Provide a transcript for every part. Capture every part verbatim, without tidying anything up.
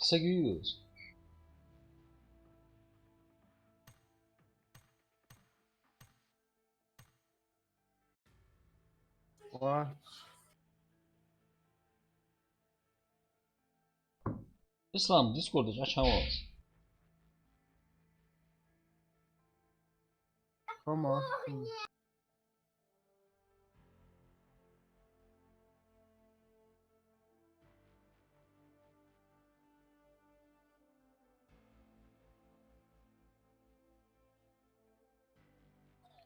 Саг вий из? Ва. Ислам, Дискорд чу Ӏочу хьавоал. Хама.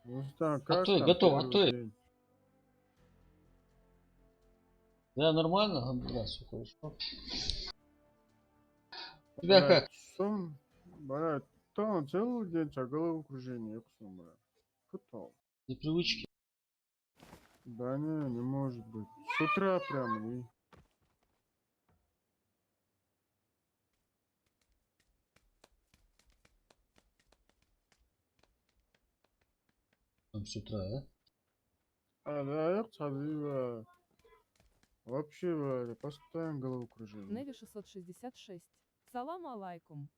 Ну что, как там первый день? Готов, готов. Да, нормально, алхамдулиллах, всё хорошо. У тебя как? Сум, бля, там целый день, а головокружение, я посмотрю. Футбол. Непривычки. Да не, не может быть. С утра прям и Там с утра, да? А, да, я посмотрю, вообще, бля, постоянно головокружение. Неви шестьсот шестьдесят шесть. Салам алейкум.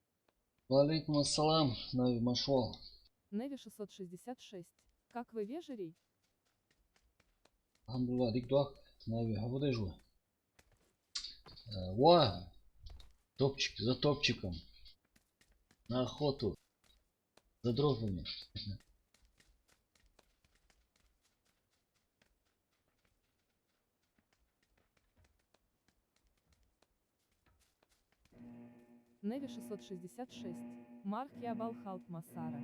Ва алейкум ассалам, Нави, марша воал. Неви шестьсот шестьдесят шесть. Как вы, вежарий? Алхамдулиллах, дика да, Нави, хьо фу деш ва? Э, ва, топчик, за топчиком. На охоту. За дровами. Неви шестьсот шестьдесят шесть. Марк я балхалт масара.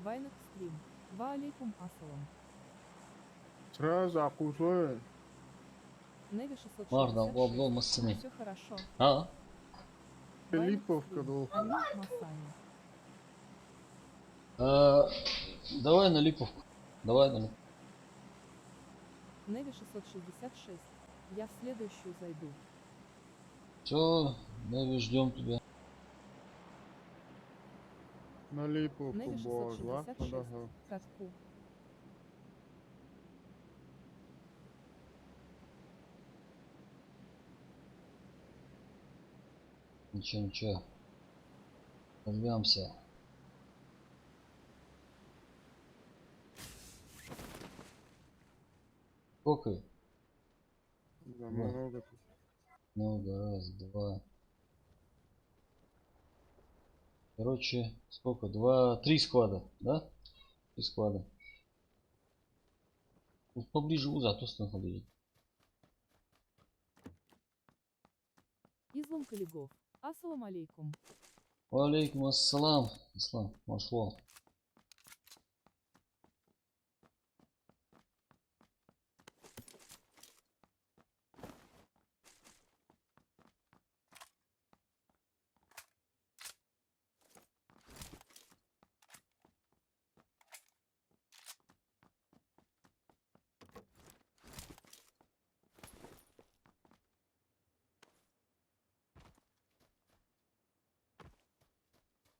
Вайнах стрим. Ва алейкум ассалам. Сразу акъусой. Неви шестьсот шестьдесят шесть. Мардан обзор массани. Всё хорошо. А? Липовка, да. Вайнах стрим. Амин масани. Э, давай на липовку. Давай на липовку. Неви шестьсот шестьдесят шесть. Я в следующую зайду. Всё, Неви, ждём тебя. На липовку. Неви шестьсот шестьдесят шесть. Катку. Ничего, ничего. Прорвёмся. Сколько? Да, много тут. Много, раз, два. Короче, сколько? Два, три склада, да? Три склада. Вот поближе у, зато что находили. Излом Калигов. Ассалам алейкум. Ва алейкум ассалам. Ислам, марша воал.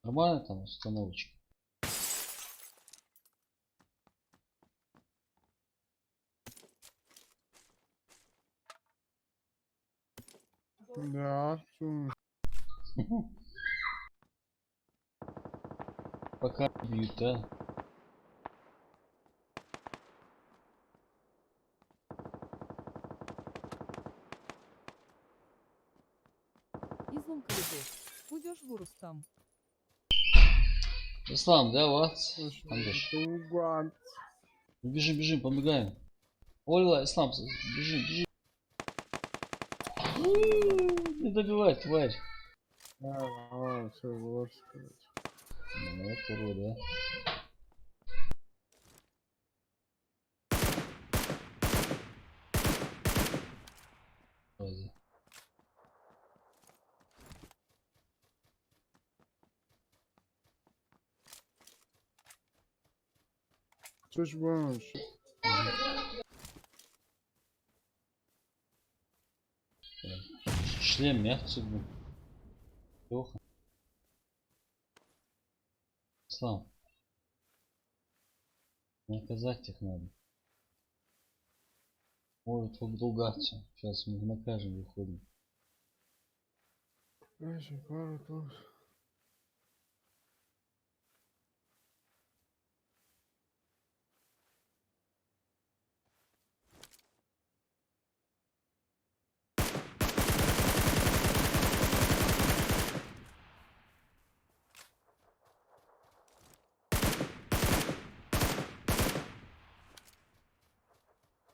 Нормально там установочка? Да, сум. Пока бьют, да? Излом Калигов. Пойдёшь в Рустам? Ислам, да, вот. Слушай, Андыш. Это уган. Бежим, бежим, помогаем. Ой, ла, Ислам, бежим, бежим. Не добивай, тварь. А, а, всё, вот, короче. Ну, вот урод, да? Вроде. Чё ж будешь? Шлем мягче был. Плохо. Слав. Наказать их надо. Может, вдруг другаться. Сейчас мы накажем, выходим. Дальше пару туз.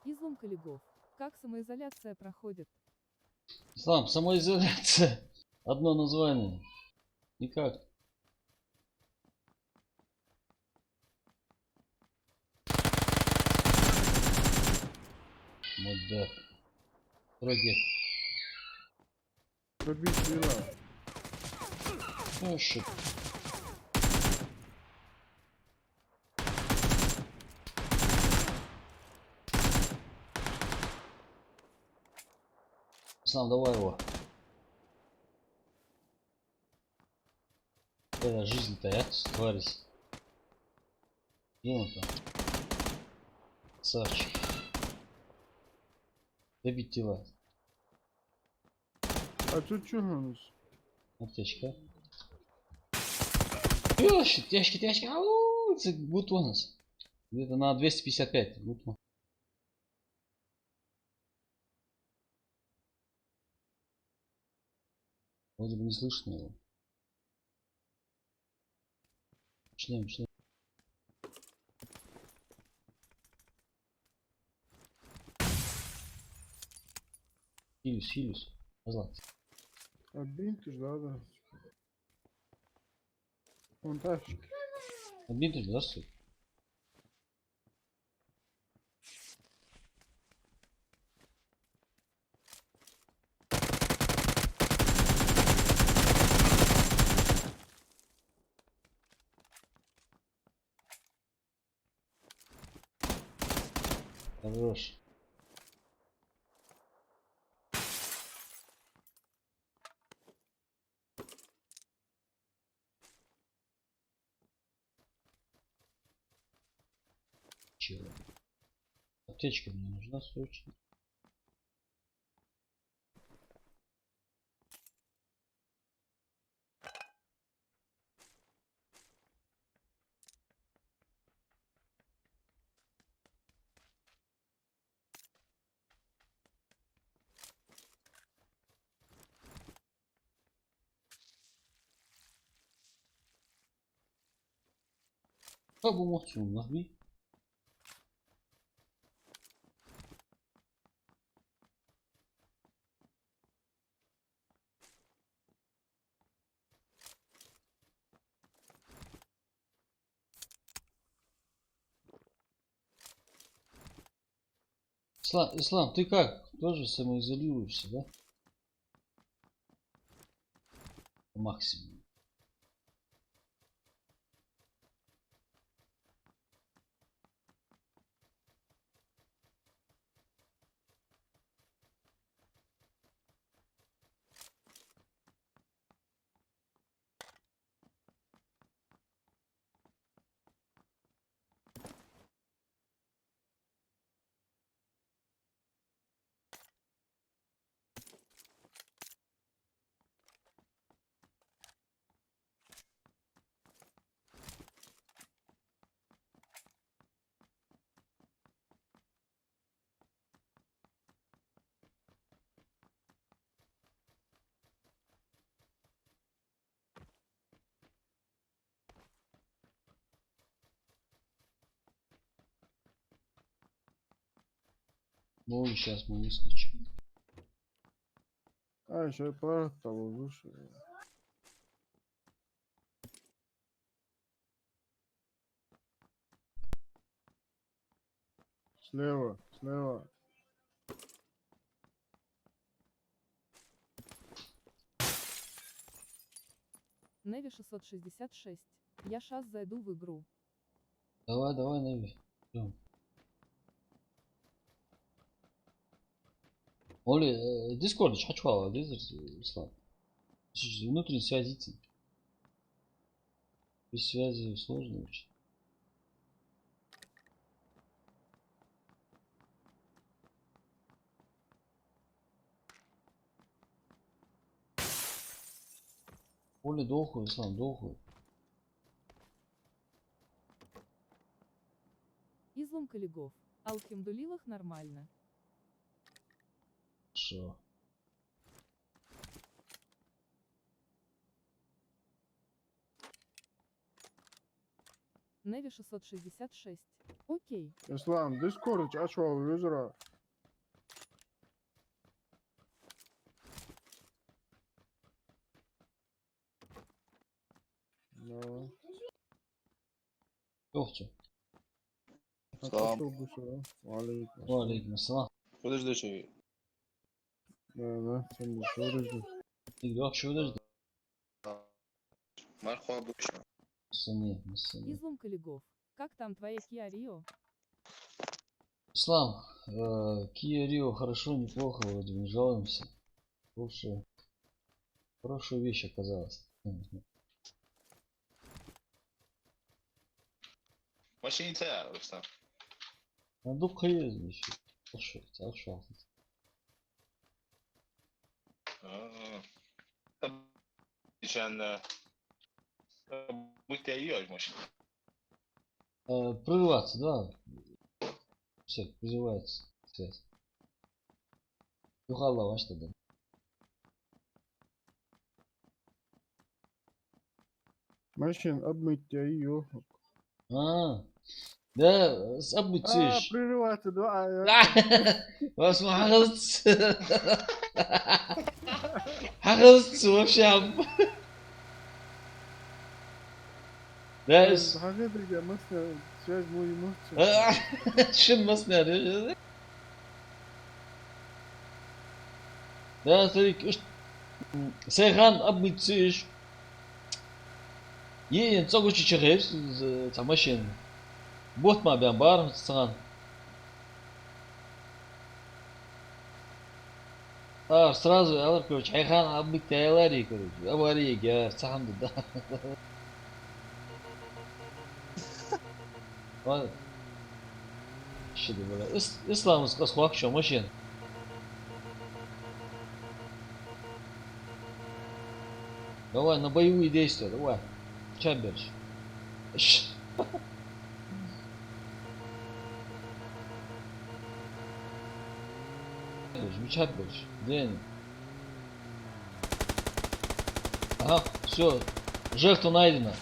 Излом коллегов. Как самоизоляция проходит? Ислам, самоизоляция. Одно название. Никак. Мудак. Вроде. Пробить вела. Oh, shit. Ислам, давай его. Э, жизнь-то я, тварись. Где он там? Красавчик. Добить его. А тут чё у нас? Аптечка. Ёши, тяжкий, тяжкий. Ау, это гуд у нас. Где-то на двести пятьдесят пять. Гуд у нас. Вроде бы не слышно его. Шлем, шлем. Хилюс, хилюс. Назад. А бинт уж да, да. Вон тачка. А бинт уж да, стой. Хорош. Чего? Аптечка мне нужна срочно. Как бы мог чего нахуй? Исла-, Ислам, ты как? Тоже самоизолируешься, да? По максимуму. Ну, сейчас мы выскочим. А, ещё аппарат там лучше. Слева, слева. Неви шестьсот шестьдесят шесть. Я щас зайду в игру. Давай, давай, Неви. Идём. Оли, э, Дискорд чу хьачувала, лезар, Руслан. Слушай, внутренней связи ц-, без связи сложно очень. Оля, дохуй, Ислам, дохуй. Излом Калигов. Алхамдулиллах, нормально. Всё. Неви шестьсот шестьдесят шесть. Окей. Ислам, Discord чу ачувола везара. Ну. Тохча. Салам. Ва алейкум. Ва алейкум ассалам. Подожди, чё? Да, да, сен подожди. Ты лёг, чё подожди? Мархаба, чё? Сыне, сыне. Излом Калигов. Как там твоя Kia Rio? Ислам, э, Kia Rio хорошо, неплохо, вроде не жалуемся. Хорошая, хорошая вещь оказалась. Машина цаӀ, Рустам? А дукха еза вещи. Хорошо, хорошо. А. Ишан, э, будь я её, может. Э, прерываться, да? Всё, прерывается связь. Юхалла ваш тогда. Машин обмыть я её. А, да, с-, обмыть А, циш. Прерываться, да, а, я Вас ма хьагӀазц. ХьагӀазц вообще. Да, Э, с- хьагӀа дерга масна, связь мой мурча. А, шин масна, да? Да, старик, ишт, м, сайхан обмыть циш. Е, ен цӀогучи чехайс, з-, цхьа машина. Бот ма бен бар, цхьан. А, сразу, алар, короче, хьайхан обмыть ялари, короче. Авария, я, цхьан да. Ой. Ши да, бля. Ис-, Исламас къас хвахчо машин. Давай на боевые действия, давай. Чаберш. Ш-, Чаберш, чаберш. День. Ага, всё. Жертва найдена.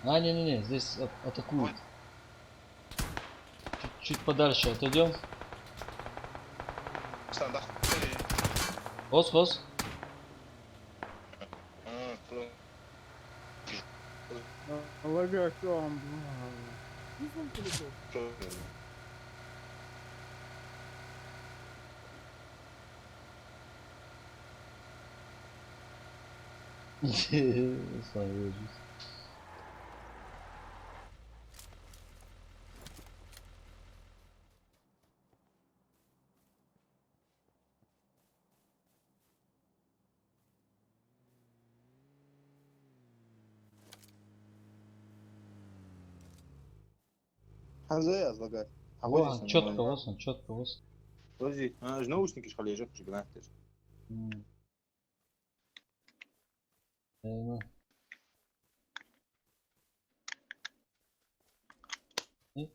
А, не-не-не, здесь а-, атакуют. Чуть, чуть подальше отойдём. Хос, хос. А, лагать он. Ислам, ужас. ХӀанз аз лагать. Во, чётко вос, чётко вос. Подожди, а, аж наушники ж хьалъеш, чё гнать. М. Э, ну. Нет.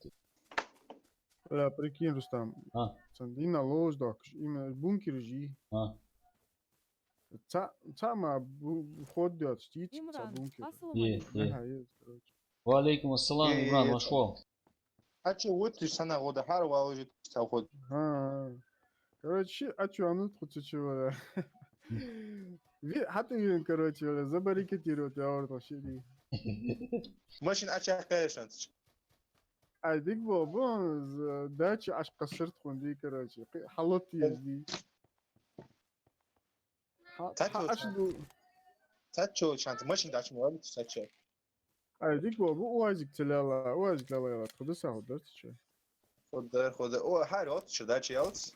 Бля, прикинь, Рустам. А. Цхьан дийнахьа ловш дохкаш, именно бункер жи. А. Ца-, цхьа ма бу-, ход дёт, стиц ца Имран, бункер. Ассаламу Е, алейкум. е. Аха, есть, короче. Ва алейкум ассалам, Е, Имран, е, ваш вол. А чё, вот ты ж сана года хар валужит, ца ход. А, а. Короче, а чё, а ну, хуцу чего, да? Ви-, хату вин, короче, забаррикадировать, я говорю, вообще не. Машин а чё, конечно. Ай, дик бо, бо, з-, дача аш касырт хун ди, короче, хи-, халот езди. Ха-, Цач ха-, аш волча. Ду. Цач волча, машин дач ма валит, цач. Ай, дик бо, бу уазик целяла, уазик лала яла, худа са худа, цач. Худа, худа. О, хари, вот, чё, дача ялц?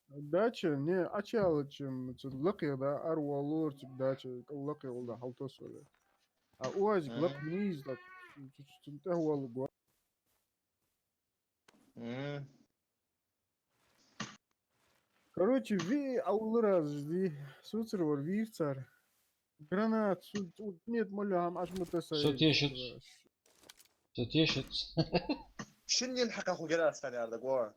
Дача, не, ача ялчим, цу лакъе да, ар валур, цу дача, лакъе вал да, халтос вале. А уазик Мгм. Лакъ низ, так, цу, цу, цу, тӀа вал гва. Мгм. Короче, ви аулар аз жди, суцар вар вир цар. Гранат, су, у, нет, молю, ам, аж мы то Всё тешит. Всё тешит. Шиннел хьакха ху герас хан яр да го.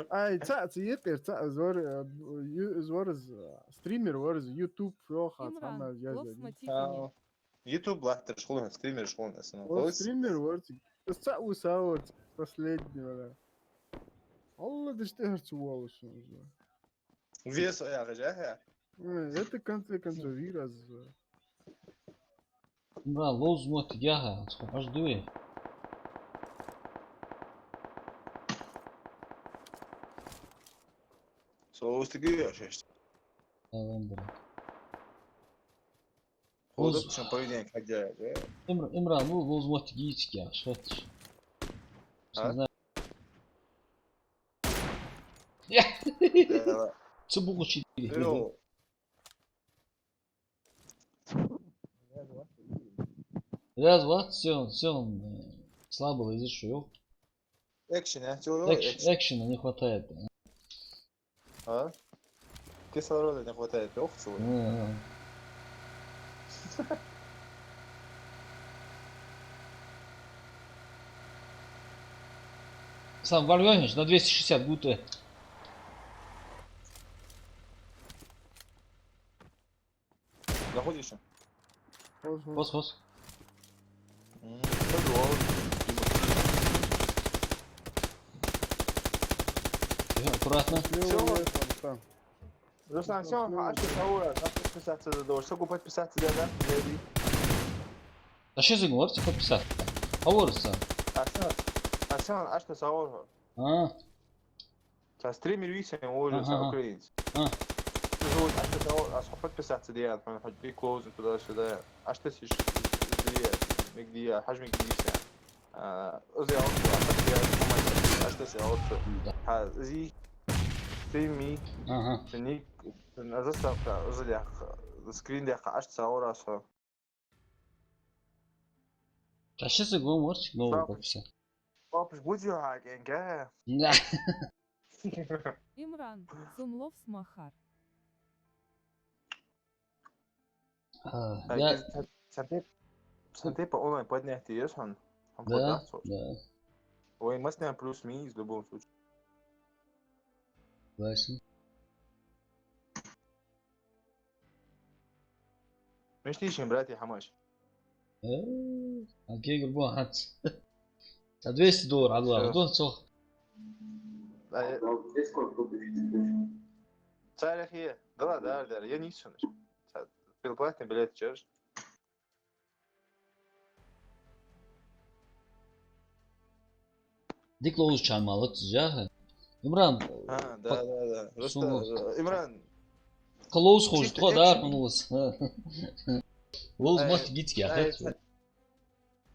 Ай, цаӀ, цаӀ, йикъер, цаӀ, из вар, э, ю-, из вар, из, э, стример вар, из YouTube, йоха, Имран, цхьана я лов за. Смотри А, ко мне. YouTube латтараш хулан, стримераш хулан, основном. Вот Ловис? Стример вар, из цаӀ уса вар, последний вар. Алла даш тӀехьарца волаш уже. Вес а яхаш, а, хьа? Э, это в конце концов вирус. Имран, ловза моттиг яха, цхьа хьаж дуй. Со устиги я шесть. Алан бара. Ходок Ловз- шан поведение хадя, э? Имр-, Имран, ну, ловза моттиг йицик я, шот. А? Не знаю. Я. Да. Цу бугучи. Йо. Раз, два, всё, всё, э, слабо лезешь, что? Экшен, а? Всё, Экш-, экшен. Экшена не хватает, да? А? Кислорода не хватает, ох, целый. Ага. Сам варёнишь на двести шестьдесят гуте. Заходишь? Хос, хос. Хос, хос. М, подвал. Аккуратно. Слева Всё. Лес, там, там. Руслан, всё, Слева аж лес. Ты саура, как подписаться задашь? Сколько подписаться, да, да? Подожди. Да что за говорите подписаться? Хавар са. Арсен, Арсен, аж ты саура. А. Цхьа стример вийсай, он уже Ага, цхьа ага. Украинец. А. Уже вот аж ты саура, аж подписаться, да, я, там, хоть и клоузинг туда-сюда. Аж ты сиш, да, мигдия, хьаж мигдия. А, уже я вот, аж ты саура, аж ты саура. Да. А, зи, стрими, Ага. Ник, заставка, уже я, скрин я, аж ты саура, что. Сейчас я говорю, может, новый Папа. Попса. Папа, будь я, генга. Да. Имран, сона ловза махар. А, А, я из цар-, цар тип-, цар типа онлайн поднятие есть, он? Он Да, поднят, собственно. Да. Ой, мы с ним плюс-минус в любом случае. Согласен. Мишта йиш я, братья, хӀамаш? Э, а кегар бу хӀанз. Цхьа двести доллар хьадоагӀа Всё. Ду, цох. А, э, Царех е, да ладно, дар, дар, я не ищу, значит. Ца-, бесплатный билет, чё ж? Дика ловзача мала латташ яха. Имран, А, да, да, да. Просто, сумма. Э, Имран, Кха ловза хожа, чисто тхо экшен. Дар хьона ловза. Ловза Ай, моттиг йицик я, ай, хет. Ца-,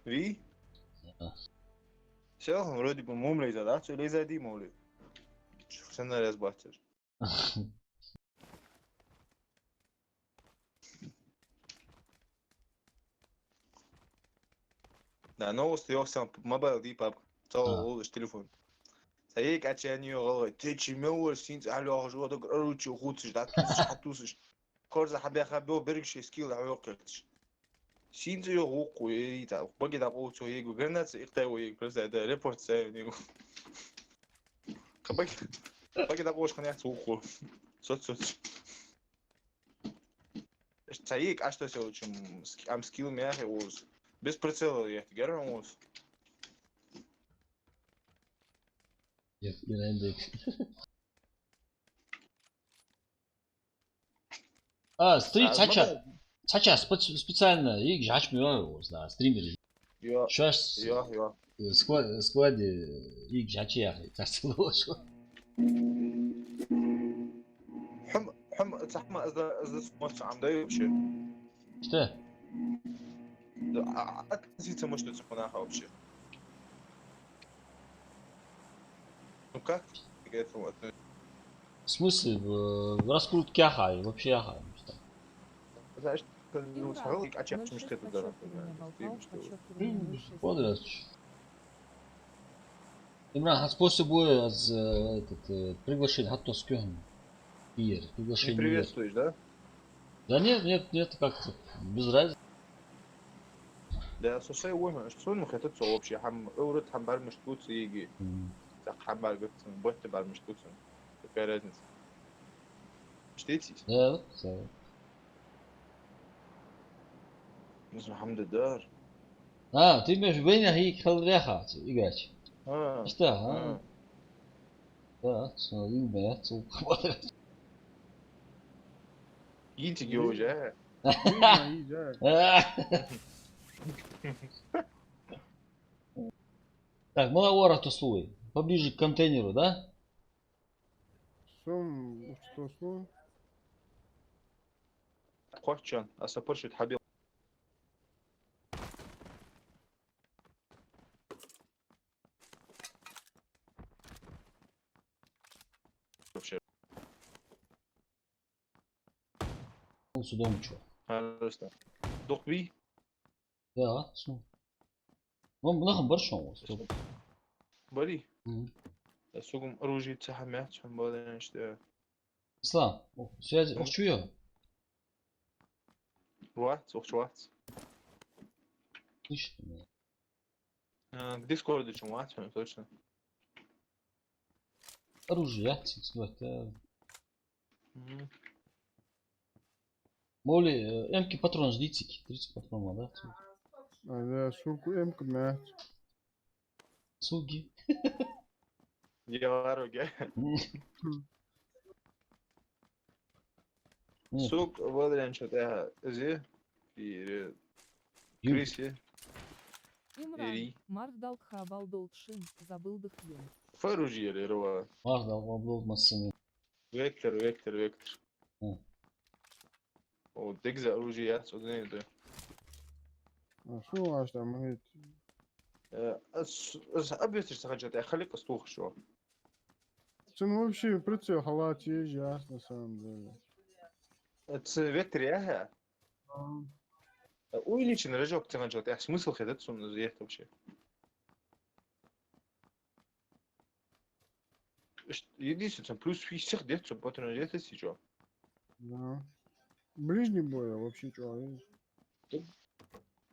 ви? А. Всё, вроде бы мом леза, да? Всё, леза ди моли. Чё, всё на раз бахтер. Да, новости, йоах, сам мобайл ди паб. Цо А. Ловзаш телефон. Цхьа йиӀиг кӀача яьннай, йоах, гӀалгӀай. Те чи мел вар синца ахьа лоахаш, йоах, дог аручи хуцаш, да тусаш, хьатусаш. Корза хьабаьха бо берг ший скилл хьокхийташ. Синца, йоах, вукхо, ей, та, баги дӀакъовл цо йиӀиг, граната икътай во йиӀиг, просто, да, репорт цай йиӀиг. Кхы баги, баги дӀакъовлаш хиннаяц вукхо. Соц, соц. Цхьа йиӀиг кӀача тоссе, в общем, ск-, ам скилл мел яхе воз. Без прицела ехтар геран воз. Ехтар геран дек. А, стрим А, цхьача-, ну да. Цхьача спец-, специально йиӀиг жач мио, да, стример. Йо. Шоаш Йо, йо. Сква-, скваде йиӀиг жач яхе, царца лош. Хьам, хьам, цхьа хьама аз да, аз да смочь ам дай вообще. Что? Да, а, а, относиться может цхьа наха вообще. Ну как к этому относишься? В смысле, в, в раскрутке яхай, вообще яхай, ну что? Знаешь, ну, Имран, схавал, а чем, ноль чем шесть что это подчёркивание, дорого, Балкал, ты что? Подожди. Имран, хӀанз после боя аз, э, этот, э, приглашение хьатосс кхы. Иер, приглашение Не иер. Приветствуешь, да? Да нет, нет, нет, как-то без разницы. Да, со сай вон, что ну хетат со вообще, хӀама, Ӏоврат хӀама бӀармашта гуц йиги. Мгм. Так хӀама бӀаргагуц, ботта бӀармашта гуц. Какая разница? Штицис? Да, да. Ну, хӀама да дар. А, ты имеешь в виду, вайна хӀама хила яхац, игач. А, иштта, а? А. Да, со юбе, цу. Йитиг уже. Юбе, йитиг. А. Так, мала вара тусуй. Поближе к контейнеру, да? Сом, что, что? Кхоачан, а сапар шут хьабил. Вообще. Ну, судом чё? Просто. Дохби? Да, су. Ну, нахам бар шоана, стоп. Бари? Мгм. Да, сугум оружие цахьа мягче, хӀама баьннаш да. Ислам, о, связь, ох, чё я? Вац, ох, чё вац. Слышишь ты меня? А, к Дискорду чё вац, точно. Оружие, я, ситуация. Мгм. Моли, э, М К патрон ждите, тридцать патрон, да? А, да, сука, М К мягче. Суги. Дьявол, ге. Мгм. Сук, вадрян чё-то, ага, зи, и, э, Ю. Криси. Имран, ири. Марх дал кхабал долчун, забыл дыхьен. Фаружи ери рова. Марх дал кхабал долчун. Вектор, вектор, вектор. Мгм. О, дегза оружие яц, о, да, да. А, шо аш там, говорит? Э, ас, ас обвестишь сахачат, я халик астух шо. Цун вообще прицел халат есть, ясно, на самом деле. Э, ц вектор, я, ха? А. Э, увеличенный рожок цахачат, я смысл хедет сун, это вообще. Ш-, единственное, плюс фишек дет, что патрон дет, если чё. Да. Ближний бой вообще чё, видишь? Так,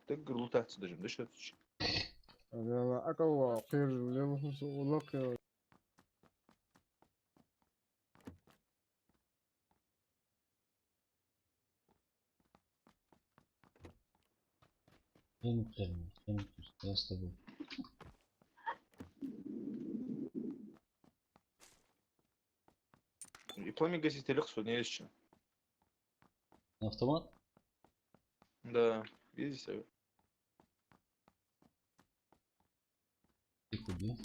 так лутаться даже, да что ты? А, да, да, а кого? Хер же, я вот, ну, лак, я. М К, М К, я с тобой. И пламя гаситель, что не есть чё. Автомат? Да, видите? Ты куда?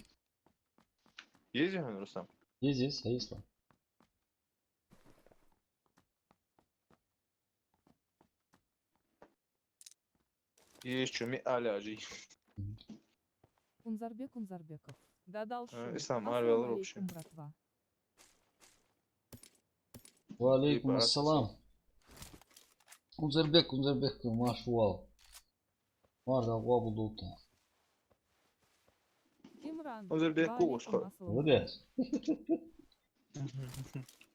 Есть же, Рустам? Есть, есть, а есть там. Есть чё, ми аляжи. Кунзарбек Кунзарбеков. Да дал. Э, шо. Ислам, ассаламу алейкум, братва. Ва алейкум ассалам. Кунзарбек, Кунзарбек, машалла. Марх дал кхабал долчун. Имран. Кунзарбек, ва алейкум ассалам. Молодец.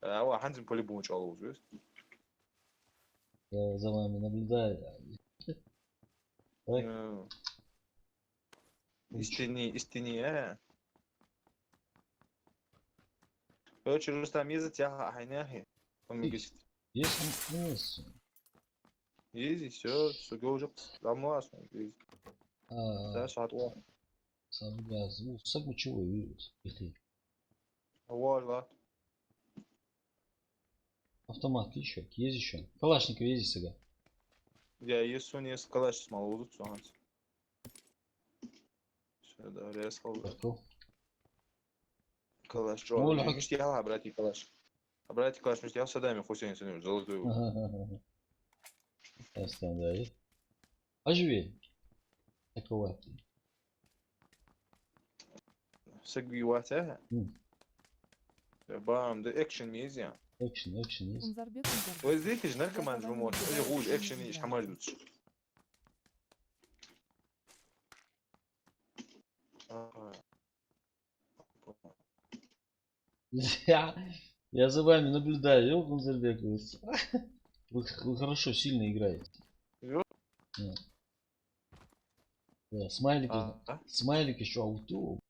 А, ва, хӀанз по-любому чё луз, вес? Я за вами наблюдаю. Ой. Э, истинный, истинный, э. Короче, Рустам, еза тяха, а хайнахи. Он мне говорит. Есть, есть. Есть, и всё, всё, уже. Там у вас, он говорит. А. Да, шат, о. Сам я звук, сам чего, и, и ты. Вот, да. Автомат ещё, есть ещё. Калашников есть сага. Я есть, у меня есть калаш, мало лузут, всё, ага. Всё, да, резко. Готов. Калаш, чё? Ну, лёгко. Мишта яла, брати, калаш. А брати, калаш, мишта яла, Саддам Хусейн, сын, золотой. Ага. Остань, да, и? Оживи. Такого. Саг виват, а? М. Бам, да экшен есть, я? Экшен, экшен есть. Кунзарбек, Кунзарбек. Вы знаете же, наркоман же может. Или хуже, экшен есть, хамаш дуть. Ага. Я, я за вами наблюдаю, Кунзарбек. Вы, вы хорошо, сильно играете. Ё? Да. Да, смайлики, а? Смайлики чу вуту.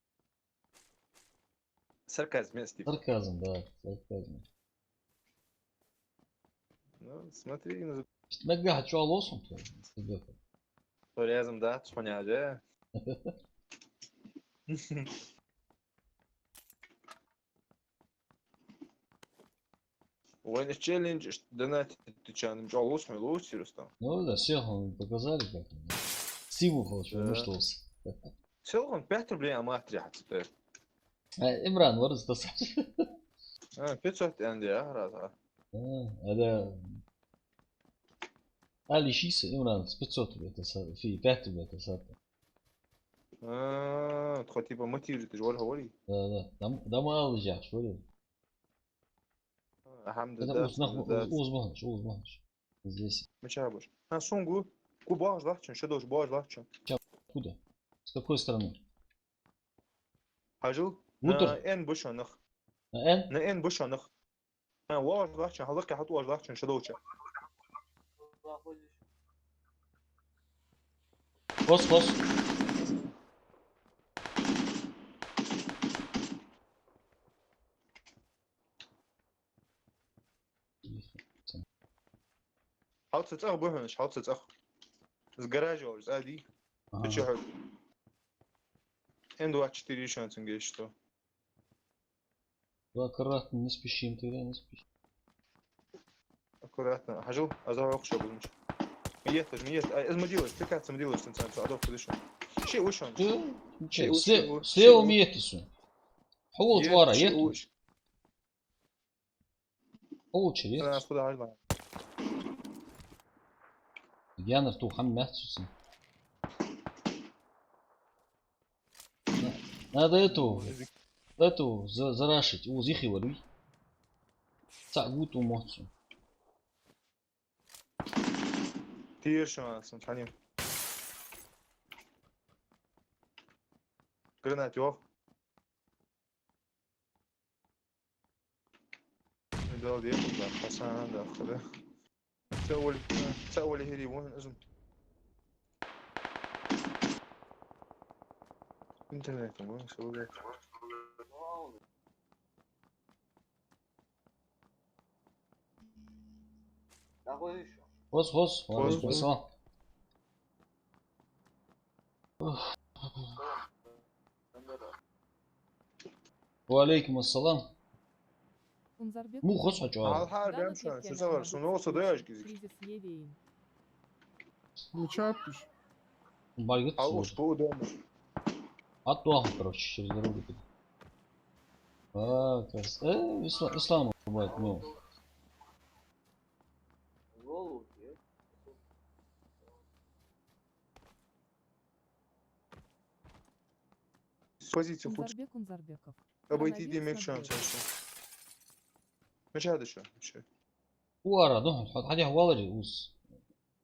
Сарказм, если. Сарказм, да, сарказм. Ну, смотри, ну, нагахьа чу лосун, то, сарказм. Туризм, да, цхьаьна, да? Вайна челлендж, донатить деча, чӀоагӀа лоацаш ма лоаций, Рустам. Ну да, всех вам показали, как он. Стимул получил, да. Ну что с. Селхан пять рублей а матри хьацу. Э, Имран, варз таса. А, пятьсот энди, а, раз, а. А, а да. Али шиса, Имран, с пятьсот рублей это са-, фи, пять рублей это сата. А, тхо типа мотивирует, ты же вор говори. Да, да. Дам, дам ала жах, что ли? Ахамда, это да, уз нах, да, уз, уз баханаш, уз баханаш. Здесь. Мича баш. А, сунгу. Ку баш лахчан, шадош баш лахчан. Ча, куда? С какой стороны? Хьажал? Вутар. На Н бушанах. На Н? На Н бушанах. А, ваш лахчан, халакъи хьат ваш лахчан, шадош. Хос, хос. Хьалца цӀагӀа бухьанаш, хьалца цӀагӀа. Из гараж йолаш, цӀа дий? Ага. Ты чё, хьо? Н двадцать четыре шанс, он говорит, что. Да, аккуратно, не спешим тогда, не спешим. Аккуратно. Хьажал, а за вахт шо будем. Миет, аж миет. А, из ма делаешь, ты как ма делаешь, ты сам, а то куда шо? Ши ушан. Э, ши сле-, уш, слева ши миет ису. Хьо волча вара, ет. Хьо волча, ет. Раз куда хьажал. Янар ту хам мяхцуси. Надо эту, эту за-, зарашить, у зихи вари. Цагут у моцу. Тиршан, сан ханим. Гранат, ё. Дал деху, да, пасан, да, худа. Цавали, цавали хири вон азум. Интернет, вон, савали. Хос, хос, ва алейкум ассалам. Ва алейкум ассалам. Муха хос хьачу? Алхар бем шан, шу савар, шу носа даяш гизик. Кризис е веин. Ну, чё пиш? Баргит. А уж по дому. Аттуах, короче, через дорогу тут. А, крас-, э, Исла-, Ислам бывает, ну. С позиции хоть. Кунзарбек Кунзарбеков. Обойти. Коронавирус демек на шанс, двери. Хорошо. Мича да шо? Мича. Уара, ну, хьо-, хьадехьа валари уз.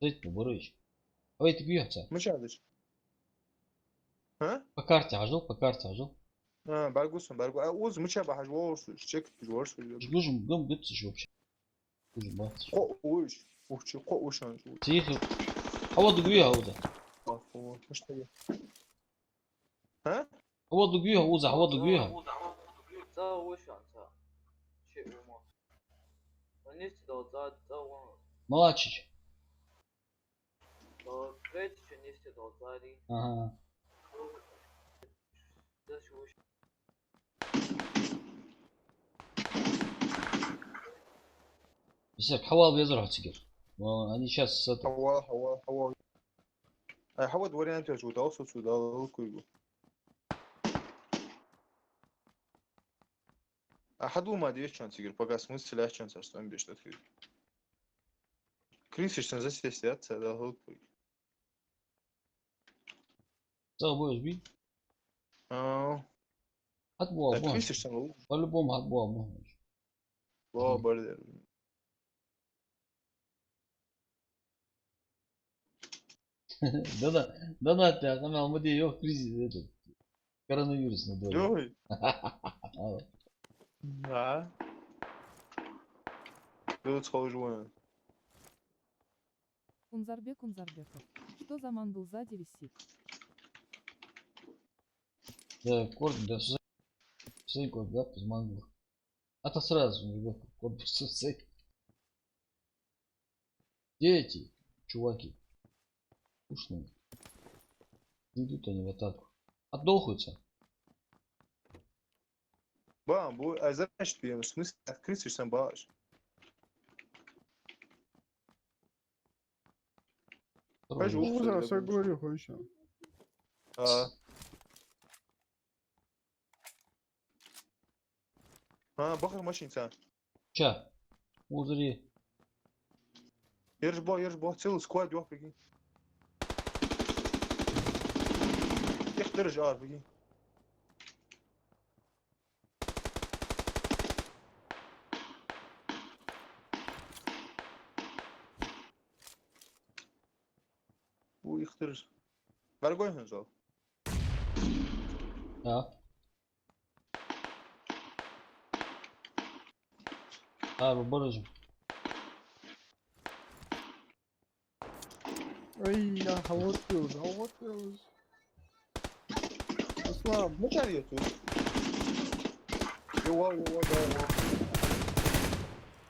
Зайт, ну, барыш. Обойти гуяхца. Мича да шо? А? По карте хьажал, по карте хьажал. А, баргу сан, баргу. А уз мича бахьаш ворсу, чек ворсу. Гужум гам гыццыш вообще. Гужум бахьаш. Кхо уж, ухчи, кхо уж ан. Тихо. Хьавода гуя хьавода. Ахо, мишта я? А? Хьавода гуя, уз хьавода гуя. Ца уж ан, ца. Чи ума. Ванести дал ца, ца ума. Малачич. Ага. Бисек, хьавал везар хьо цигар. Ва, они щас с этого. Хьавал, хьавал, хьавал. Ай, хьавал вариант яц, удал со сюда, лукуйгу. А хьадума дешчан цигар, пока смысл яхчан цар стан беш тат хир. Крисиш сан засесть яц, да, лукуй. Забыл, би. А. Хьат буа, да, буа. Крисиш сан лу. По-любому хьат буа, буа. Во, мгм. Бар дер. Да-да, да-да, тя, там, а, мы, ёх, кризис, этот, коронавирус на дворе. Ой. Да. Тут схожу. Кунзарбек Кунзарбеков. Что за мангл сзади висит? Да, корт, да, с-, с-, корт, да, без мангла. А то сразу, ребята, корт, с-, с-, Дети, чуваки. Скучно. Идут они в атаку. Отдохаются. Ба, бу, а, значит, в смысле, открыться, что там баш? Хожу, Уза, что ли, соглори, хойша. А. А, бахар машинца. Ча. Узри. Ерж бо, ерж бо, целый сквад, йох, прикинь. Эх, дырыж, а, прикинь. Бу ихтир. Баргой хӀанз ол? Да. А, бу баражим. Ай, я, а вот ты уже, а вот ты уже. Аслан. Ну, чё я тут? Йо, йо, йо, да, йо.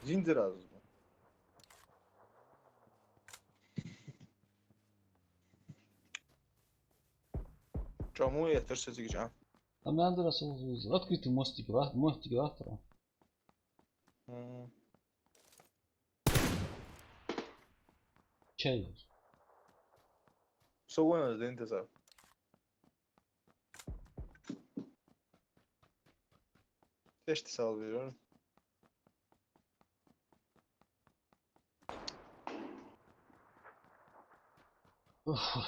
Зиндер аз. Чому я тоже сидишь, а? А мне надо раз открытый мостик, ва-, мостик вахтера. Мгм. Чай. Со вон один ты за. Теште салвирон. Ух.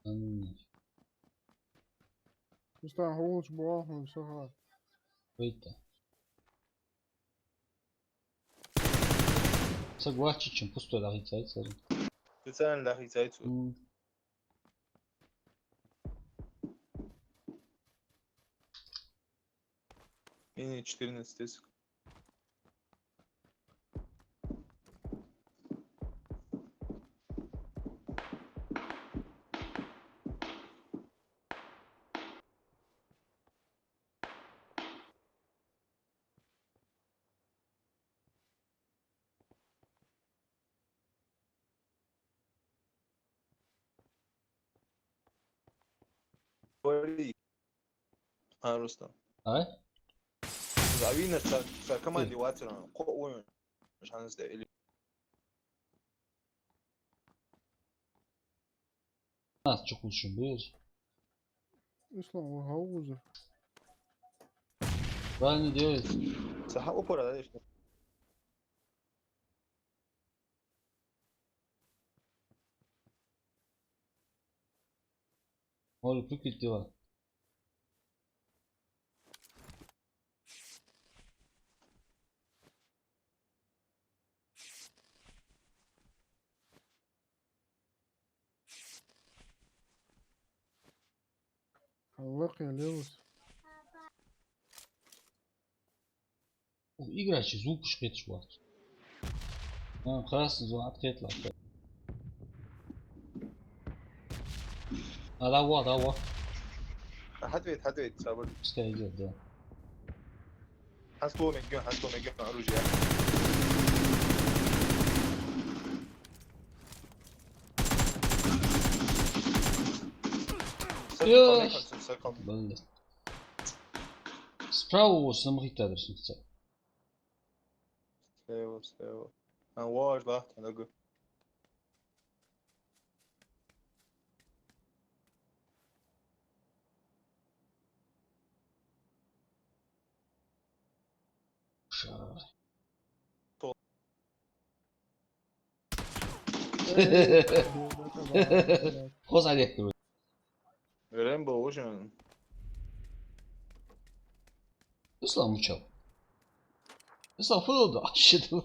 Ам. Рустам, хьо волча боху саха. Вайта. Саг вахчичун пустой дахицай цари. Специально дахицай цу. М. Мини четырнадцать деск. Говори. А, Рустам. А? Завинер са, са команде вацар, ко уйн, шанс да или. Нас чукулшин бир. Ислам, о, хьо уза. Правильно делаешь. Саха упора, да, ишта? Может, прикрыть дела? Аллах я левус. Ух, игра чу звук уж хеташ вац. А, красный звук открыт ла. А, да, во, да, во. А, хьатӀавейта, хьатӀавейта, сабар. Пускай идёт, да. Хьан сломик, ген, хьан сломик, ген, оружие. Ёш. Сакал, сакал. Блин. Справа уж самохитадар сумца. Слева, слева. А, вож, лахта, ногу. Ша. Хоза лектор. Рэмбо уже. Ислам учал. Ислам, фу да, вообще да.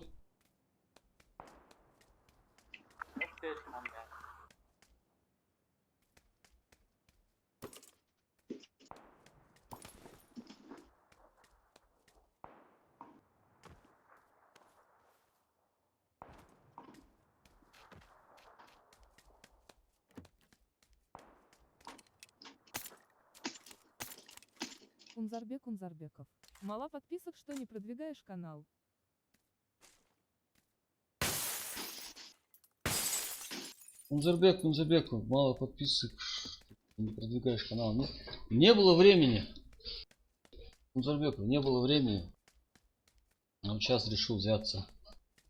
Унзарбек Унзарбеков. Мало подписок, что не продвигаешь канал. Унзарбек, Унзарбек, мало подписок, что не продвигаешь канал. Не, не было времени. Унзарбек, не было времени. А вот сейчас решил взяться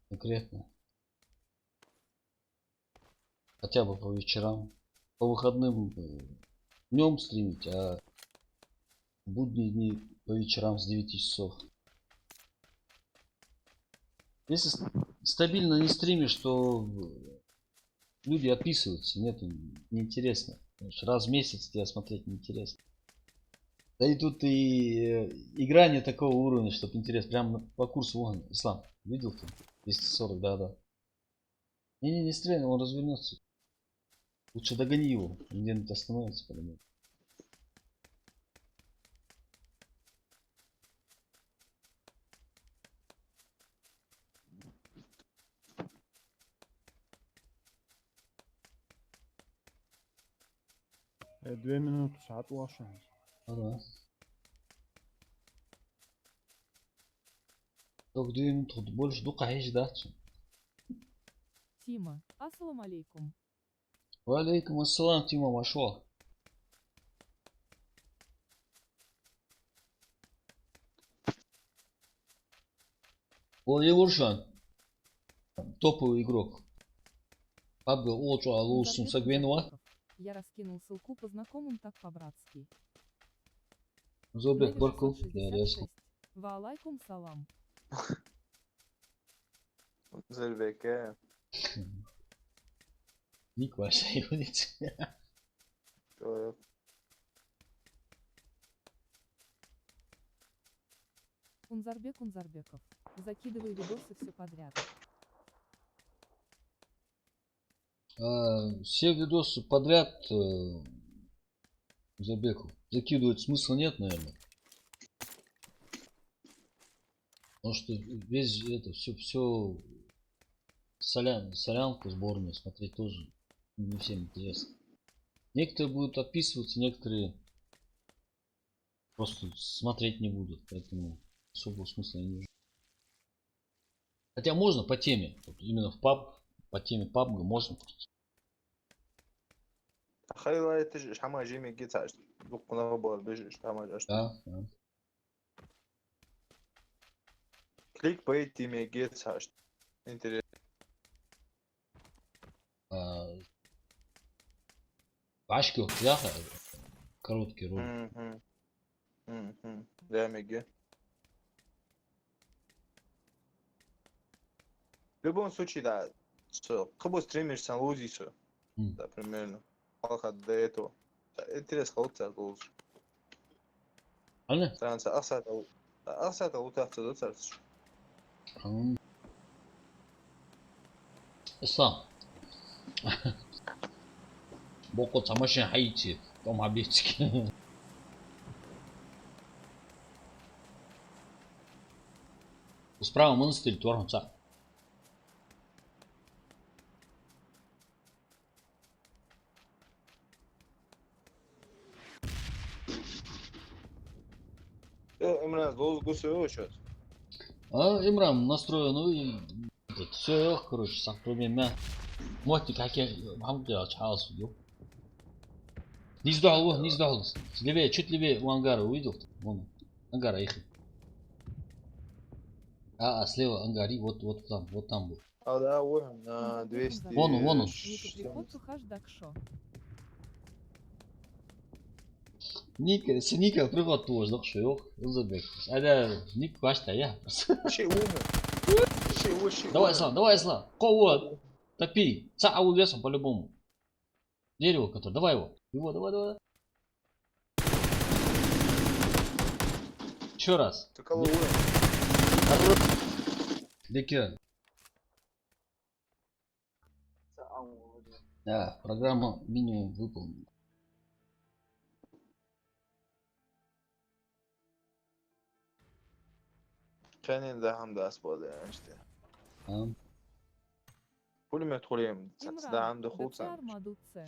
конкретно. Хотя бы по вечерам. По выходным днем стримить, а в будние дни по вечерам с девяти часов. Если с- стабильно не стримишь, то люди отписываются. Нет, неинтересно. Потому что раз в месяц тебя смотреть неинтересно. Да и тут и э, игра не такого уровня, чтобы интерес. Прям по курсу вон, Ислам, видел ты? Двести сорок, да, да. Не-не, не стреляй, он развернется. Лучше догони его, где-нибудь остановится, по-моему. Э, две минуты сагӀат лоша. Ага. Только две минуты, больше дукха хьежа дац. Тима, ассаламу алейкум. Ва алейкум ассалам, Тима, вошёл. О, Леворшан. Топовый игрок. Пабга олчо алу сум сагвенова. Я раскинул ссылку по знакомым так по-братски. Зобек, баркал. Ва алейкум салам. Зурбеке. Ник ваша юниц. Унзарбек Унзарбеков. Закидывай видосы все подряд. А, все видосы подряд э, Забеку. Закидывать смысла нет, наверное. Потому что весь это все, все солян, солянку сборную смотреть тоже не всем интересно. Некоторые будут отписываться, некоторые просто смотреть не будут, поэтому особого смысла я не вижу. Хотя можно по теме, вот именно в паб, по теме пабга можно. Хайлайташ хӀама жимиги цааш. Дуккха нах бала бежиш хӀама жаш. Да, да. Кликбейт имеги цааш. Интересно. А, башки вот яха, короткий ролик. Мгм. Мгм. Да, меги. В любом случае, да, со, кхы бу стримерш сан лузий со. М. Да, примерно. Палха до этого. Да, интерес халуц цар луз. Ана? Сан са ахсата, ахсата лутац цо цар. Ам. Ислам. Бокъо цхьа машин хьайчи, том хьабийцки. Справа монастырь торхун цхьа. Э, Имран, долго гусо его чё-то. А, Имран настроен, ну и этот, всё, короче, сам проблема. Мотни, как я, мам, ты, а, чхалас, ё. Низ дохьал, низ дохьал. Левее, чуть левее у ангара, увидел? Вон, ангар, ехай. А, а, слева ангари, вот, вот там, вот там был. А, да, вон, на двести. Вон, вон он. Никаких фото хаш дакшо. Ника, с Ника приход тоже дакшо, ёх, Узбек. А да, Ник квашта, я. Чего? Чего, чего? Давай, Ислам, давай, Ислам. Кого? Топи. Ца аул весом по-любому. Дерево, которое. Давай его. Его, давай, давай. Ещё раз. Ты кого? Дика. Да, программа минимум выполнена. Кхенин дахам дас бода, анште. Ам. Пулемёт хулем, ца-, ца дахам да хул ца. Имран, ДЦР ма дувце.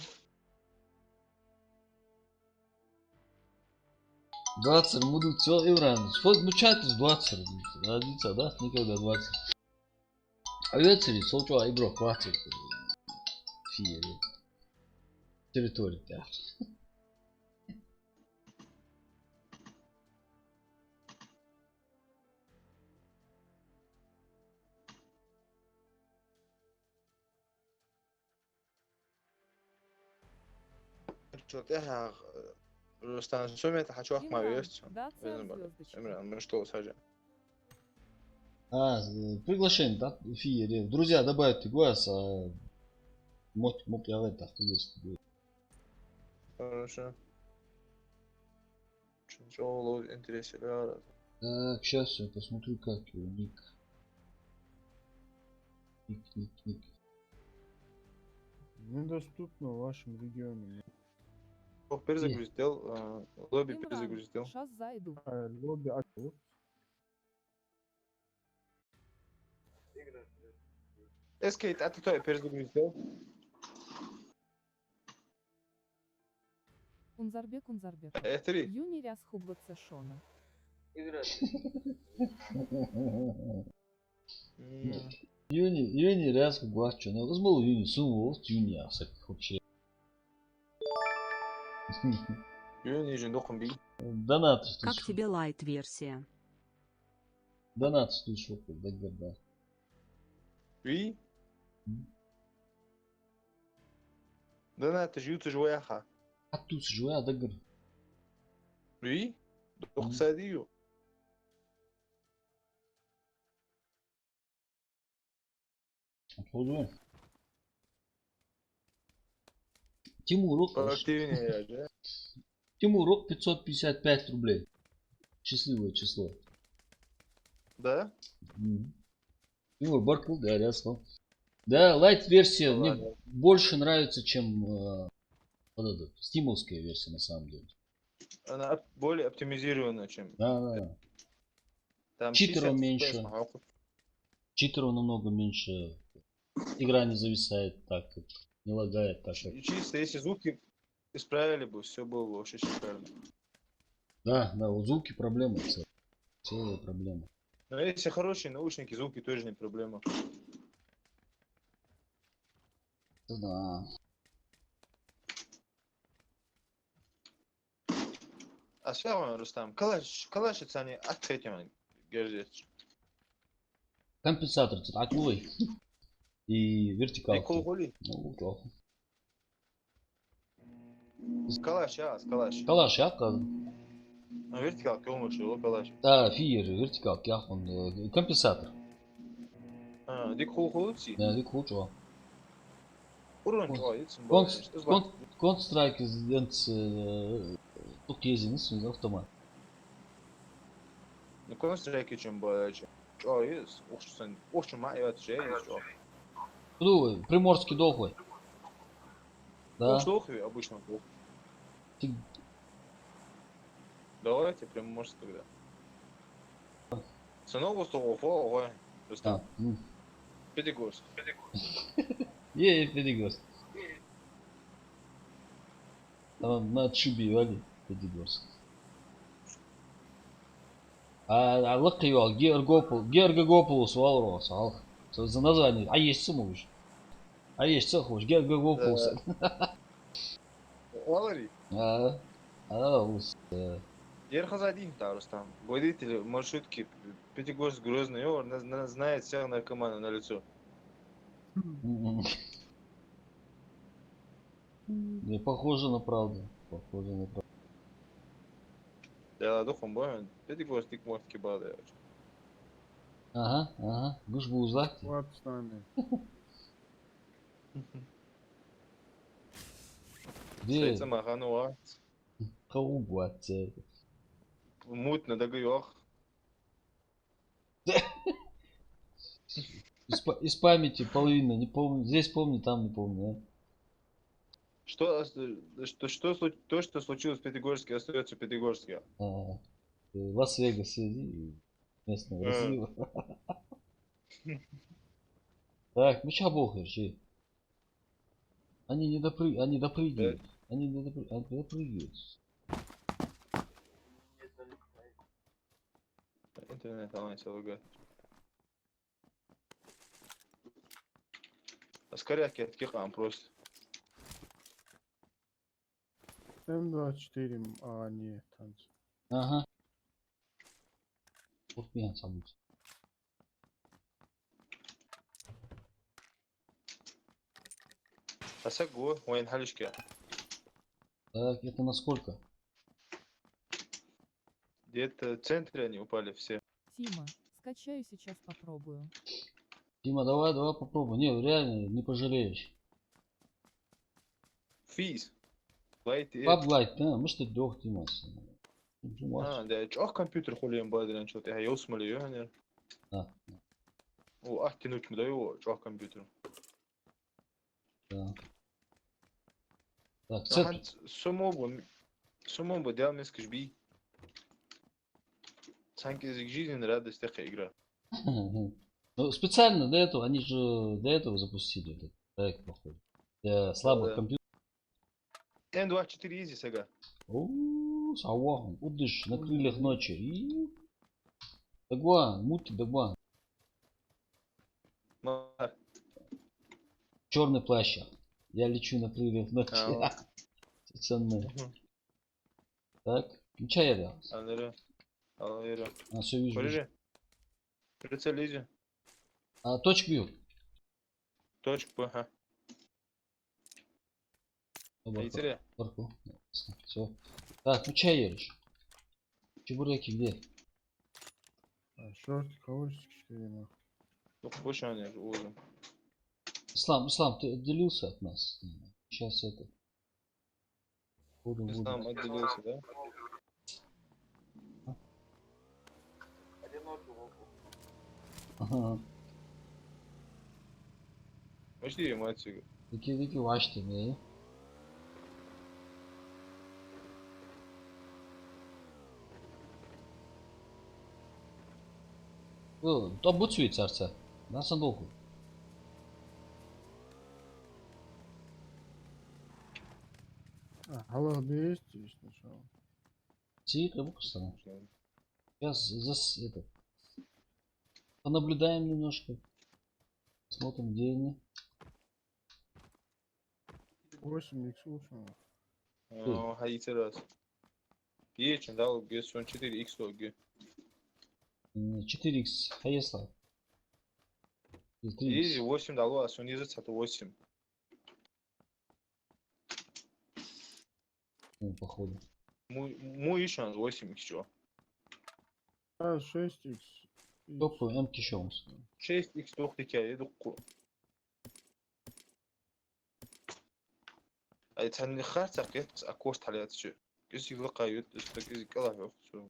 ДЦР ма дувце, Имран. Фо-, ну, чат из ДЦР. Родиться, да? Никогда ДЦР. А ДЦР, сол чӀоагӀа игрок вацар. Фиер. Территори тӀа. Чё, тӀехьа, э, Рустам, сумета хьачох ма Имран, веза. Да, Веза царь бар. Звёздочка. Имран, мы что, сажа? А, э, приглашение, да? Фиер. Друзья, добавить вас, а, мот-, мот я это, пригласить. Хорошо. Чё, чё, лоу, интересно, да? Так, щас я посмотрю, как его ник. Ник, ник, ник. Недоступно в вашем регионе. Ох, перезагрузить дел, э, лобби Имран, перезагрузить дел. Щас зайду. А, лобби открыл. Эскейт, а ты то перезагрузить дел? Кунзарбек, Кунзарбек. Э, три. Юни рясхургвац шоана. М. Юни, Юни рясхургвац шоана. Из мала Юни, сона вовз Юни а саг вообще. Юни же дохуьн бий. Донаташ. Как тебе лайт-версия? Донаташ тувсаш ва-кх даггара, да. Вий? М. Донаташ ювцаш ва яха. Хьатувсаш ва яха даггара. Вий? М. Дукха сади ю. Отходу. Тимур, Поактивнее я же. Тимур, пятьсот пятьдесят пять рублей. Счастливое число. Да? М. Тимур, баркал, да, рясхо. Да, лайт-версия мне больше нравится, чем, э, вот эта стимовская версия, на самом деле. Она оп-, более оптимизирована, чем... Да, да, да. Там читеров меньше. Читеров намного меньше. Игра не зависает так, не лагает так, как... И чисто если звуки исправили бы, всё было бы вообще шикарно. Да, да, вот звуки проблема целая. Целая проблема. Но если хорошие наушники, звуки тоже не проблема. Да. А всё равно, Рустам, калаш, калаш цани ответим, герзец. Компенсатор тут атлой. И вертикал. И колголи? Ну, вот так. Калаш, а, калаш. Калаш, а, кал-. А вертикал кёмаш, его калаш. Да, фиер, вертикал, кяхон, э, компенсатор. А, дик хул хулуци? Да, дик хул чё. Урон чё, яц кон-, кон-, Counter-Strike из, э, тук езинс, автомат. Ну, Counter-Strike чё, ба, чё. Чё, яц, ух, чё сан, ух, чё, ма, яц, чё, яц, чё. Ну, Приморский дохлый. Да. Ух, дохлый, обычно дохлый. Ты... Давайте Приморский тогда. Сынок устал, ого, ого. Рустам. А, м. Пятигорск. Е, е, Пятигорск. Там на отшибе вали Пятигорск. А, а лакхе йоагӀа Георгопол-, Георгополис валар со хьалха. Со за название, а есть самуж. А есть ца хуш, Георгополис. Да. Валари? А, а, ус, э. Ер хаза дин, да, Рустам. Водитель маршрутки Пятигорск — Грозный, он на-, на-, знает всех наркоманов на лицо. М-м. Не, похоже на правду. Похоже на правду. Я духом боен. Пятигорск дик морт кибада, я. Ага, ага. Гуш бузлахти. Вот с нами. Де. Сейца махануа. Каугуаце. Мутно дагаёх. Из па-, из памяти половина не помню. Здесь помню, там не помню, а? Что, ос-, что, что слу-, то, что случилось в Пятигорске, остаётся в Пятигорске. А, э, Лас-Вегас, э, местного разлива. Так, ну чё, бухаешь, э? Они не допры-, они допрыгивают. Они не допры-, они допрыгивают. Интернет, а, не лагает. А скорее, я открыл просто. М двадцать четыре, а, нет, танцы. Ага. Вот меня забудь. А саг го, вайн халишка. Так, это насколько? Где-то в центре они упали все. Тима, скачаю, сейчас попробую. Тима, давай, давай попробуй. Не, реально, не пожалеешь. Физ. Лайт, э. Паб Лайт, да? Мы что, дох, Тима? А, да, чё, компьютер хули им бадран, чё ты, а, ёс мали, ё, не? А. О, а, тянуть мы даём, чё, компьютер. Да. Так, цепь. Ага, сумобу, сумобу, дел мискаш би. Цхьан кӀезига жизненной радости такая игра. Ну, специально для этого, они же для этого запустили этот проект, походу. Для слабых компьютеров. М двадцать четыре изи сага. О, савахун, удыш, на крыльях ночи. И дагва, мут дагва. Мар. Чёрный плащ. Я лечу на крыльях ночи. А, вот. Специально. Мгм. Так, ну чё я делал? Алло, алло. А, всё, вижу, вижу. Прицел изи. А, точка бью. Точка, ага. Баркал. Баркал. Всё. Так, ну чё едешь? Чебуреки где? А, шорты, колодчики, что ли, нахуй? Ну, пусть они уже. Ислам, Ислам, ты отделился от нас. Сейчас это. Буду, буду. Ислам отделился, да? Ага. Почти ему отсюда. Дики, дики, вашти, не? О, то буцвит царца. На сандулку. А, алло, двести сначала. Тихо, буквально. Сейчас зас-, это, понаблюдаем немножко. Смотрим, где они. Восемь икс лучше. О, хайцерас. Ечен дал гес он четыре икс логи. М, четыре икс, хайесла. Или три икс. Изи восемь дало, а сон изи цата восемь. Ну, походу. Му-, му ишан восемь икс чё? А, шесть икс. Топ М кишомс. Шесть икс тохтикя, я дукку. Ай, цхьанне харцахь кхетта а кошт хьалаьцача. Кӏезига лакха ют, из так кӏезига кӏалахь вахцу.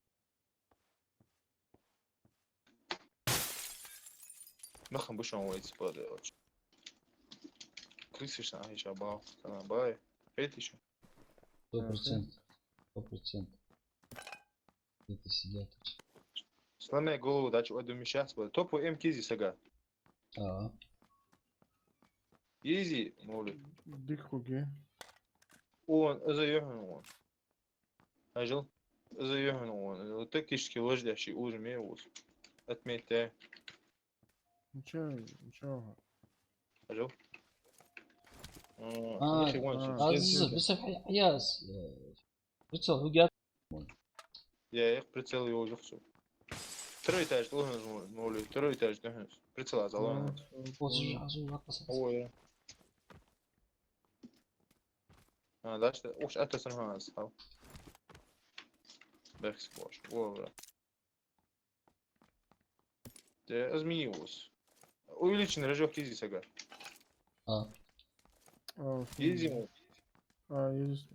Махан бушан вайц падаёч. Крысишна ахиша бал, кана бай. Хетиша. Сто процентов. Сто процентов. Где-то сидят тут. Сломай голову, дальше ой, думаю, щас будет. Топ М кизи сага. А. Изи, молли. Дик хуги. Он, из юхьан он. Ажал. Из юхьан он. Тактически ложь даши уж ме уз. Отметьте. Ничего, ничего. Ажал. А, а, ничего, а, ничего. Азиз, бисер хьаяс, э, прицел, хугят. Я, я прицел его уже всё. Второй этаж, должен же, ну, или второй этаж, да, прицел, а, заломан. Вот же, а, же, вот, посмотри. Ой, я. А, дальше, уж это сам, а, стал. Бэкс, кош, о, бля. Те, изменилось. Увеличенный рожок изи сага. А. А, изи. А, изи.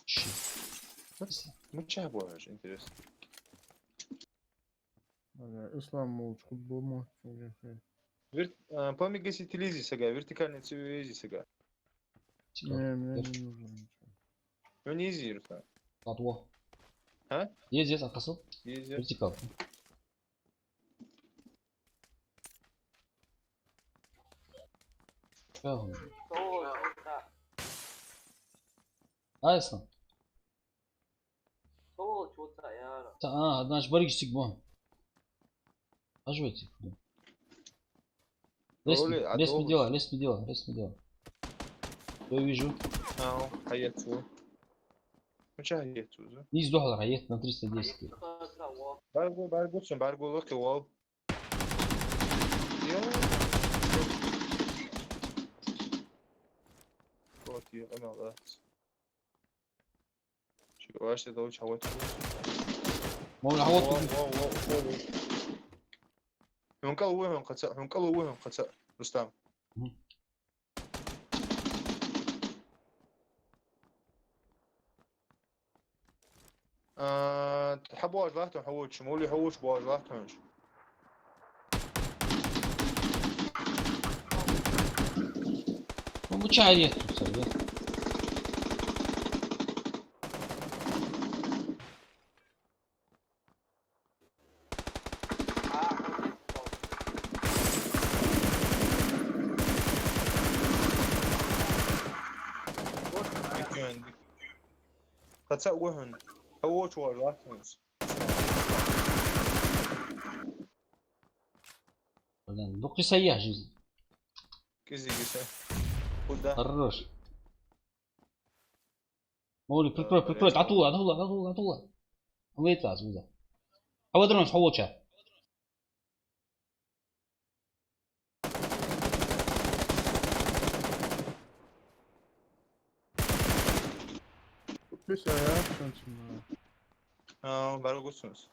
Щит. Ну, чё будешь, интересно? Бля, Ислам молча хутба ма, чё, бля, хе. Вер-, а, помоги сеть лези сага, вертикальный цевьё ези сага. Не, мне не нужно ничего. Ну, не ези, Руслан. Ладно. А? Ези, ези, акъасыл. Ези. Вертикал. Чё? Айслан. Та, а, значит, барыгаш цига ба. Хьажал цига. Лестни-, Оля, а лестни доллар? Делай, лестни делай, лестни делай. Всё, вижу. Ау, хьаетт цо. Ну чё хьаетт цо, за? Низ духьал хьаетт на триста десять. Барго, барго, цун барго лакхе вал. Йо. Вот, я, ана, да. Чё, ваш это очень хавать. Мол, а вот. Во, во, во, во, во. Хьункал ву хьун кхаца, хьункал ву хьун кхаца, Рустам. Мгм. А, хьабоагӀаш латт хьона, хьо воча, мули хьо воча боагӀаш латт хьона. Ну, муча ехать тут, да? Кхаца ву хьона. Хьо воча воагӀаш латт хьона. Блин, дукха са я жизнь. КӀезига са. Куда? Хорош. Маули, прикрой, прикрой. ДӀатулла, дӀатулла, дӀатулла, дӀатулла. Вейт аз, вейт аз. Хьо вадрон, хьо воча. Подписывай, а, что там? А, баргусунс.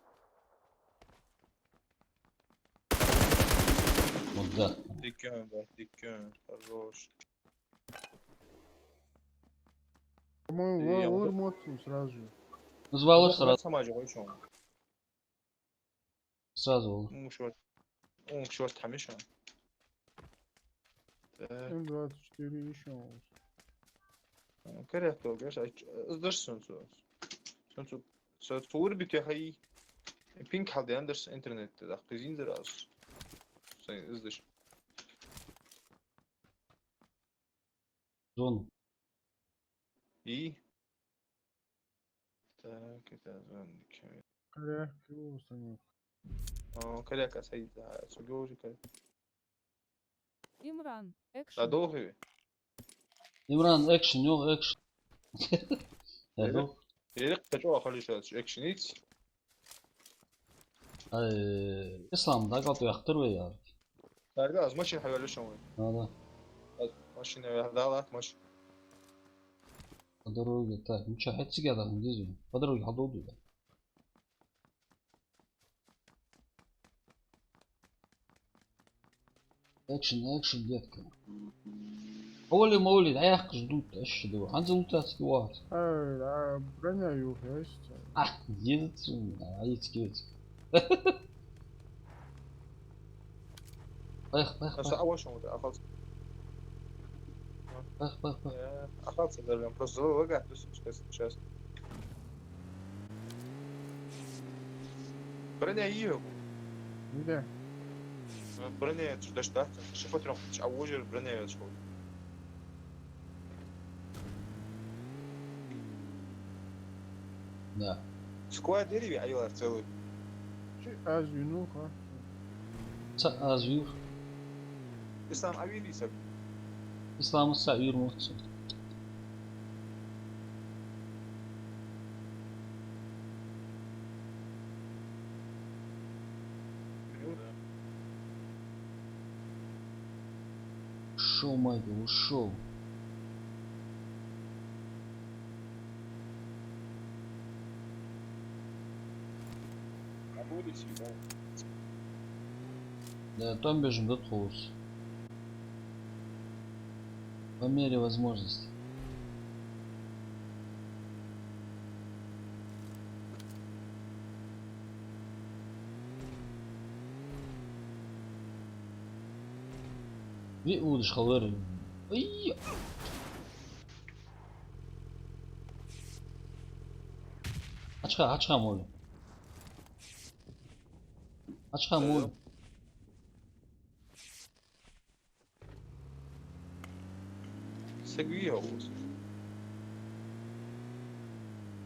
Вот да. Диккен, да, диккен. Хорош. По-моему, Ты ва-, я валар вот мотсун сразу же. Ну, звало Да, сразу. Сама же вышел. Сразу валар. Ну, шорт. Ну, шорт, хьамиша. Так. М двадцать четыре ещё. Корректно, конечно, а ч-, сдашь солнцу. Солнцу, солнцу урбите хай. Пинг хьал де андерс интернет, да, хызин дерас. Сай, сдашь. Зона. И? Так, это зона. Коряк, его установил. О, коряк, а сай, да, сугёжи коряк. Имран, экшен. Задолго. Имран, экшен, йо, экшен. Э, Эрик, дох. Эрик, ты чё, ахали сейчас экшен ить? Ай, Ислам, да, как я хтор ве я. Так, да, аз машин хьавелли шо вай. А, да. Аз машин я, да, лат машин. По дороге, так, ну чё, хьаьт цига да, не здесь. По дороге хьадоду, да. Экшен, экшен, детка. Оли-моли, дӀаяхкаш дут, аш ду. ХӀанз лутац ду вац. Ай, а, броня юх есть. А, дезац, а, яц, яц. Пах, пах, Аса пах. Авашон да, ахалц. Пах, пах, пах. Э, ахалц, да, прям просто залага, то есть, сейчас, сейчас. Броня йиӀиг. Да. Ну, броня, это ж даш дат. Шифотрём, а уже броня, это что? Да. Сквад дери, а йилар целый. Чё, аз винул, ха? Ца аз вир. Ислам, а вири саб? Ислам, ца вир мутса. Ушел, Майкл, ушел. Да, там бежим, да, тхус. По мере возможности. Биъ удаш хала вар. Ай! Ачха, ачха моли. Ачха моли. Саг вий хьо укхаза?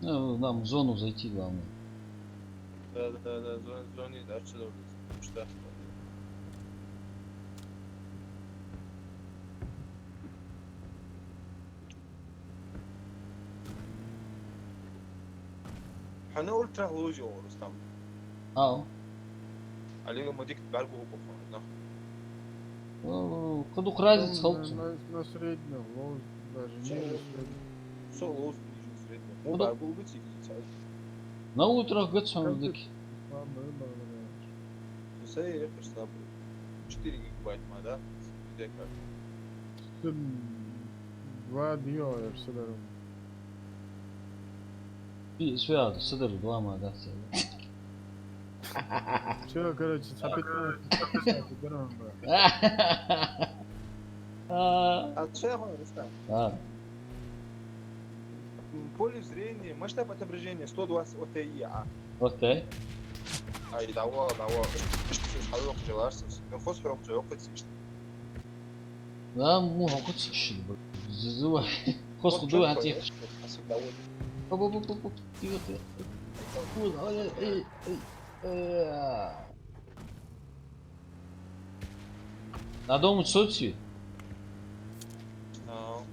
Ну, нам в зону зайти, главное. Да, да, да, зон-, зоне дальше добавиться. Что? Хьона ультрах ловш йоагӀа, Рустам. Ау. Олега ма дика бӀаргагу хӀама, нах. О, кхы дукха разница хилац. На, на, на среднем ловш, даже ниже среднего. Со ловш ниже среднего. Мо бӀаргагу цига ца. На ультрах гац хьона дика. Слабый, слабый. Сай яхаш слабый. Четыре гигабайта ма, да? Где как? М, два дийо яр садар. Пи, свял, садар два ма дац. Всё, короче, цхьа пятнадцать, пятнадцать грамм, бля. А. А цхьа хьона, Рустам? А. М, поле зрения, масштаб отображения сто двадцать О Т И, а. О Т И? Ай, давай, давай. Иш, иш, иш, хьалокх желарсис. Ну, хос хьокх, хьокх, иш. Да, му хьокх, иш, бр-, зазывай. Хос худу, а ты. Оп, оп, оп, оп, оп. Тихо, тихо. Ой, ой, ой, ой, ой. Надо умыть соци. Ау.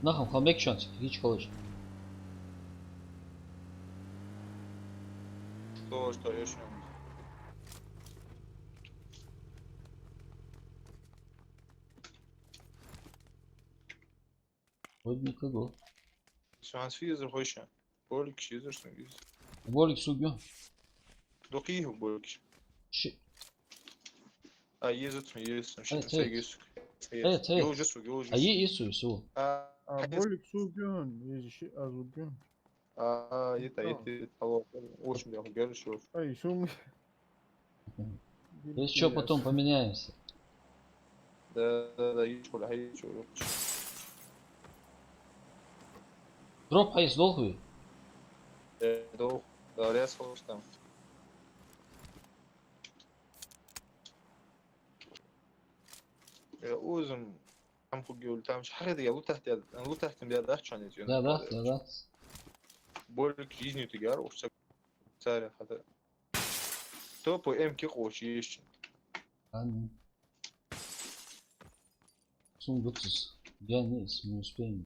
Нахам, хам бек шанс, хич халаш. Что, что ещё? Вроде никого. Шанс физер хойша. Болик шизер сун гиз. Болик сугу. Докхи болик. Ши. А, еза цун, еза цун, ши. Э, цун, цей. Еза. Э, цей. Ёжа суг, ёжа. А, е-, еза суг, еза суг. А, а, болик суг, еза ши, а, суг. А, это, это, алло, очень много говоришь, вот. Ай, шум. Если чё, потом поменяемся. Да, да, да, ещё, бля, ещё, ещё. Дроп хьайс долхуй? Э, долх. Да, ряс хос там. Э, узум, там хугиул, там шахид я лутахт я, лутахт я, да, чё не, да, да, да, да. Болик жизни ты гар, уж царя хата. Топо М-ки кхочу ешча. А ну. Сум гуццус. Я не, с-, не успеем.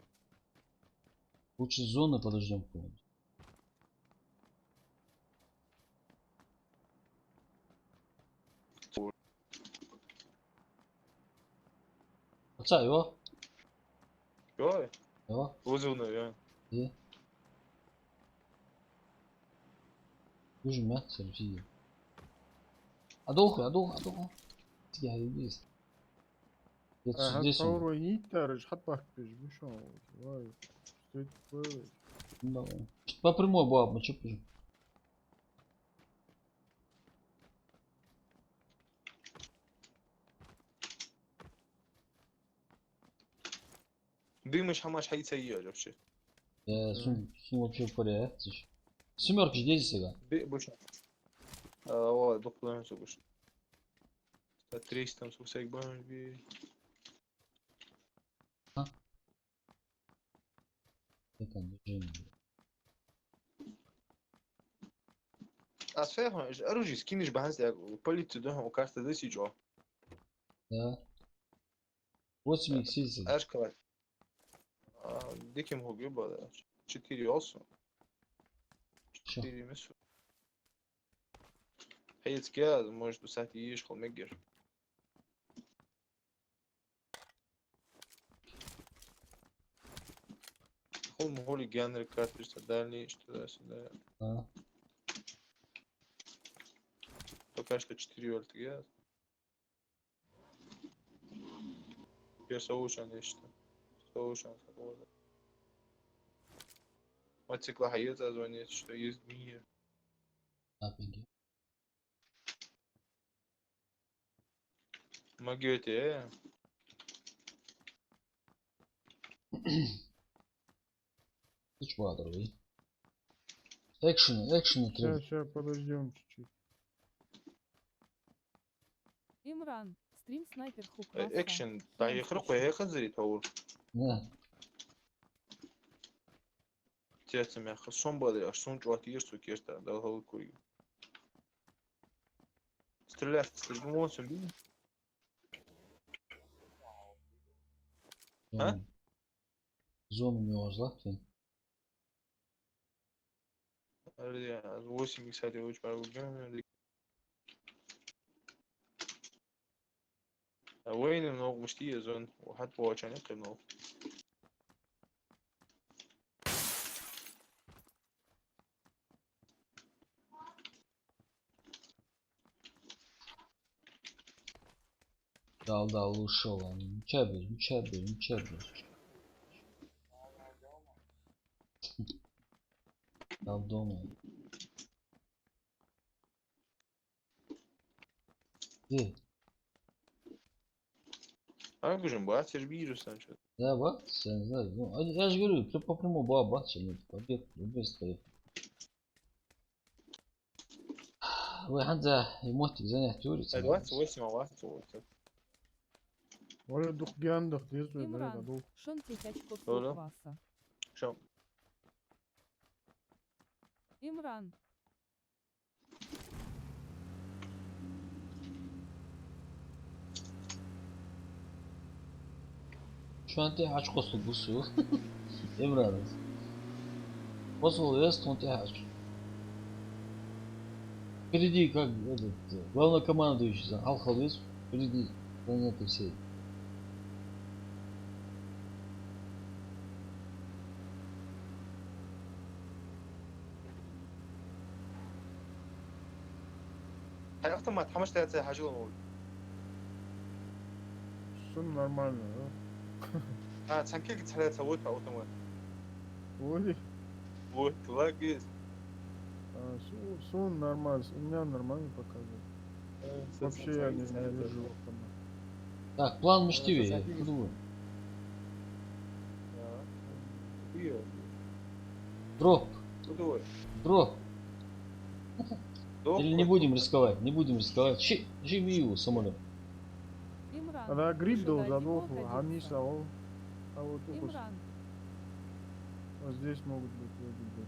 Лучше зоны подождём какую-нибудь. Отца его? Ой. Его? Вызов, наверное. И? Дуже мягко, Сергей. Адолху, адолху, адолху. Я, иди. Ага, здесь он. Второй нитарыш, хат бахпеш, бишо. Вай. Что это такое? Ну, давай. По прямой баб, мы чё пишем? Дымыш хӀамаш хьайца йоагӀаш вообще. Э, сум, сум вообще в порядке. Семёрка же здесь, сега. Бе-, бушна. А, о, духлан су бушна. Та триста там су всех бомби. А? Это движение. А сфеху, оружие скинешь баханс, я полицию доху, карта досичо. Да. Восемь икс есть. Ашкала. А, диким хуги бада. Четыре олсу. Чё? Четыре мису. Хецке, может, усати еш хол мегер. Хол моли генри карточка дальний, что-то сюда. А. Пока что четыре вольт, я. Теперь соушен есть. Соушен, свобода. Вот стекла хает, звонит, что есть мир. А, пинги. Ма гойта. Кучбадар вай. Экшен, экшен треба. Ща, ща, подождём чуть-чуть. Имран, стрим снайпер хук. Э, васа. Экшен, стрим дӀаехар, хук. Кхы хьехазари товр. Не. Терца мягко. Сом баде, аж сом чуат ирсу керта, дал халкуй. Стрелять, стрельбу мон сом бин. А? Зона не ожлахтин. Ари, аз восемь икса де уч бар гуган. А вайна ног мишта я зон, хат бочане кыно. Дал, дал, ушёл он. Ничего без, ничего без, ничего без. Дал дома. Где? А, гужин, бац, я ж вижу сам чё. Да, бац, я не знаю. Ну, а я же говорю, ты по прямому ба-, бац, что нет, побег, убийство. Вай хӀанз из моттиг занять юрий, а, двадцать восемь, а двадцать восемь. Вай дукха гаьна даха деза вай, Имран, дагадоагӀа. Шун тихачко. Ала. Класса. Шо. Имран. Шун тӀехьа Ӏочукхоссалургва со. Имран. Кхоссавала веза тхона тӀехьа Ӏочу. Впереди, как этот, главнокомандующий, за, хьалха веза, впереди планеты всей. Хьай автомат, хӀама дац, хьажал ма вай. Сона нормально, да? А, цхьан кулг цхьаьна ца вута автомат. Вуй? Вуй, лаги. А, со-, сона нормально, у меня нормально показывает. Э, со-, вообще со-, я не, не вижу автомат. Так, план мишта я, э, со-, куда? Да. Дроп. Куда? Дроп. Или не будем рисковать, не будем рисковать. Ши-, ши мию самолёт. Имран, ана гриб дол задолху, хӀама нийса вол. А вот укхаза. Имран. Вот здесь могут быть люди где-то.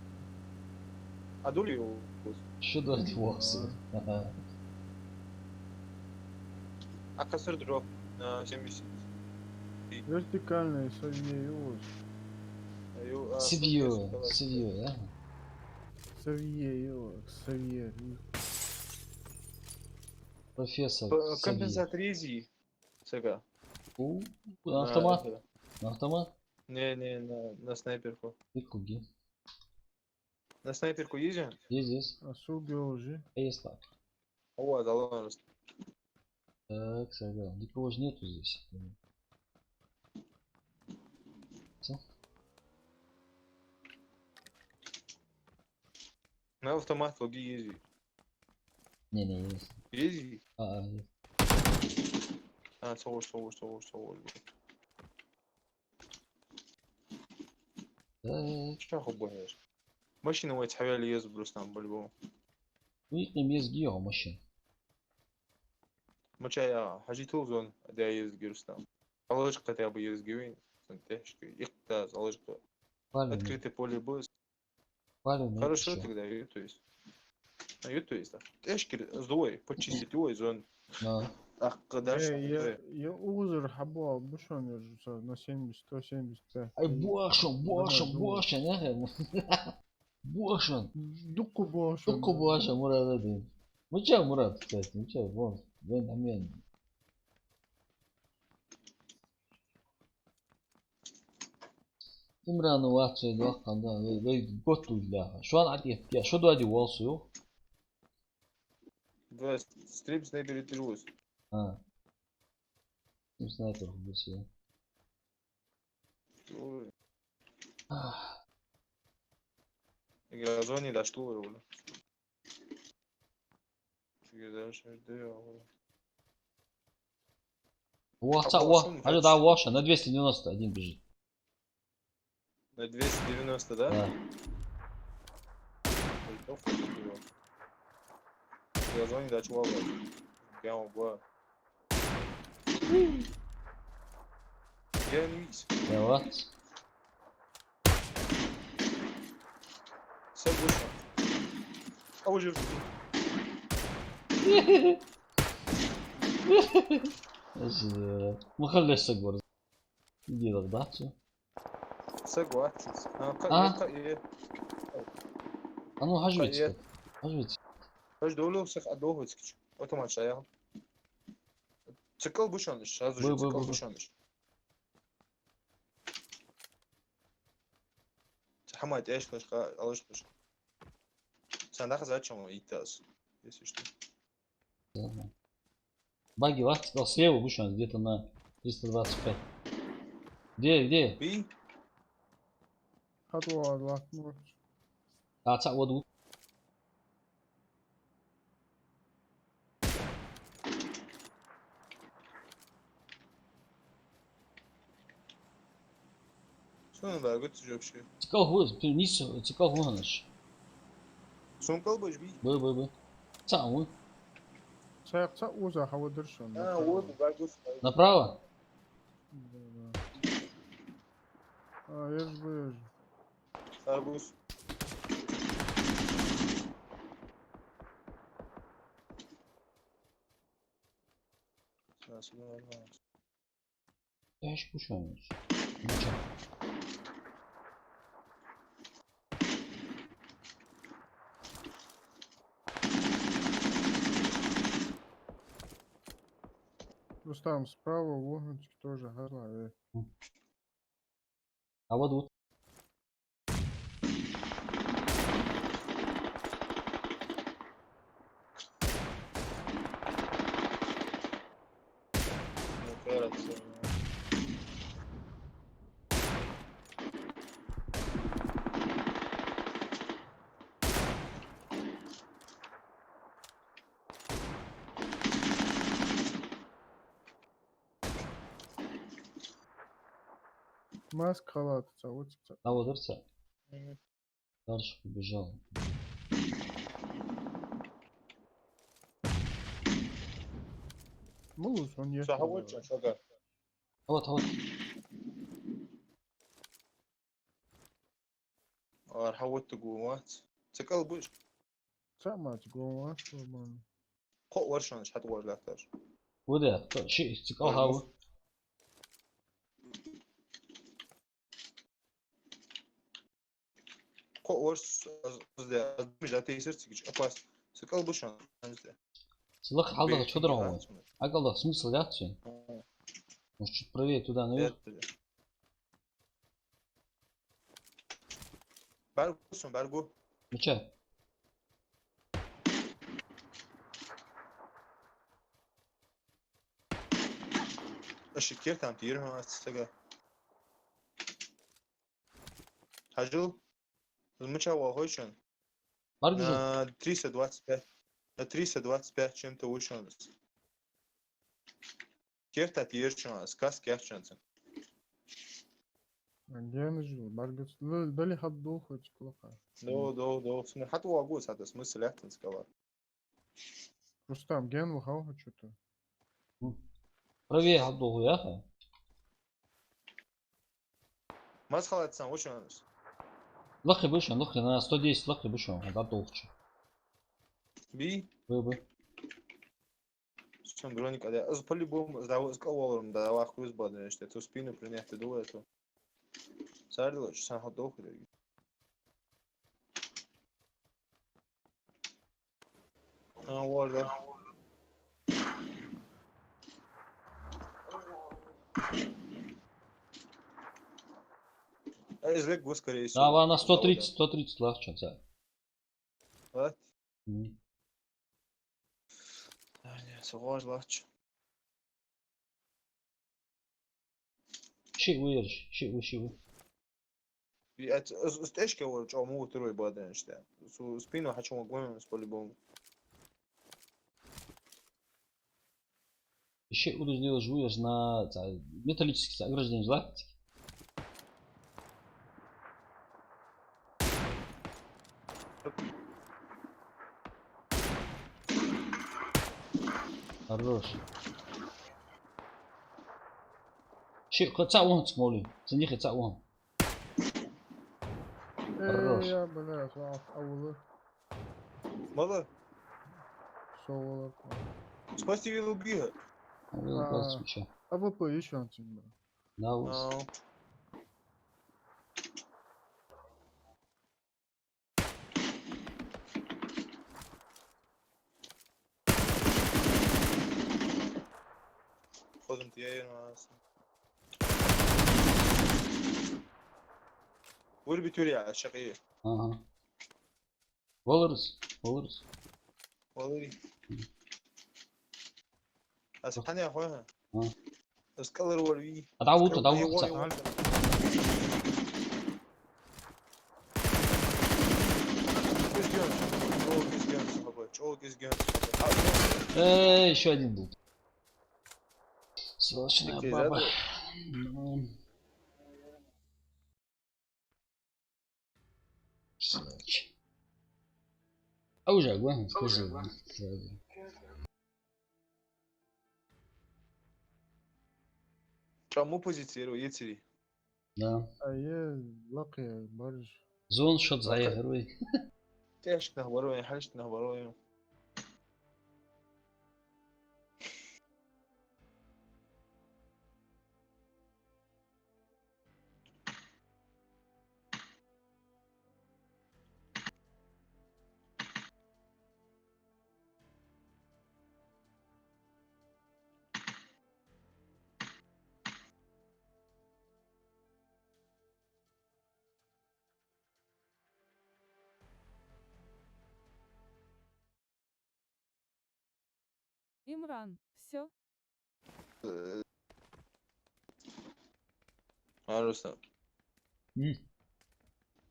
А дули у вас? Ши дойти вовсе. Ага. А касар дроп на семьдесят. Вертикальный савье у вас. Ю, а, савье, савье, да? Савье, ю, савье, ю. Профессор. П-, савье. Компенсатор ези. Сага. У, на автомат? На автомат? Не, не, на, на снайперку. Дика хургья. На снайперку ези? Ези, ези. А су бёжи. Есть так. О, залон. Так, сага. Никого же нету здесь. Всё. На автомат логи ези. Не, не, есть. Ези? А, а, есть. А, согуш, согуш, согуш, согуш. Так. Ча хуббанеш? Машина вай цхьавяли еза, Рустам, по-любому. Уикнем еза гио машина. Мачая, хьажи тул зон, да еза ги, Рустам. Алыш хотя бы еза ги вин, сан тешки, ихта алыш. Открытое поле бус. Парень, хорошо, ещё. Тогда, ю, то есть. А, ю, то есть, да. Тешкир сдувай, почистить, ой, зон. А. Ах, когда. Э, я, я узор хабуа бушон, я же на семьдесят, сто семьдесят пять. Ай, буашон, буашон, буашон, я. Буашон. Дукку буашон. Дукку буашон, Мурад один. Ну чё, Мурад, кстати, ну чё, вон, вон, амен. Имрана вац вай доккха, да, вай, вай готта уж даха. Шоана Ӏатехка, шо доаде волсу, ю? Да, стрим снайпер тирвус. А. Стрим снайпер хубус, я. Ой. Ах. Игра зони да что ли? Чё дальше жду, я говорю. Вахца, вах, Хьажа, да, вахша, на двести девяносто один бежит. На двести девяносто, да? Да. Ой, ох, ох, ох. Я звоню, да, чувак. Я могу. Я не вижу. Я вот. Всё, вышел. А уже. З-, махаллеш саг вар. Иди, да, всё. Саг вар. А, ка-, А? Ка-, е. А ну, хьажа вецка. Хьажа вецка. Хьажа долу саг а дохуц кич. Автомат шая. Цикл бушанаш, сразу же Бу, бу, цикл бу, бу. Бушанаш. Ца хьамай тӀеш хаш, ка-, алаш хаш. Сан даха зачем он иттас, если что. Ага. Баги вахт, слева вышел, где-то на триста двадцать пять. Где, где? Би? Хатуа лахмур. А, ца воду. Сона багуц вообще. Цикл ху, пи-, нис цикл ху ханаш. Сона кал баш би? Бу, бу, бу. Ца ву? Ца, ца уза хавадар шон. А, вот, багуц. Направо? Да, да. А, еш бу, еш. Арбуз. Сейчас, ну, ну. Эш пушамус. Ничего. Рустам, справа, вогончик тоже, гарла, э. А вот, вот. Маска халат, ца, вот, ца. А вот это. Мгм. Дальше побежал. Мулус, он есть. Ца, хавач, чага. Вот, вот. Ар хават гу вац. Цикл буш. Ца мац гу вац, нормально. Кхо варшан шат вар лахташ. Вода, то ши цикл хаву. Кхо варш аз, аз де, аз де, мижа тейсер цигич, опас. Цикл бушан, аз де. Цилах халда чудра он. Акалда смысл яц. Может, чуть правее туда, наверх? Баргу сон, баргу. Мича? Аши кертам тир, ма, ацтага. Хьажал. Мича вахой шан? Баргу сон. На триста двадцать пять. На триста двадцать пять чем-то вышел. Керта тирчан, сказ керчанцан. Гена жил, баргуц, дали хат дохуц клаха. До, до, до, сна хат вагуц, хат смысл яхтан скала. Рустам, ген вахал хочу-то. Правее хат доху яха. Мас халат сан, вучанус? Лахи бушан, лахи на сто десять лахи бушан, хат дохучу. Би? Бы, бы. Сам броник, а я, аз по-любому, за, аз кого, да, вах, круз баден, что ту спину принять, ты думаешь, что? Сардилач, сан хот дохуй. А, вот, да. А, из век гус, скорее всего. Да, ва на сто тридцать, сто тридцать лахчан, ца. Вот. Мгм. А, не, со гож лач. Ши ву ерш, ши ву, ши ву. И эт, с, с тешка вор, чё, му второй баден, что? Су спину хочу, могу, с по-любому. Иши удуз лелаш ву, яж на ца металлический ца ограждение златки. Хорош. Ши кха ца вон цмоли. Цинихи ца вон. Хорош. Э, я, бля, класс, а вылы? Мала? Шо вылы? Спасти вилу биха. А вылы А, класс миша. А В П ещё он цин, бля. Да, вот. А. Ходим, я её на. Вырубить Юрия, а щас и. Ага. Валарус, валарус. Валари. А сохраняй, хуя? А. Скалер варви. А да, вот, да, вот. Э, ещё один был. Сволочная баба. Ну. Сволочь. А уже, ладно, скажи. Чаму позицировал, ецери? Да. А е лакхе барж. Зон шот заехал, ой. Тешк нах барой, хальшт нах барой. Имран, всё? Э. А, Рустам. М.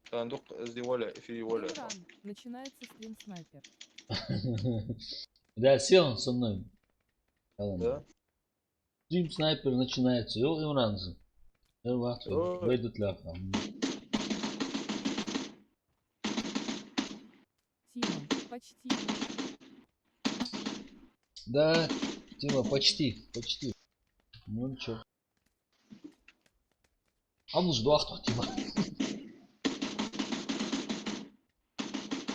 Сандук, жди, Воля, эфире Воля. Имран, начинается стрим, снайпер. Да, сел он со мной. Да? Стрим, снайпер начинается. Йо, Имранза. Э, вахт, ой, вайдут ляха. Тима, почти. Да, Тима, почти, почти. Ну ничего. Абуш дуахтух, Тима.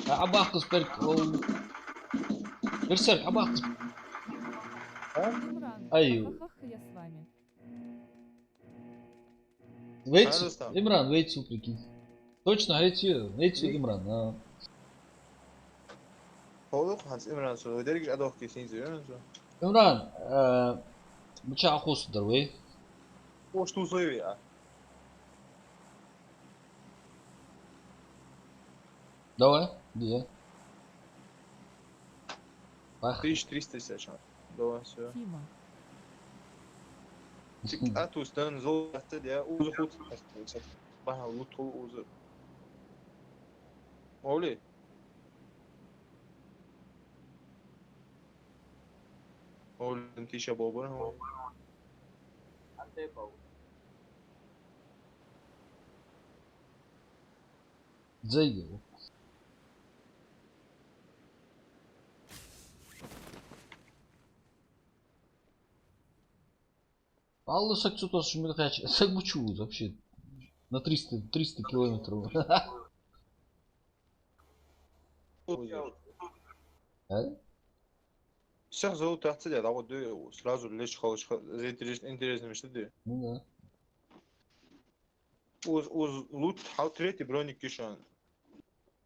А, абахкус перк, ол. Берсерк, абахкус. А? Имран, ай, ха-ха-ха, я с вами. Вейцу, а, Рустам? Имран, вейцу, прикинь. Точно, вейцу, вейцу, Имран, а. Холух, хӀанз Имран со, дерригаш а дохке синза, Имран со. Имран, э, мича ахус дар вай? Ош ту сой вай, а. Давай, где? Пах. Тысяча триста сейчас. Давай, всё. Тима. Цик атус дан зол атта, я, уза хут. Баха лут хул уза. Оли. Оли, тиша бобар, хо. Зайди. Алла саг цу тос шумил хач, саг бучу вообще. На триста, триста километров. А? Всех зовут отсюда, да, вот, да, сразу лечь, холочь, интересно, интересно, что ты? Ну да. Уз, уз лут, хьал третий броник кишан.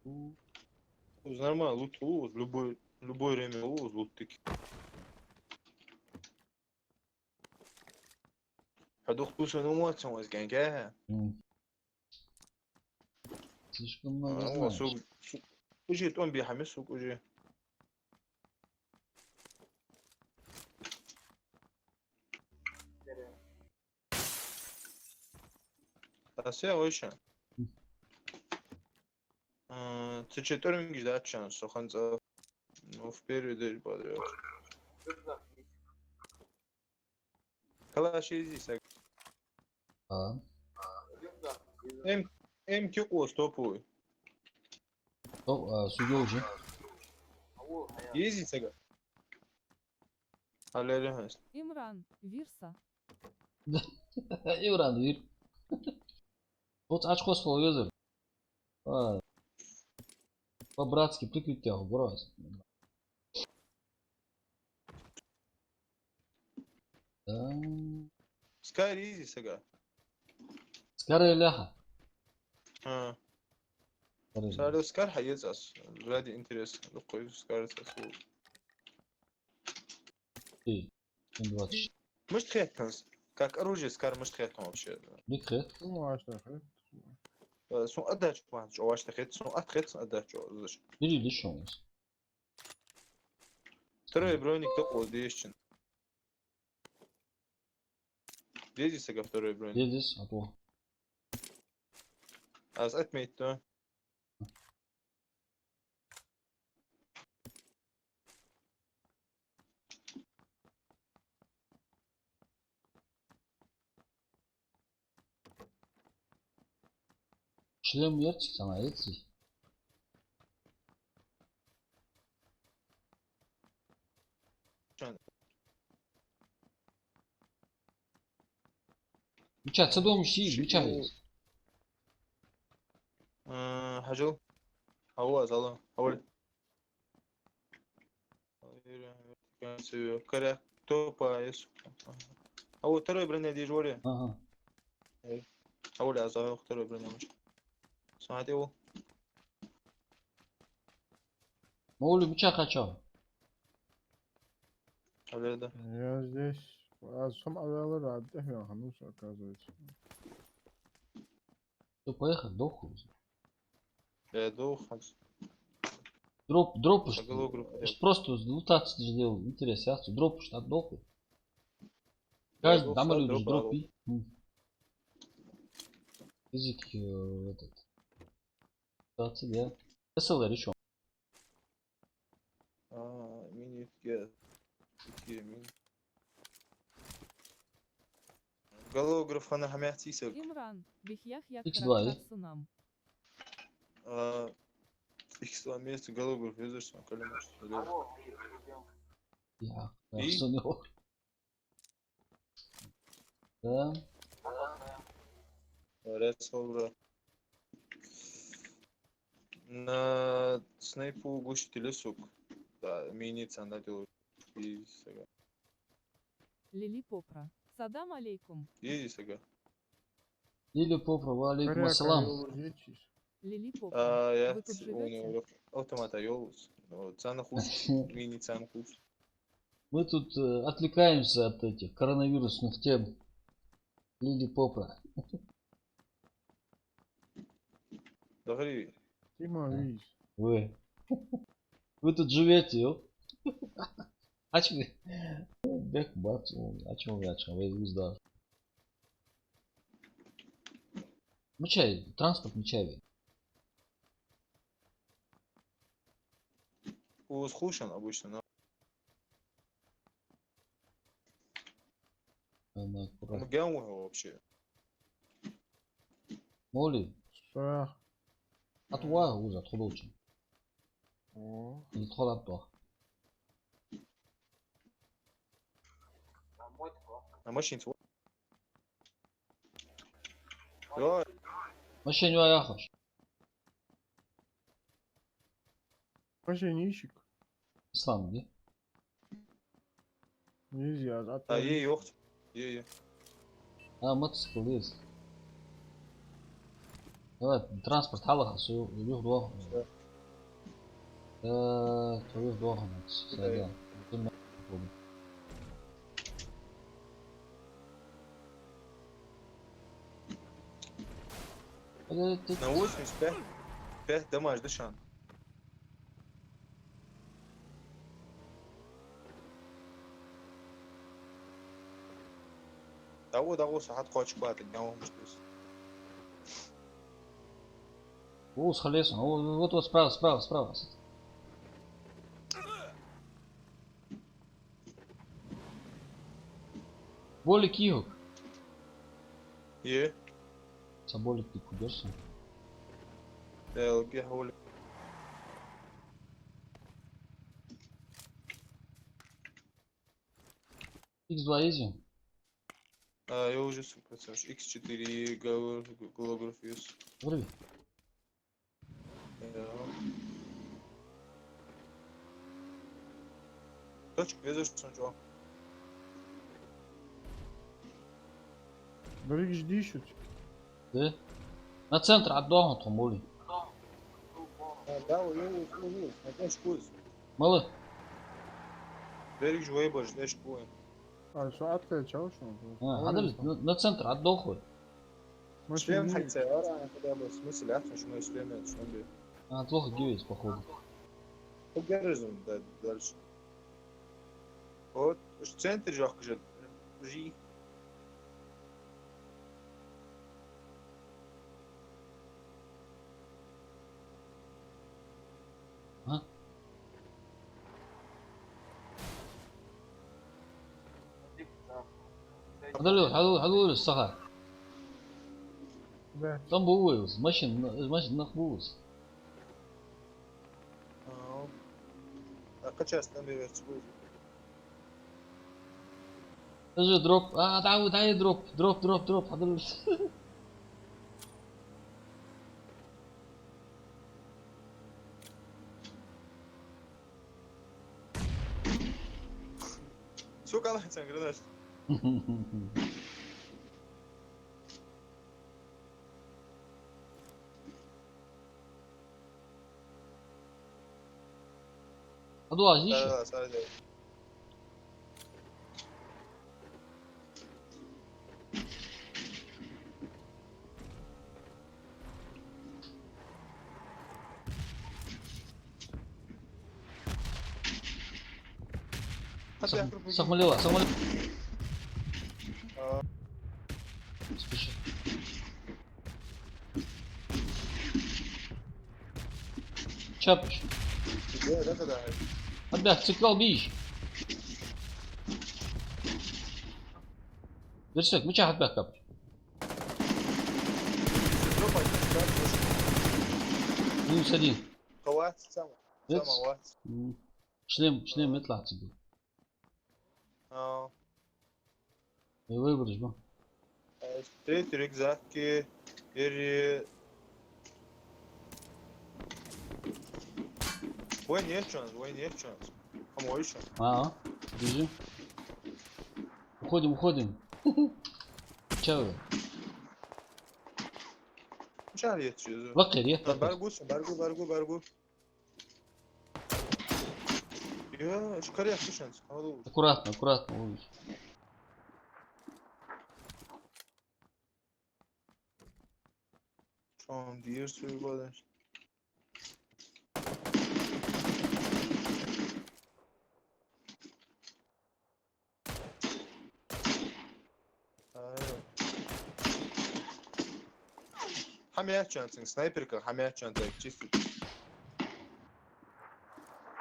Уз нормально лут, уз любой, любой время уз лут тик. Хьадух туса ну мо цун уз генге. М. Слишком много, а, знаешь. Сук, сук. Уже тон би хами сук уже. Аса вайша. А, цу четверым гиждачан, со ханца. Ну, в первый день подряд. Калаш езий сага? А. М, М кхы къоз топовый. Топ, а, су йолча. Езий сага? Алло, алло, хьаст. Имран, вир са. Имран, вир. Хоц ачхос вол везар. А. По-братски прикрыть яху, брос. Да. Скар езий сага? Скар яхар? А. Скар езий. Сара скар хьаэца аз. Ради интереса. Дукхой скар ца су. Ты. М двадцать. Мишта хет хьона? Как оружие скар мишта хет хьона вообще? Дика хет. Ну, аш так хет. Э, сона отдача план, чё, аш так хет, сона ат хет, сона отдача, чё, заш. Бери лишь он. Второй броник только вот здесь чин. Езий сага второй броник? Езий, а то. Аз отметь, да? Шлем яц, цхьан яций. Мича, ца дом ши, мича из? Э, хьажал. Ава, зала. Ава. Коря, топа, ес. Ава, второй броня дижоре. Ага. Ава, а зала второй броня муш. Смотри, у. Маули, мича качал? Алло, да. Я здесь. А сам авелар, а дехьа ханус, оказывается. Всё, поехали, дохуй. Я дохуй. Дроп, дроп уж. Поголовку дроп. Просто лутаться сделал, интерес, я дроп уж, так дохуй. Каждый дроп, дам люди дроп, дропи. М. Физик, э, этот. Лутаться, да. С Л Р ещё. А, мини, я, я, мини. Голограф хьона хьамехций саг. Имран, бихьях я. Икс два, каракатар сунам. А, икс два место голограф везаш сан калимаш. Я, и? Что не ок. Да. Рецовра. На снайпу глушителя, сук. Да, мини цана делаю. И сага. Лили Попра. Салам алейкум. Иди сага. Лили Попра, ва алейкум ассалам. Лили Попра. А, я, вы тут живёте? Автомата йолус. Ну, цана хус, мини цана хус. Мы тут, э, отвлекаемся от этих коронавирусных тем. Лили Попра. Дагри. Тима, а, видишь. Вы. Вы тут живёте, ё? А чё вы? Бек бац, а чё вы, а чё вы, уздаш? Мичай, транспорт мичай вай? Уз хушан обычно, но. Она аккуратно. Ну, ген ухо вообще. Моли? Что? От уа уз, от худолча. О. Или от худолча. На машине цо. Йо. Машине йо яхаш. Машине ищик. Ислам, где? Нельзя, а, а, е, йохт. Е, е. А, мотоцикл есть. Давай, транспорт хьалаха, су, юх дох. Всё. Э, то юх дох, ну, всё, да. На восемьдесят пять, пять дамаж, да, шан? Да вот, да вот, сахат хочешь хватит, я вам что. О, с колесом. О, вот, вот, справа, справа, справа. Болик йий хьога? Е. Цхьа болик дика хургьяр сона. Э, лги хьоли. Икс два езий? А, я уже сто процентов. Икс четыре, гол-, голограф есть. Вырви. Э. Точка, везаш сона чӀоагӀа. Берригаш дийшац. Де? На центр ӀодоагӀа тхо, моли. А, да, у, у, у, у, на точку. Мала? Берригаш вай баш, точку. А, со Ӏоткъаьчав шоана. А, хьадале, на, на центр ӀодоагӀа. Шлем хьайца, ара, хотя бы, в смысле, а, что мой шлем, что ли? А, плохо гивец, походу. По героизму, да, дальше. Вот, уж центр жёг уже. Жи. А? Хьадале, хьадале, хьадале, саха. Да. Там бу вай, машин, машин нах бу вай. А, а качас там и верц бу. Даже дроп. А, да, да, и дроп, дроп, дроп, дроп, хьадале. Сука, она цен гранат. ХьадоагӀа йиш я? Да, да, да, сорян. Сах-, сахмалила, сахмалила. А. Спеши. Чапш. Тебе, да, когда? Отбяг, цикл бийш. Версек, мыча отбяг капш. Минус один. Кого? Сам. Вец? Сам, вот. М. Шлем, шлем метлаца бу. А. Э, выбор жму. Э, третий рюкзак, э, или вой, нет, чё у нас, вой, нет, чё у нас. Помой ещё. А, бежим. Уходим, уходим. Чё вы? Чё, нет, чё? Лакхер, я. Баргу, баргу, баргу, баргу. Я, шкаря, слушай, алло. Аккуратно, аккуратно, улица. Что он дверь свою падаешь? Хьамаьччанца, снайперка, хьамаьччанца, чисто.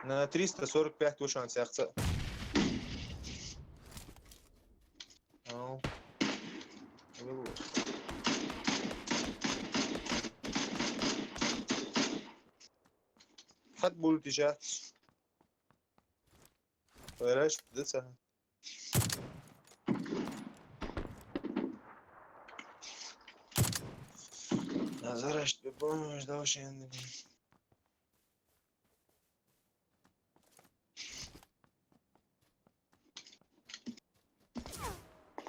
На триста сорок пять вышел он сяхца. Ау. Хат будет сейчас. Вайраш, да, ца? Назараш, ты помнишь, да, вообще, я не помню.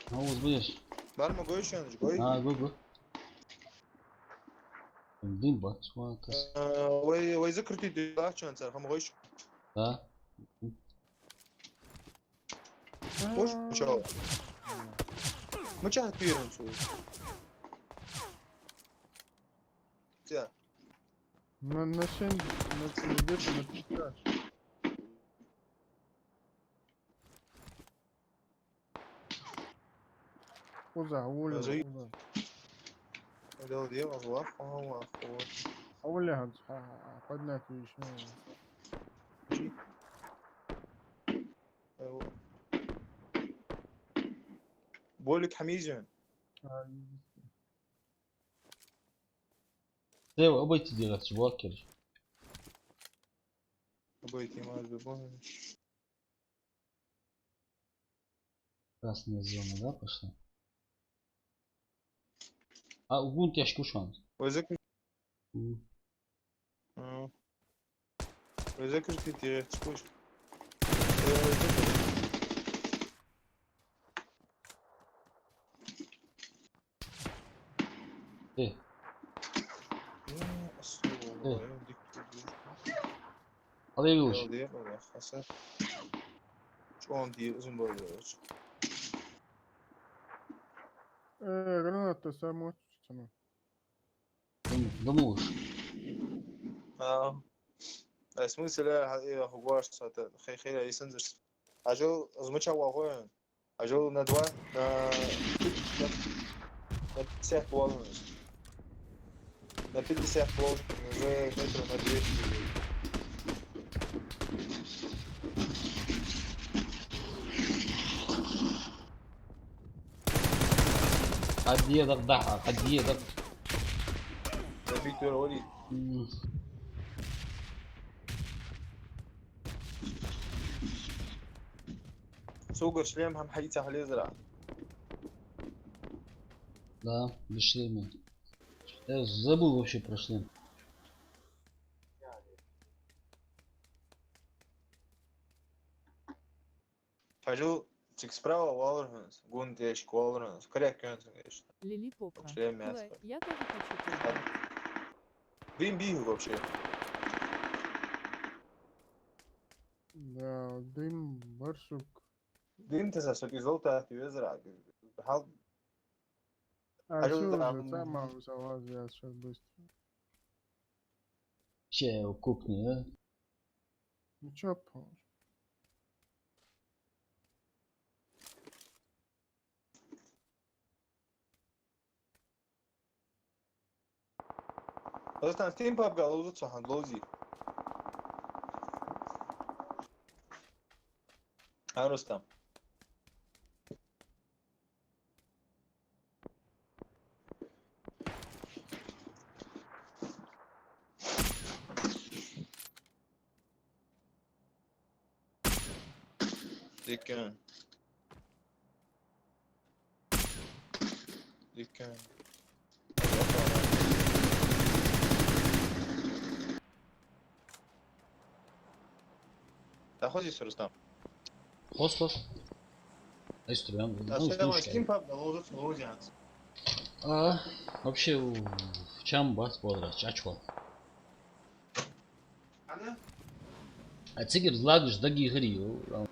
Хьо узбеш? Бар ма гой шоана, гой? А, гой, гой. Дин бац, ма кас. Э, вай, вай закрытый дилачан цар, хьо ма гой шоана. Да. Хош, чао. Мыча тиран су. Тя. На, на семь, на семь, где-то на пятнадцать. Куза, уволил, Зай-, куза. Дал дел, Аллах, Аллах, вот. А уволил, а, а, поднять ещё. Чи? Э, вот. Болик хьамийзен. Слева обойти делать, чувак, короче. Обойти может быть. Красная зона, да, пошла? А, у гун тяжко шван. Ой, закры-, Мгм. А. Ой, закрытый ты, слышь. Э, закры-, Э. Ну, а что, Э. э, дик-, дик-, Алай вилш. Алай, алай, хаса. Чон ди узун бойлоч. Э, граната самоч, чё? Дум-, думаешь? А. А в смысле, а, э, хугуаш, это, хей-, хей-, а, и сензорс. А чё, змыча вагон? А чё на два, на, на, на пятьдесят вагон? На пятьдесят вагон, уже метров на двести. Къадеда даха, къадеда. Забить вер вари. М. Сугар шлем хӀама хьаийца хьалезара. Да, без шлема. Я забыл вообще про шлем. Хьажал, цига справа валар хьона, гун тӀехьашка валар хьона, коряк кӀаьнкаш, конечно. Лили Попа. Вообще мясо. Кла, я тоже хочу тебя. Дым бий вообще. Да, дым, барсук. Дым ты за сок из золота, ты везра. Хал-, А хьажал, что да, уже, м, сама уже лазь, я сейчас быстро. Че, кукни, а? Ну чё, похож? Рустам, Steam пабга ловзу цу хьан ловзи. А, Рустам. Дикан. Дикан. Та хозис, Рустам? Хос, хос. Ай, струян, а ну, что слушай. Steam паб, да, ловзу, ловзу, а. А, вообще, у, в чем бас подра, чачвал. Ана? А цигар злагаш даги хари, ю, а.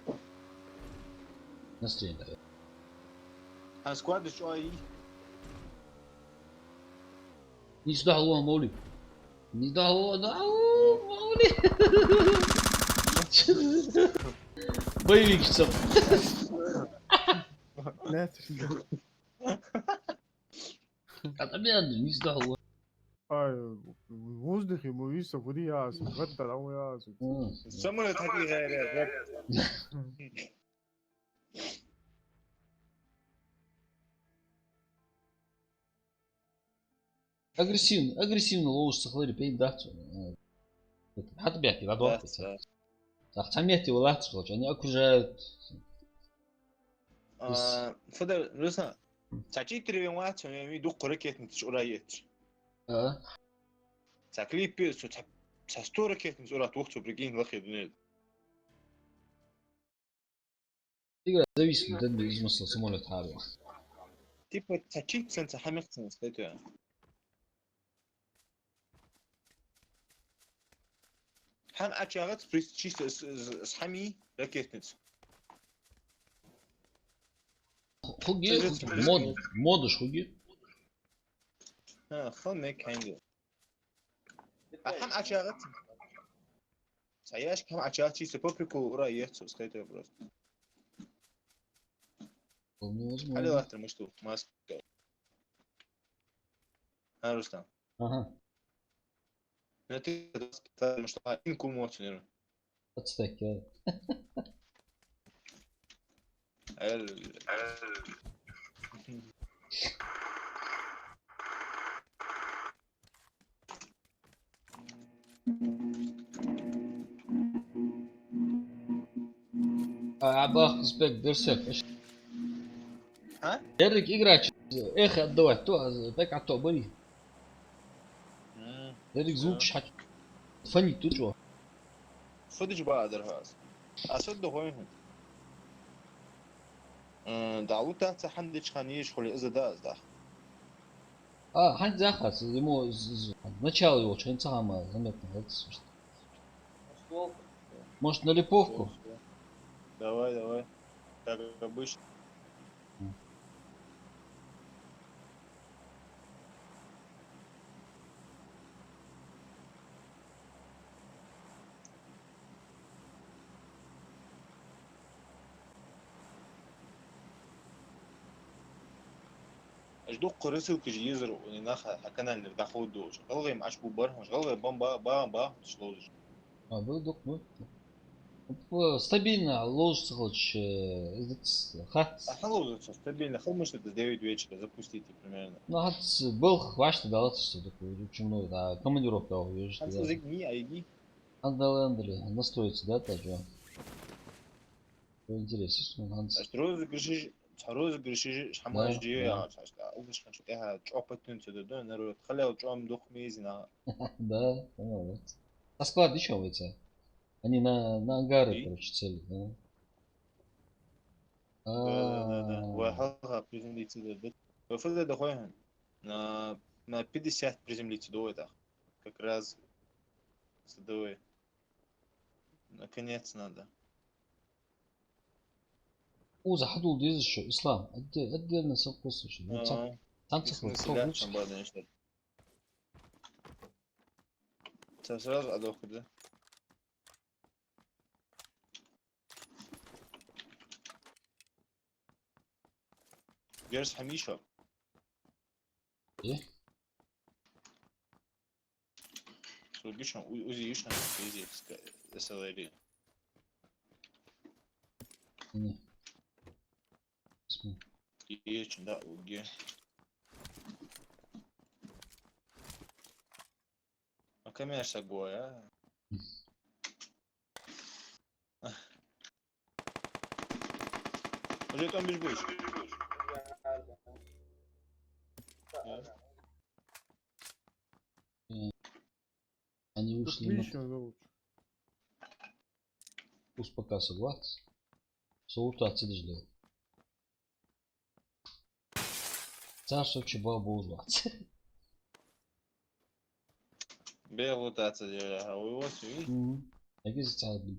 Настроение. А сквад чё и? Нийса дӀахьо, Мовли. Нийса дӀахьо, дӀахьо, Мовли. Боевик цо. Нациш. КӀатӀа беанна, нийса дӀахьо. Ай, в воздухе мы висим, худи яс, гаттар ам яс. М. Самолёт хьаки гӀайра, да? Агрессивно, агрессивно ловзуш ца хиларе пайда дац. Э, хьатӀабаьхкий, ладваккхий. Дац, дац. Сах цхьа метте валац хилча, они окружают. А, Федор, Руслан, цхьа читтара вен вац, вен ви дукха ракетница ура етташ. А? Цхьа клипе, цо цхьа, цхьа сто ракетница ура тохцо, прикинь, лахе дунен. Игра зависит от, из масала самолёт хьарва. Типа, цхьа чит санна, цхьа хьамех санна, скажи. ХӀама Ӏочуяхац, просто чисто с-, с-, с хӀамий ракетница. Хуги, это хуги, просто мод-, модаш хуги. А, хӀама мекхенга. А хӀама Ӏочуяхац. Цхьа ящик хӀама Ӏочуяхац, чисто по приколу ура етташ, скажи просто. Вполне возможно. Али лахтар мушту, маска. А, Рустам. Ага. Ну, ты, потому что один кул мочи, наверное. Подстакивает. Эл-, эл-, А, а бах, успех, берсех. А? Дерриг играч, эх, отдавать, то, а, так, а то, бери. М. Дерриг звук шхьач. Фанни тучо. Фу дича баа дар хьо аз? А сад да хойн хӀун? М, дӀалутац хьан дича хана еш хули из да аз дах. А, хьан захац, ему з-, з-, начало йолча, хьан ца хама, заметно, хьац. Может, на липовку? Давай, давай. Как обычно. Аш дукха рассылкаш езар, уни наха хьа каналера дӀаховдалуш. ГӀалгӀай ма Ӏаш бу бархӀаш, гӀалгӀай бан ба, ба, ба, тишлозаш. А, бу дукха, бу. Бу стабильно ловза ца хилча, э, из хац. А хьаловза ца стабильно, хӀама шта девять вечера запустите примерно. Ну, хац, балха вӀашта далац ца дукха, очень много, да, командировка уж. Хьан да. Зиг ми айги? Андал, андали, настроиться, да, та жо. Интересно, что он ханц. Аш розыгрыши, ца розыгрыши, шхьамаш жи, да. Аш, аш, да, угаш ханч, э, чопа тюнца да, да, народ, халял чом дух мизина. Да, молодец. А склад ещё в эти? Они на, на ангары, короче, цели, да? Да, да, да, да. А. Ва, ха, ха, приземлиться, да, да. Ва, фу да, да, хой, на, на пятьдесят приземлиться, да, это. Как раз садовый. Наконец надо. Уза хьадул деза шо, Ислам. Отде-, отдельно совхоз шо. Ну, ца-, ага. Танцы хлоп, хлоп, лучше. Там баден, что ли? Ца сразу адоху, да? Герс хьамиша. Э? Сургишан, у-, узи ишан, узи ска-, эсэлэри. Не. См. Иечин, да, уги. А камера сагоя. Уже там бежишь? Да. Они ушли на... Отлично, зовут. Успокаивайся, Влад. Салутация дождёт. Царство чебал был Влад. Бегал тӀаца дера, а вы вот, ви? Мгм. Какие за тебя?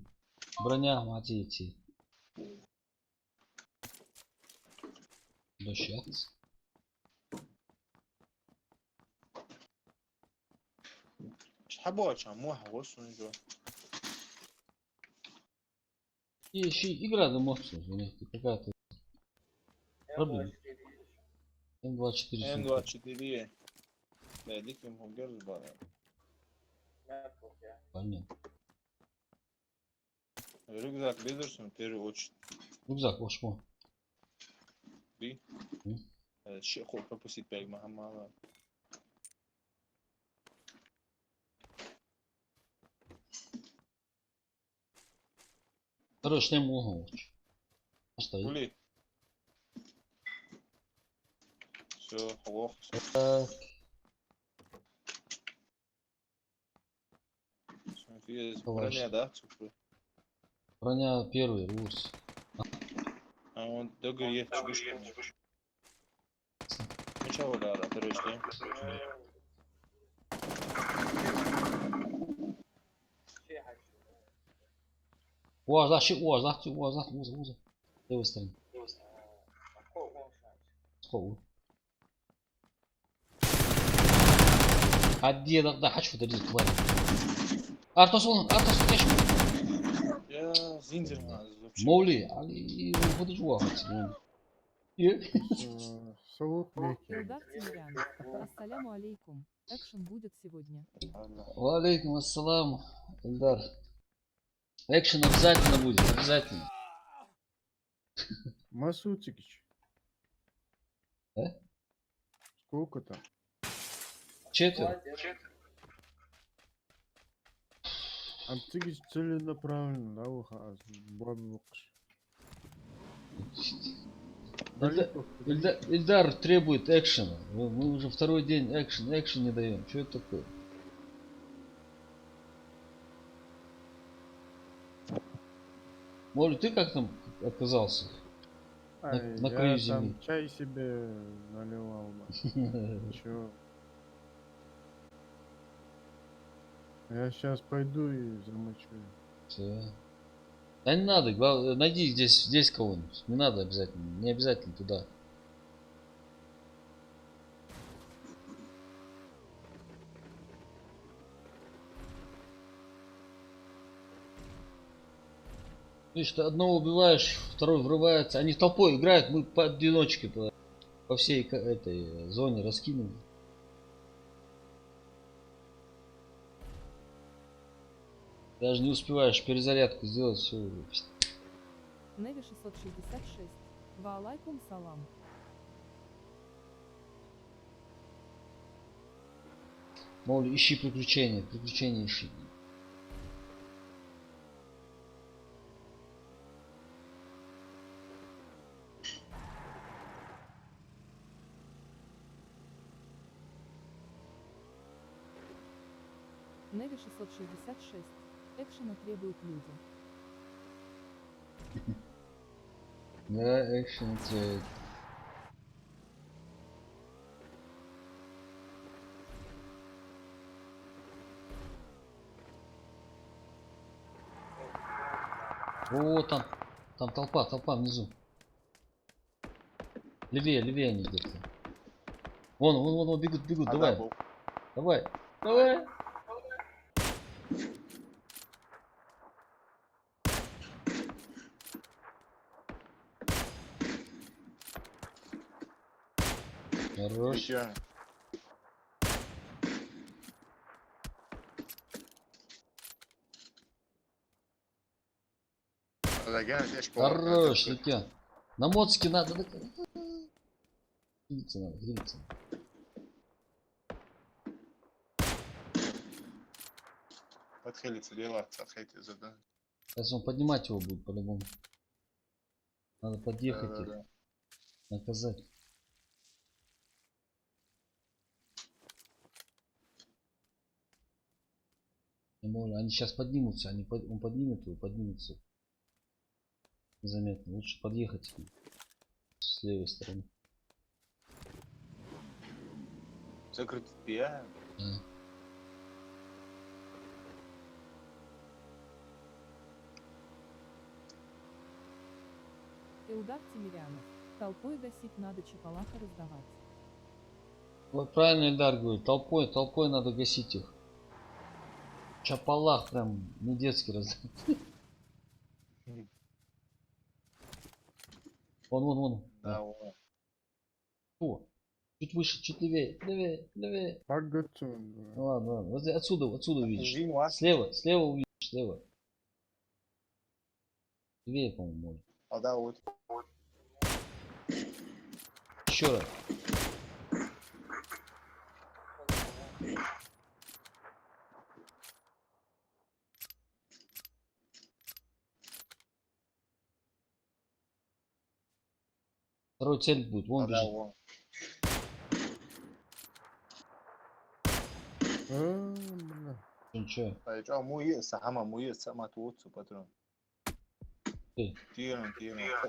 Броня, мать идти. Дождёт. Чхьабоача, муха гӀусун жо. И ши игра да мохсус, у них какая-то проблема. М двадцать четыре. М двадцать четыре. Да, диким хумгер бара. Понятно. Рюкзак безерсун, в первую очередь. Рюкзак, ош мо. Би? М? Э, ши хо пропустить бег, махамала. Короче, не могу лучше. Оставить. Хули? Всё, лох. Так. Смотри, здесь броня, да, цукры? Броня первый, лучше. А он договор есть, слишком. Мича валяра, короче. Уаз лахчи, уаз лахчи, уаз лахчи, уаз, уаз. Левая сторона. Схову. Хьадде дакъа да хьачу фу дерза тварь. Артос вон, Артос вон, кеш. Я зинзир ма, вообще. Моли, али, фу дича вахац, ну. Э? Э, салут алейкум. Илдар Тимирян. Ассаляму алейкум. Экшен будет сегодня. Ва алейкум ассалам, Илдар. Экшен обязательно будет, обязательно. Масутикич. Э? Сколько там? Четверо. Ам цига из целенаправленно, да, ваха аз бомбу ваккхаш. Ильда-, Ильда-, Ильдар требует экшена. Мы, мы уже второй день экшен, экшен не даём. Чё это такое? Может, ты как там оказался? На, ай, на краю я земли. Там чай себе наливал, да. Чё? Я щас пойду и замочу. Всё. Да не надо, гла-, найди здесь, здесь кого-нибудь. Не надо обязательно, не обязательно туда. Видишь, ты одного убиваешь, второй врывается. Они толпой играют, мы поодиночке по, по всей ка-, этой зоне раскинули. Даже не успеваешь перезарядку сделать, всё уже. Неви шестьсот шестьдесят шесть. Ва алейкум салам. Мол, ищи приключения, приключения ищи. Неви шестьсот шестьдесят шесть. Экшена требуют люди. Да, экшена требуют. О, там, там толпа, толпа внизу. Левее, левее они где-то. Вон, вон, вон, вон, бегут, бегут, давай. Был. Давай, давай. Хорош. Ещё. Хорош, Литья. На моцике надо, да. Хилиться надо, хилиться. Подхилиться, делать, отходить из-за, да. Сейчас он поднимать его будет по-любому. Надо подъехать их. Да, да, да. Наказать. Не могу. Они сейчас поднимутся, они под-, он поднимет его, поднимется. Незаметно. Лучше подъехать с левой стороны. Закрыть дверь. Да. Илдар Тимирянов. Толпой гасить надо, чапалахи раздавать. Вот правильно Эльдар говорит, толпой, толпой надо гасить их. Чапалах прям не детский раз. Вон, вон, вон. Да, вон. О, чуть выше, чуть левее, левее, левее. Так, готово. Ну ладно, ладно. Вот отсюда, отсюда увидишь. Слева, слева увидишь, слева. Левее, по-моему, может. А, да, вот. Ещё раз. Второй цель будет, вон бежит. Вон. А, бля. Чё, ничего? А чё, муе, сахама, муе, сама тут, патрон. Эй. Тиранг, тиранг, хо-,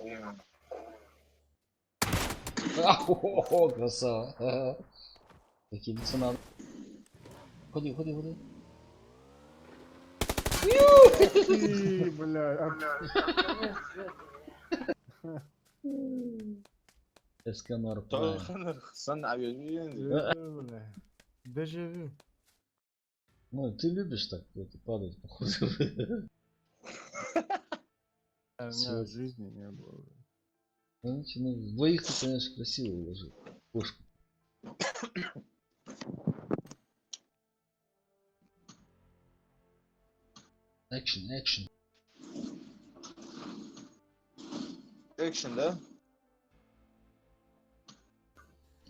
о. А, хо-хо-хо, красава. Такие пацаны. Ходи, ходи, ходи. Ты, бля, а. Эсканор Прайм. Ханар сан авиа. Э, бля. Дежавю. Ну, ты любишь так, это, падать, походу. А у меня в жизни не было. Ну, ничего, ну, в двоих ты, конечно, красиво уложил. Кошку. Экшен, экшен. Экшен, да?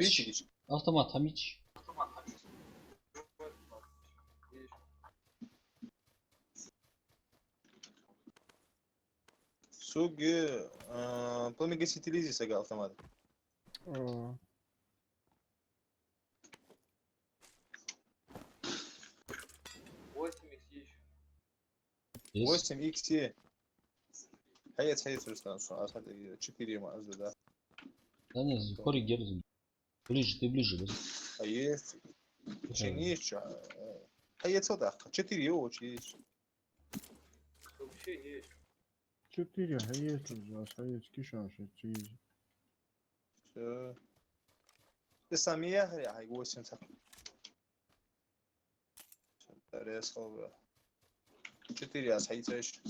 Хьамич. Автомат, Хьамич. Сога, а, помогите телевизор сага автомат. О. Восемь икс е. Есть. Восемь икс е. Хьаэца, хьаэца, Руслан, со, а, смотри, четыре ма, аз, да. Да не, коригируй. Ближе, ты ближе, да? А есть. Вообще не есть, чё. Хьаэца вот так. Четыре, о, есть. Вообще не есть. Четыре, хьаэца, Руслан, хьаэца, кишан, шесть, есть. Всё. Ты сам я, я, ай, восемь так. Резко, бро. Четыре аз хьаэца ещё.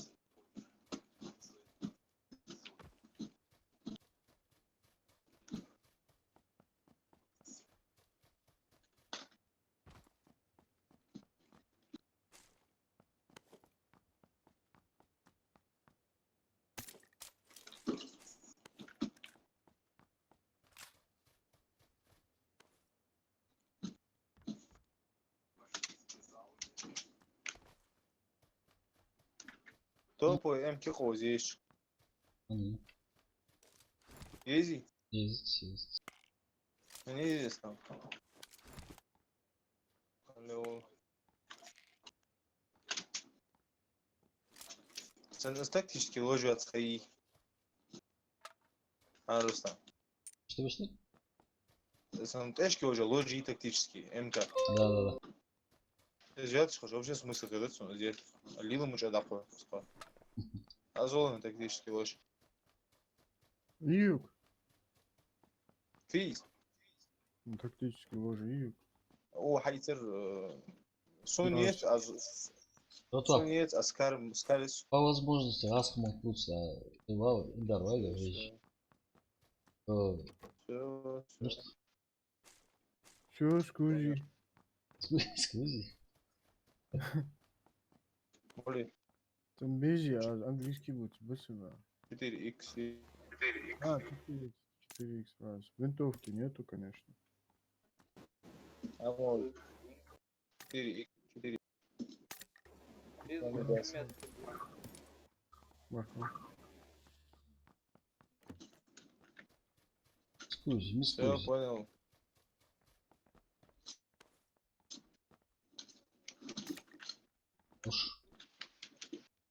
Топовый эм кхы къо езаш. Ани. Ези? Еза, еза. Неизвестно. Алло. Цхьан из тактически лож яц хьай. А, Рустам. Что вы что? Цхьан тӀехьашка уже лож я тактически, эм кхы. Да, да, да. Из яц хьожа, вообще смысл кхы дац цун, из яц. Лила муча дакъо, схо. А золото тактически лож. Юг. Физ. Ну, тактически лож я юг. О, хьайцар, э, сун Короче. Ец, а з-, Ротвак. Сун ец, а скар, скар ес. По возможности, раз хмот пуц, а, и вал, и дарвал, и вещь. Э, Всё, ну всё. Что? Всё, скузи. Скузи, скузи. Блин. Там бежи, а английский будет, быстро. Четыре икс. А, четыре икс, четыре икс, раз. Винтовки нету, конечно. А вот. Четыре икс, четыре. Без Там, да. Махно. Скузи, не Всё, скузи. Понял. Уж.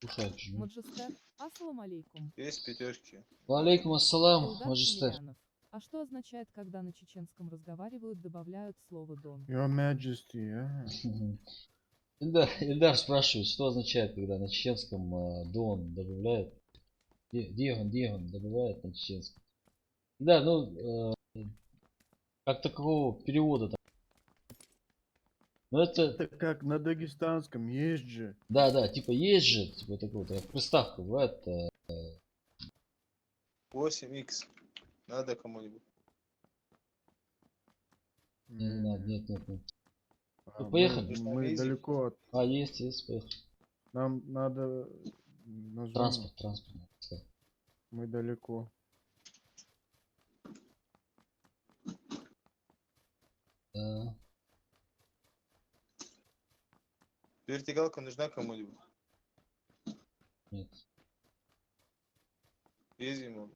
Кушать же. Маджестер, ассаламу алейкум. Есть пятёшки. Ва алейкум ассалам, Эльдар Маджестер. Тимирянов. А что означает, когда на чеченском разговаривают, добавляют слово «дон»? Your Majesty, а? Эльдар, Эльдар спрашивает, что означает, когда на чеченском, э, «дон» добавляют. Ди-, «дигӀун», «дигӀун» добавляют на чеченском. Да, ну, э, как такового перевода там. Ну, это Это как на дагестанском, есть же. Да, да, типа есть же, типа такого, как приставка бывает, э, Восемь икс. Надо кому-нибудь? Не, не надо, нет, нет, нет. А, Ну, поехали. Мы, мы далеко от... А, есть, есть, поехали. Нам надо на зону. Транспорт, транспорт. Да. Мы далеко. Да. Вертикалка нужна кому-нибудь? Нет. Езим.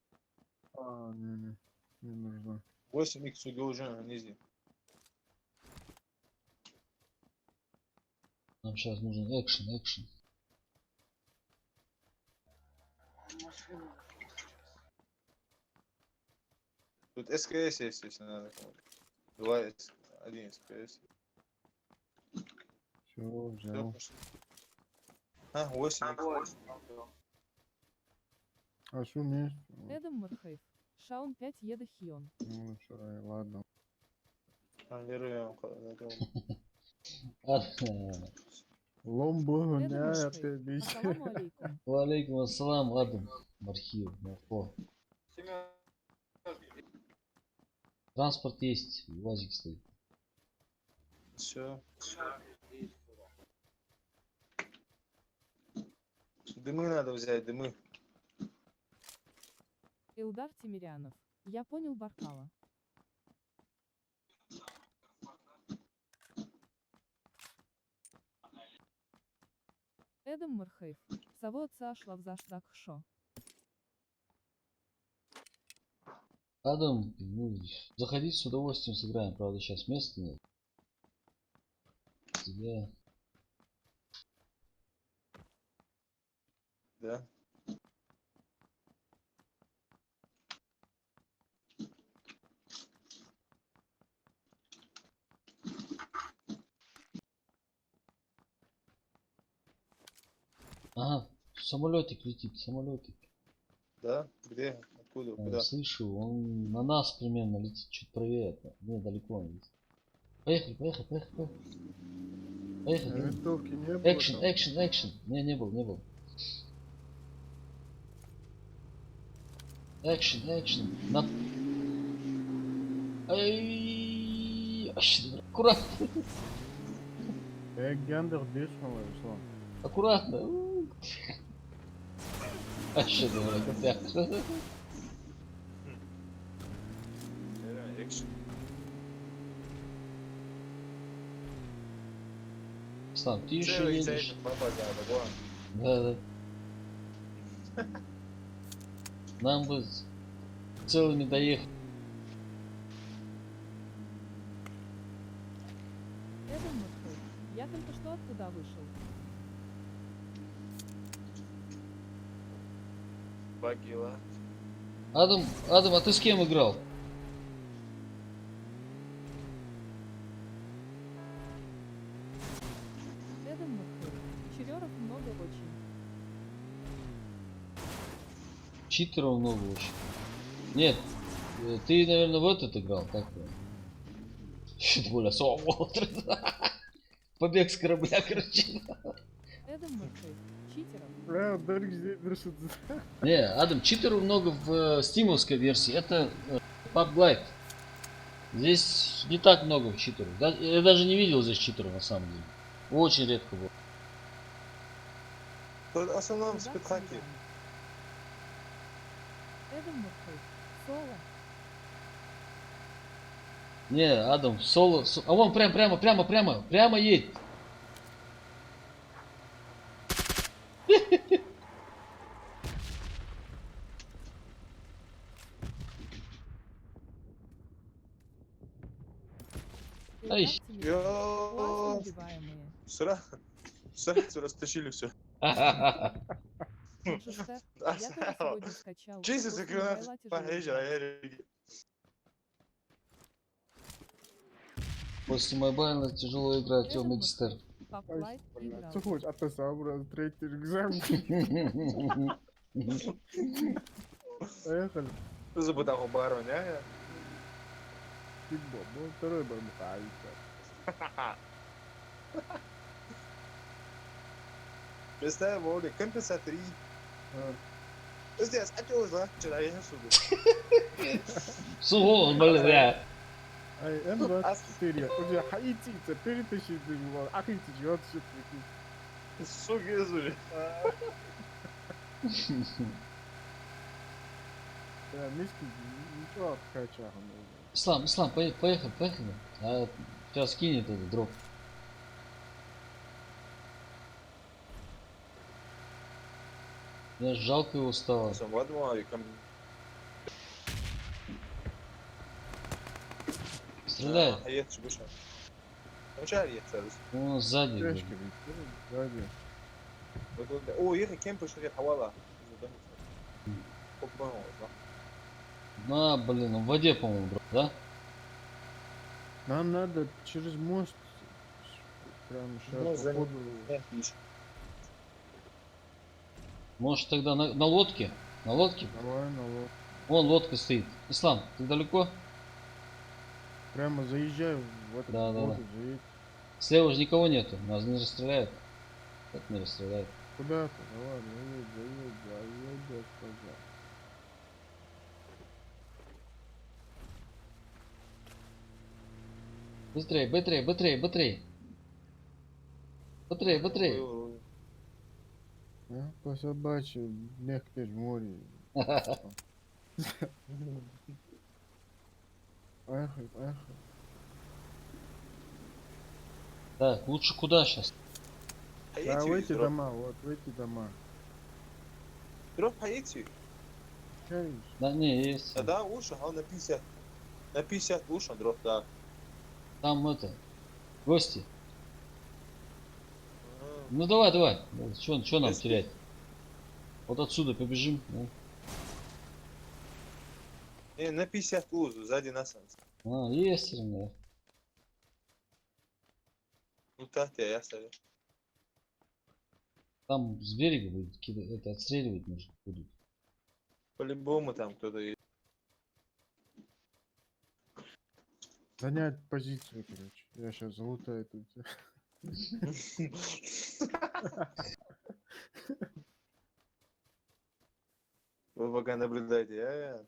А, не, не, не нужна. Восемь икс уже, а, не езим. Нам щас нужен экшен, экшен. Тут эс кэ эс есть, если надо кому-то. Два эс, один эс кэ эс. Всё, Всё, взял. Пошли. А, восемь. А что у меня есть? Эдам Мархаев. Шаун пять еда хион. Ну, всё, ладно. А, верю я вам, ладно. Ломбо, Эдам да, Мархаев. Ассаламу алейкум. Ва алейкум ассалам, Адам Мархаев, Мархо. Транспорт есть, УАЗик стоит. Всё. Дымы надо взять, дымы. Эльдар Тимирянов. Я понял, Баркала. Эдам Мархаев. Савоца шлавзаш так шо. Адам, ну, заходи, с удовольствием сыграем. Правда, щас места нет. Тебя. Да. Ага, самолётик летит, самолётик. Да? Где? Откуда? А, куда? Слышу, он на нас примерно летит, чуть правее. Не, далеко он летит. Поехали, поехали, поехали, поехали. Поехали. А винтовки не было? Экшен, там? Экшен, экшен. Не, не был, не был. Экшен, экшен. На... Ай, ай, аккуратно. Э, гандах деш, малой, Руслан. Аккуратно. Вообще, давай, капец. Слав, ты ещё едешь? Да, да. Нам бы целыми доехать. Эдем Михаил, я только что оттуда вышел. Багила. Адам, Адам, а ты с кем играл? Эдем Михаил, читеров много очень. Читеров много очень. Нет, э, ты, наверное, в этот играл, как его? Что-то более особо. Побег с корабля, короче. Эдем Михаил, читеров. Бля, дорогие, дорогие. Не, Адам, читеров много в э, стимовской версии. Это э, пабг Лайт. Здесь не так много читеров. Да, я даже не видел здесь читеров на самом деле. Очень редко было. Тут в основном спидхаки. Эдем Михаил, соло. Не, Адам, соло, со- а вон прям, прямо, прямо, прямо, прямо едь. Ай. Ребятки, классно, убиваемые. Сра-, сразу растащили всё. Джестер, я тоже сегодня скачал. Чисто после закрывается Михаила тяжело похоже, играть. После мобайла тяжело играть, ё, Медистер. Пап Лайт играл. Цу хуч, а то сам раз третий экзамен. Поехали. Забудь о бароне, а? Футбол, ну, второй бар мукаица. Представь, Вовлик, компенсаторы. А. Здесь, а чё за? Вчера я не суду. Сухо, бля. Ай, М двадцать четыре. Уже хаитица, перетащи, ты его. Ахитич, вот всё, прикинь. Сука, я зури. Да, миски, ничего, откача. Ислам, Ислам, пое- поехали, поехали. А, сейчас скинет этот дроп. Мне жалко его стало. Сам в одном авиком. Стреляет. А, я тебе что? Ну, чё, я тебе О, сзади, блин. Пешки, блин, сзади. Вот, вот, о, ехай, кемпы, что ли, хавала. Попал, да? На, блин, в воде, по-моему, дроп, да? Нам надо через мост. Прям щас, ну, за походу. Нет, ничего. Может, тогда на, на лодке? На лодке? Давай на лодке. Вон лодка стоит. Ислам, ты далеко? Прямо заезжай в эту воду, да, да, заедь. Слева же никого нету, нас не расстреляют. Как не расстреляют? Куда ты? Давай, заедь, заедь, заедь, заедь, пожалуйста. Быстрей, быстрей, быстрей, быстрей. Быстрей, быстрей. Ой, ой, ой. А, по собачьи мягкие в море. Поехали, поехали. Так, лучше куда щас? Да, в эти дома, вот, в эти дома. Дроп хаити? Чай. Да, не, есть. Да, да, лучше, а на пятьдесят. На пятьдесят лучше, дроп, да. Там это, гости. А. Ну давай, давай. Что нам терять? Вот отсюда побежим. Ну. Э, на пятьдесят луз, сзади нас. А, есть, да. Ну, так я, я ставлю. Там с берега будут кида-, это, отстреливать, может, будут. По-любому там кто-то есть. Занять позицию, короче. Я щас залутаю тут. Вы пока наблюдайте, я, я.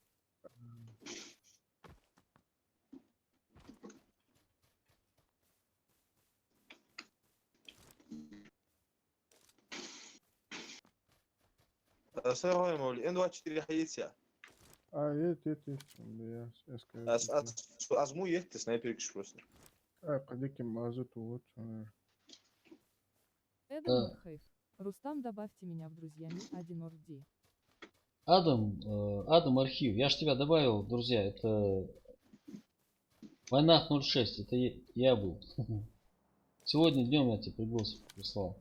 А, сагӀа вай, Мавли, М двадцать четыре хаити? А, есть, есть, есть. У меня эс кей эс. Аз, аз, аз му етте снайперкаш просто. А, кадыки мазут, вот, а. Эдем Михаил. Рустам, добавьте меня в друзья, ми один орди. Адам, э, Адам Архив, я ж тебя добавил, друзья, это Война ноль шесть, это я, я был. Сегодня днём я тебе приглас прислал.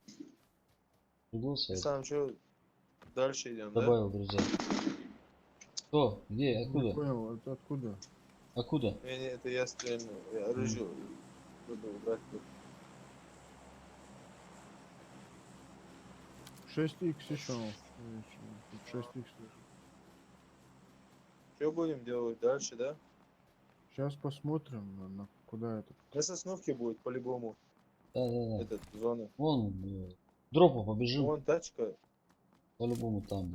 Приглас, я Ислам, что дальше идём, да? Добавил, друзья. Что? Где? Не Откуда? Понял, это откуда? Откуда? Не, не, это я стрельнул. Я Мгм. Рыжий. Буду брать тут. Шесть икс ещё. Шесть икс. Что будем делать дальше, да? Сейчас посмотрим, на, на куда это. На Сосновке будет по-любому. Да, да, да. Этот, зона. Вон, э, дропу побежим. Вон тачка. По-любому там.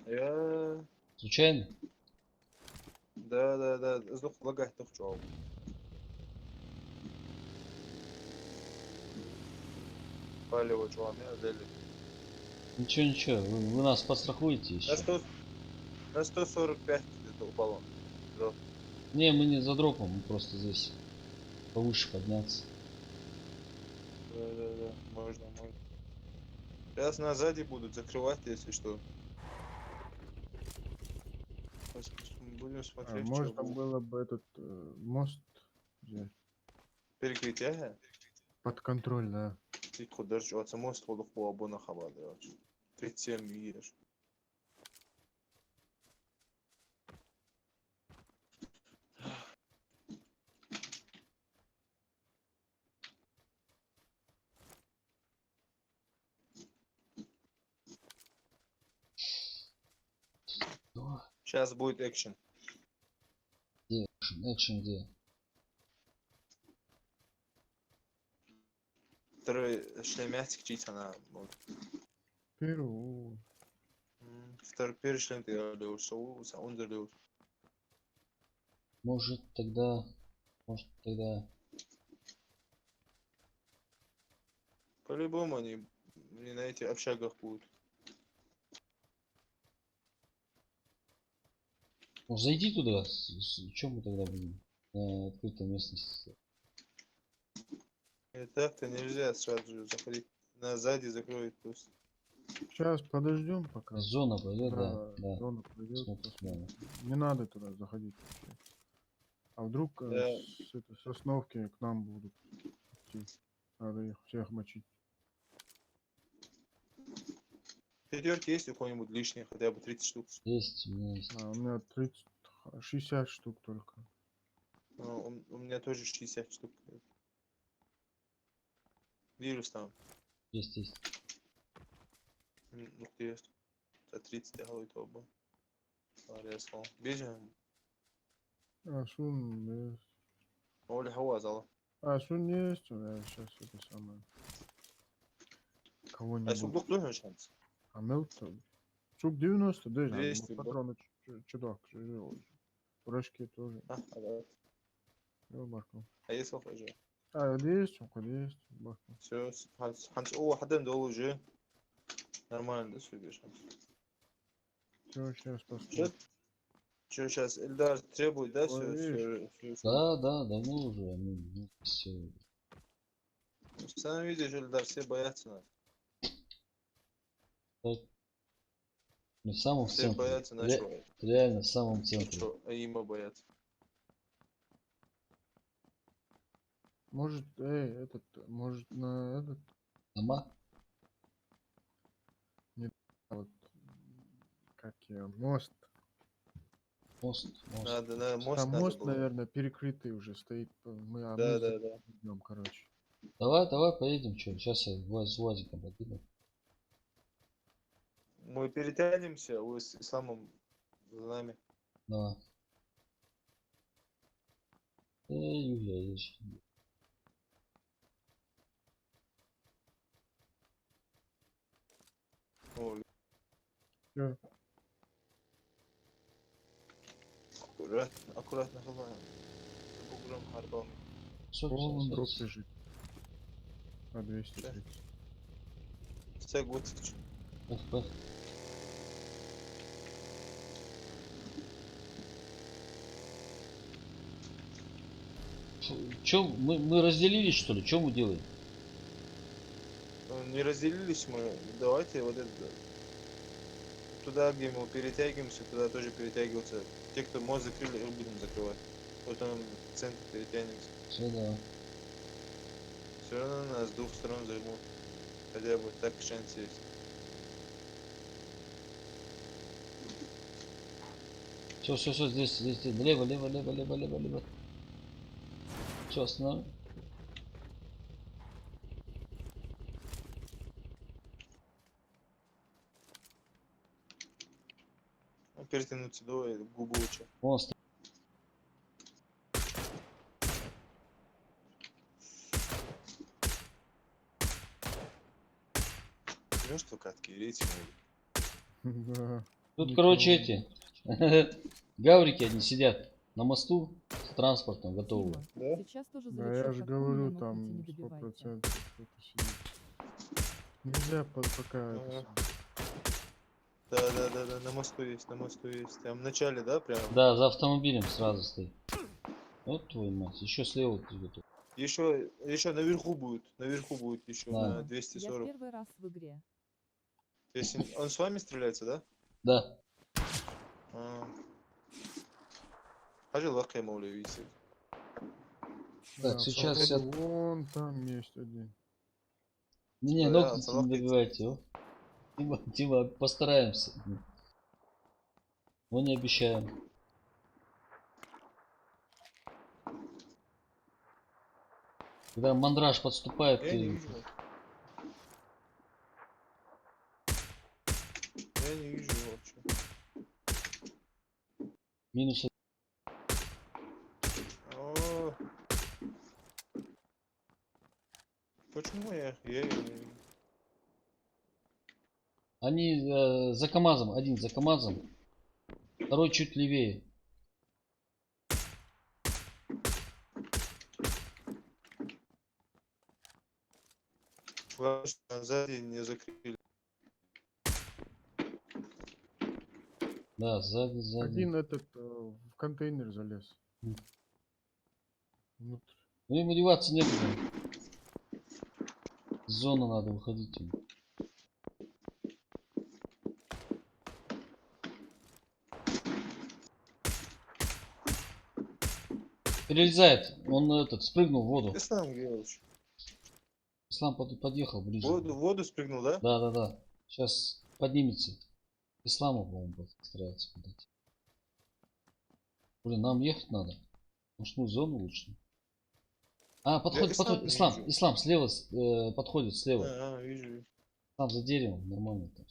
Я Случайно? Да, да, да. Сдох, лагать, сдох, чувак. Палево, чувак, меня взяли. Ничего, ничего, вы, вы нас пострахуете На ещё. сто, на сто сорок пять где-то упало. Да. Не, мы не за дропом, мы просто здесь повыше подняться. Да, да, да, можно, можно. Сейчас нас сзади будут закрывать, если что. Сейчас будем А смотреть, может, чё там будет. Было бы этот, э, мост взять? Перекрыть, ага. Под контроль, да. Тик хударч, оца мост хулух бо абуна хабар, короче. Тридцать семь еш. Сейчас будет экшен. Где экшен? Экшен где? Второй шлем я тик чийца на, вот. Первый. М, второй, первый шлем ты лёш, со, со, он лёш. Может, тогда, может, тогда По-любому они не на этих общагах будут. Ну, зайди туда. С, с, чё мы тогда будем? На открытой местности. И так-то нельзя сразу же заходить. Нас сзади закроют просто. Сейчас подождём пока. Зона пойдёт, да, Да, да. Зона пойдёт, Смотрим, посмотрим. Да. Не надо туда заходить вообще. А вдруг, э, Да. С этой Сосновки к нам будут идти? Надо их всех мочить. Пятёрки есть у кого-нибудь лишние, хотя бы тридцать штук? Есть, у меня есть. А, у меня тридцать, шестьдесят штук только. А, у, у меня тоже шестьдесят штук. Вирус там. Есть, есть. М, ух ты, есть. За тридцать я халуй тоба. Аресал. Бежим. А, сун, э. Оли хава зала. А, сун есть, э, щас это самое. А Кого-нибудь. Сундук тоже шанс? А мел-то? Сук девяносто, да, двести, патроны ч-, ч-, чудак, чужие. Пирожки тоже. А, а, да. Всё, баркал. А есть алхаш? А, есть, алхаш есть, баркал. Всё, с-, ханс, ханс, о, хадам дол уже. Нормально, да, всё, беш, ханс? Всё, щас посмотрим. Чё, чё щас Эльдар требует, да, всё, Ой, всё, всё, всё. Да, да, давно уже, ну, ну, всё. Сам видишь, Эльдар, все боятся нас. Так. Ну, в самом Все центре. Боятся Ре-, нашего. Реально, в самом центре. Чё, а има боятся? Может, э, этот, может, на этот? Дома? Не, вот, как её, мост. Мост, мост. Надо, на мост. Там надо мост, было. Наверное, перекрытый уже стоит. Мы, а Да, мы да, за-, да. Идём, короче. Давай, давай поедем, чё, щас я Уаз-, с Уазиком подъеду. Мы перетянемся, вы с Исламом за нами. Давай. Эй, ю, я, я щас. О. Чё? Аккуратно, аккуратно, хала. Буграм харбам. Всё, всё, Полный всё, дроп всё. Лежит. По двести тридцать. Всё. Всё, вот. Эх, эх. Чё, мы, мы разделились, что ли? Чё мы делаем? Э, Не разделились мы. Давайте вот это, туда, где мы перетягиваемся, туда тоже перетягиваться. Те, кто мост закрыли, их будем закрывать. Вот там в центре перетянемся. Сюда. Всё равно нас с двух сторон зажмут. Хотя бы так шанс есть. Всё, всё, всё, здесь, здесь, здесь. Лево, лево, лево, лево, лево, лево. Всё, останови. Ну, перетянуться давай, губы лучше. Вон сто- Знаешь, что катки, рейтинг? Да. Тут, короче, эти гаврики одни сидят на мосту с транспортом готовы. Да? Сейчас тоже. Да, я же говорю, там сто процентов кто-то сидит. Нельзя по-, пока это. Ага. Да, да, да, да, на мосту есть, на мосту есть. Там в начале, да, прям? Да, за автомобилем сразу стоит. Вот твою мать, ещё слева вот тут. Ещё, ещё наверху будет, наверху будет ещё. Да. На двести сорок. Я первый раз в игре. То есть он, он с вами стреляется, да? Да. А. Хьажал вакхе мовле висит. Так, да, сейчас походу, я вон там есть один. Не, не, да, ног не добивайте его. Дима, Дима, постараемся. Но не обещаем. Когда мандраж подступает, я не вижу. Я не вижу его вообще. Минус. О. Почему я? Я, я, я. Они, э, за КамАЗом, один за КамАЗом, второй чуть левее. Главное, что сзади не закрыли. Да, сзади, сзади. Один этот, э, в контейнер залез. М. Внутрь. Ну, им одеваться некуда. Из зоны надо выходить им. Перелезает. Он, этот, спрыгнул в воду. Ислам Георгиевич. Ислам под-, подъехал ближе. В воду, в воду спрыгнул, да? Да, да, да. Сейчас поднимется. Исламу, по-моему, постарается подойти. Блин, нам ехать надо. Может, мы в зону лучше? А, подходит, подходит. Ислам, Ислам, слева, с-, э, подходит, слева. А, а, вижу, вижу. Там за деревом, нормально там.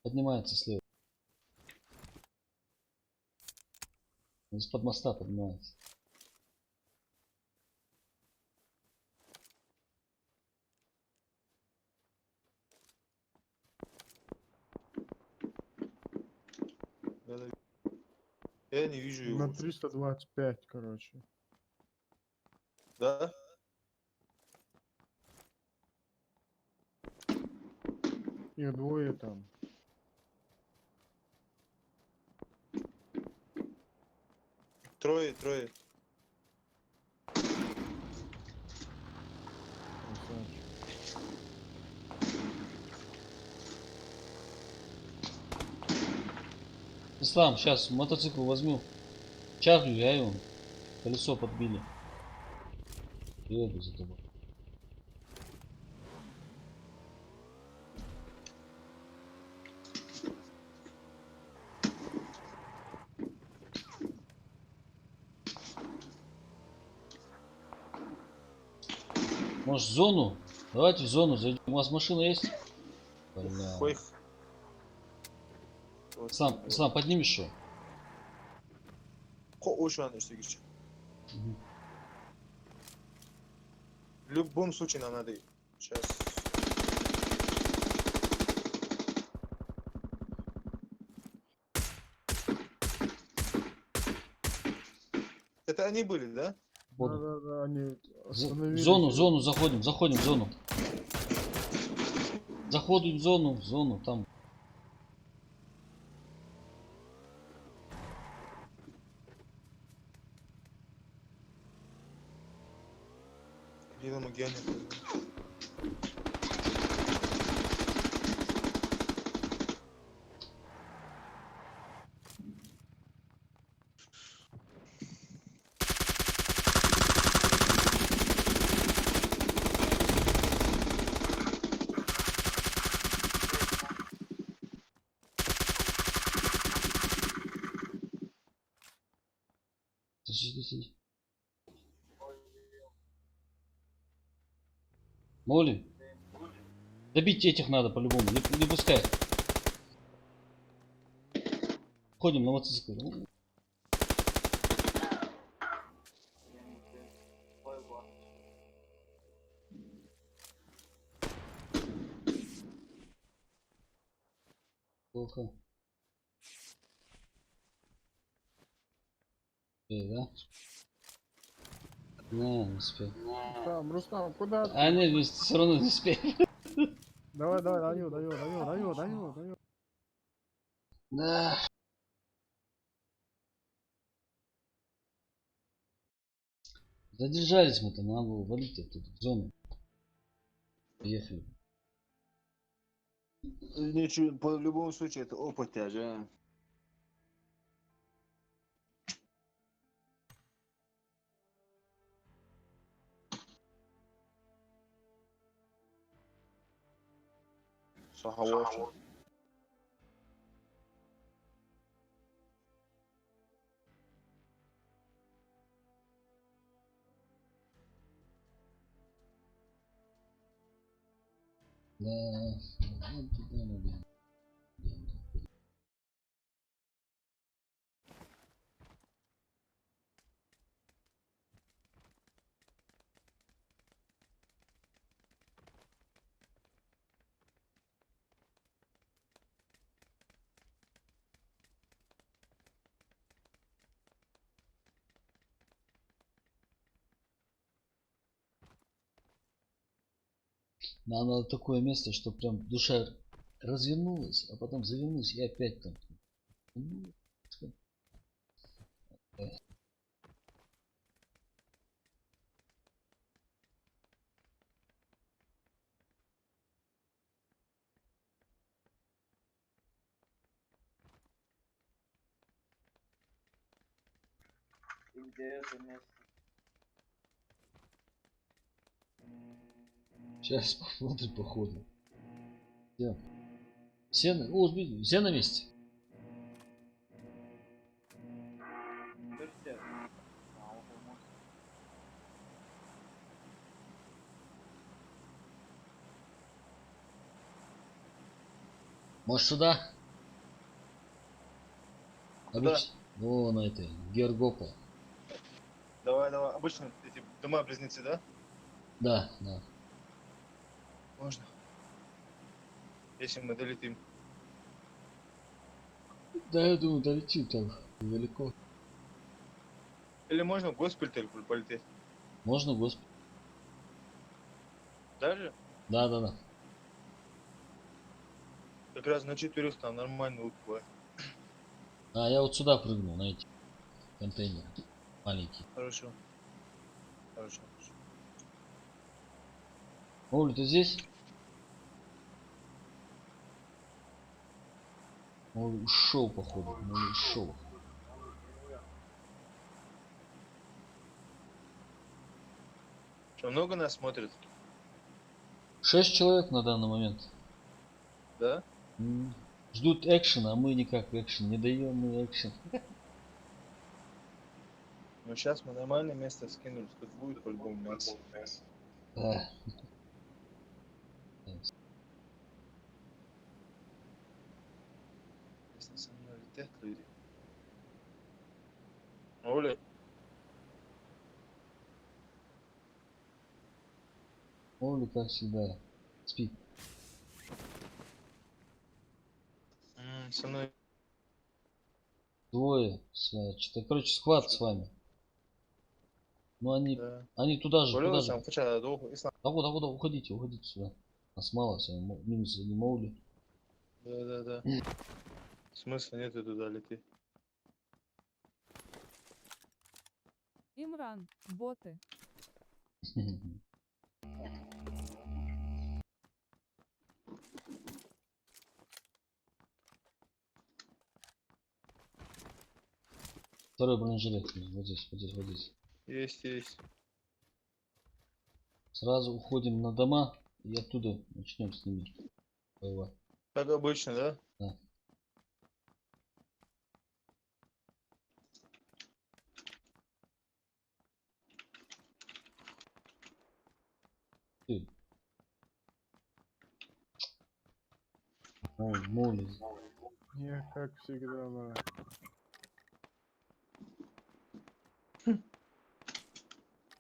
Поднимается слева. Из-под моста поднимается. Я не вижу его. На триста двадцать пять, короче. Да? Их двое там. Трое, трое. Красавчик. Ислам, щас мотоцикл возьму. Чарли, я его. Колесо подбили. Еду за тобой. Может, в зону? Давайте в зону зайдём. У вас машина есть? Бля. Ой. Ислам, Ислам, поднимешь что? Ко-, уши надо, что ли? Мгм. В любом случае нам надо. Щас. Это они были, да? Да, да, да, они остановились. В зону, в зону заходим, заходим в зону. Заходим в зону, в зону, там. Где там, где они? Сиди, сиди. Моли. Добить этих надо по-любому. Не, не пускай. Ходим на мотоцикле. Плохо. Э, да? Не, не успел. Рустам, Рустам, куда ты? А, нет, всё равно не успел. Давай, давай, даю, даю, даю, даю, даю, даю. Да. Задержались мы там, надо было валить эту зону. Поехали. Ничего, по любому случаю, это опыт же. Со хьа воша. Да, вот туда надо. Нам надо такое место, чтоб прям душа развернулась, а потом завернулась и опять там. Сейчас посмотрим, походу. Всё. Все на, о, сби-, все на месте. Может, сюда? Куда? Обыч-, о, на этой, Гергопа. Давай, давай. Обычно эти дома-близнецы, да? Да, да. Можно. Если мы долетим. Да, я думаю, долетим, там недалеко. Или можно в госпиталь пол-, полететь? Можно в госпиталь. Даже? Да, да, да. Как раз на четырёх там нормально лут бывает. А, я вот сюда прыгнул, на эти контейнеры. Маленькие. Хорошо. Хорошо, хорошо. Оля, ты здесь? Он ушёл, походу. Он ушёл. Что, много нас смотрит? Шесть человек на данный момент. Да? М, ждут экшена, а мы никак экшен не даём, мы экшен. Ну, щас мы нормальное место скинули, тут будет по-любому мясо. Да. Если со мной летят люди. Оля. Оля, как всегда, спит. М, со мной Двое, с-, что-то, короче, сквад с вами. Ну, они, да, они туда же, туда же. Там, куча, да, ислам. Да вот, да вот, да, уходите, уходите сюда. Нас мало, всё, мо-, минус один Моули. Да, да, да. Смысла нету туда лететь. Имран, боты. Второй бронежилет. Вот здесь, вот здесь, вот здесь. Есть, есть. Сразу уходим на дома и оттуда начнём с ними воевать. Как обычно, да? Да. Мол, мол из. Я, как всегда, бара.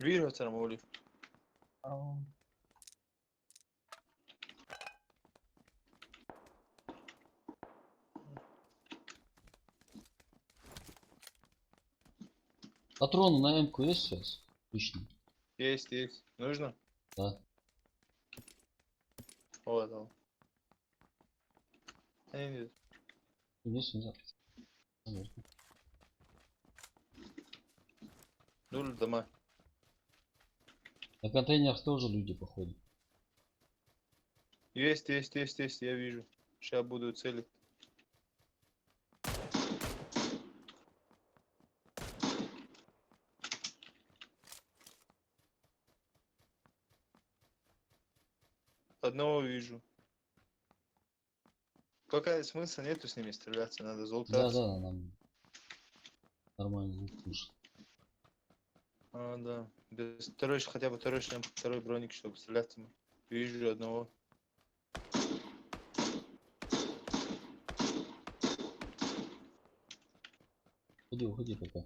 Вижу, цар мол из. Ау. Патроны на М-ку есть сейчас? Лично. Есть, есть. Нужно? Да. Вот он. Они нет. Есть, не знаю. Наверное. Нуль дома. На контейнерах тоже люди, походу. Есть, есть, есть, есть, я вижу. Сейчас буду целить. Одного вижу. Пока смысла нету с ними стреляться, надо залутаться. Да, да, нам нормально лут нужен. А, да. Без второй, хотя бы второй шлем, второй броник, чтобы стреляться. Вижу одного. Уходи, уходи пока.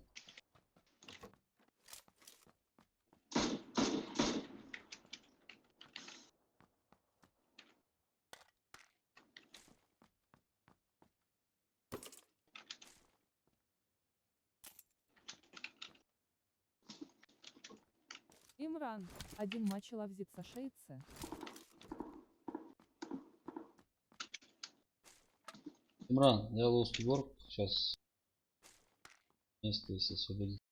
Имран, один матч лавзит сашейцы. Имран, я лоу стюборг, сейчас место, если освободить.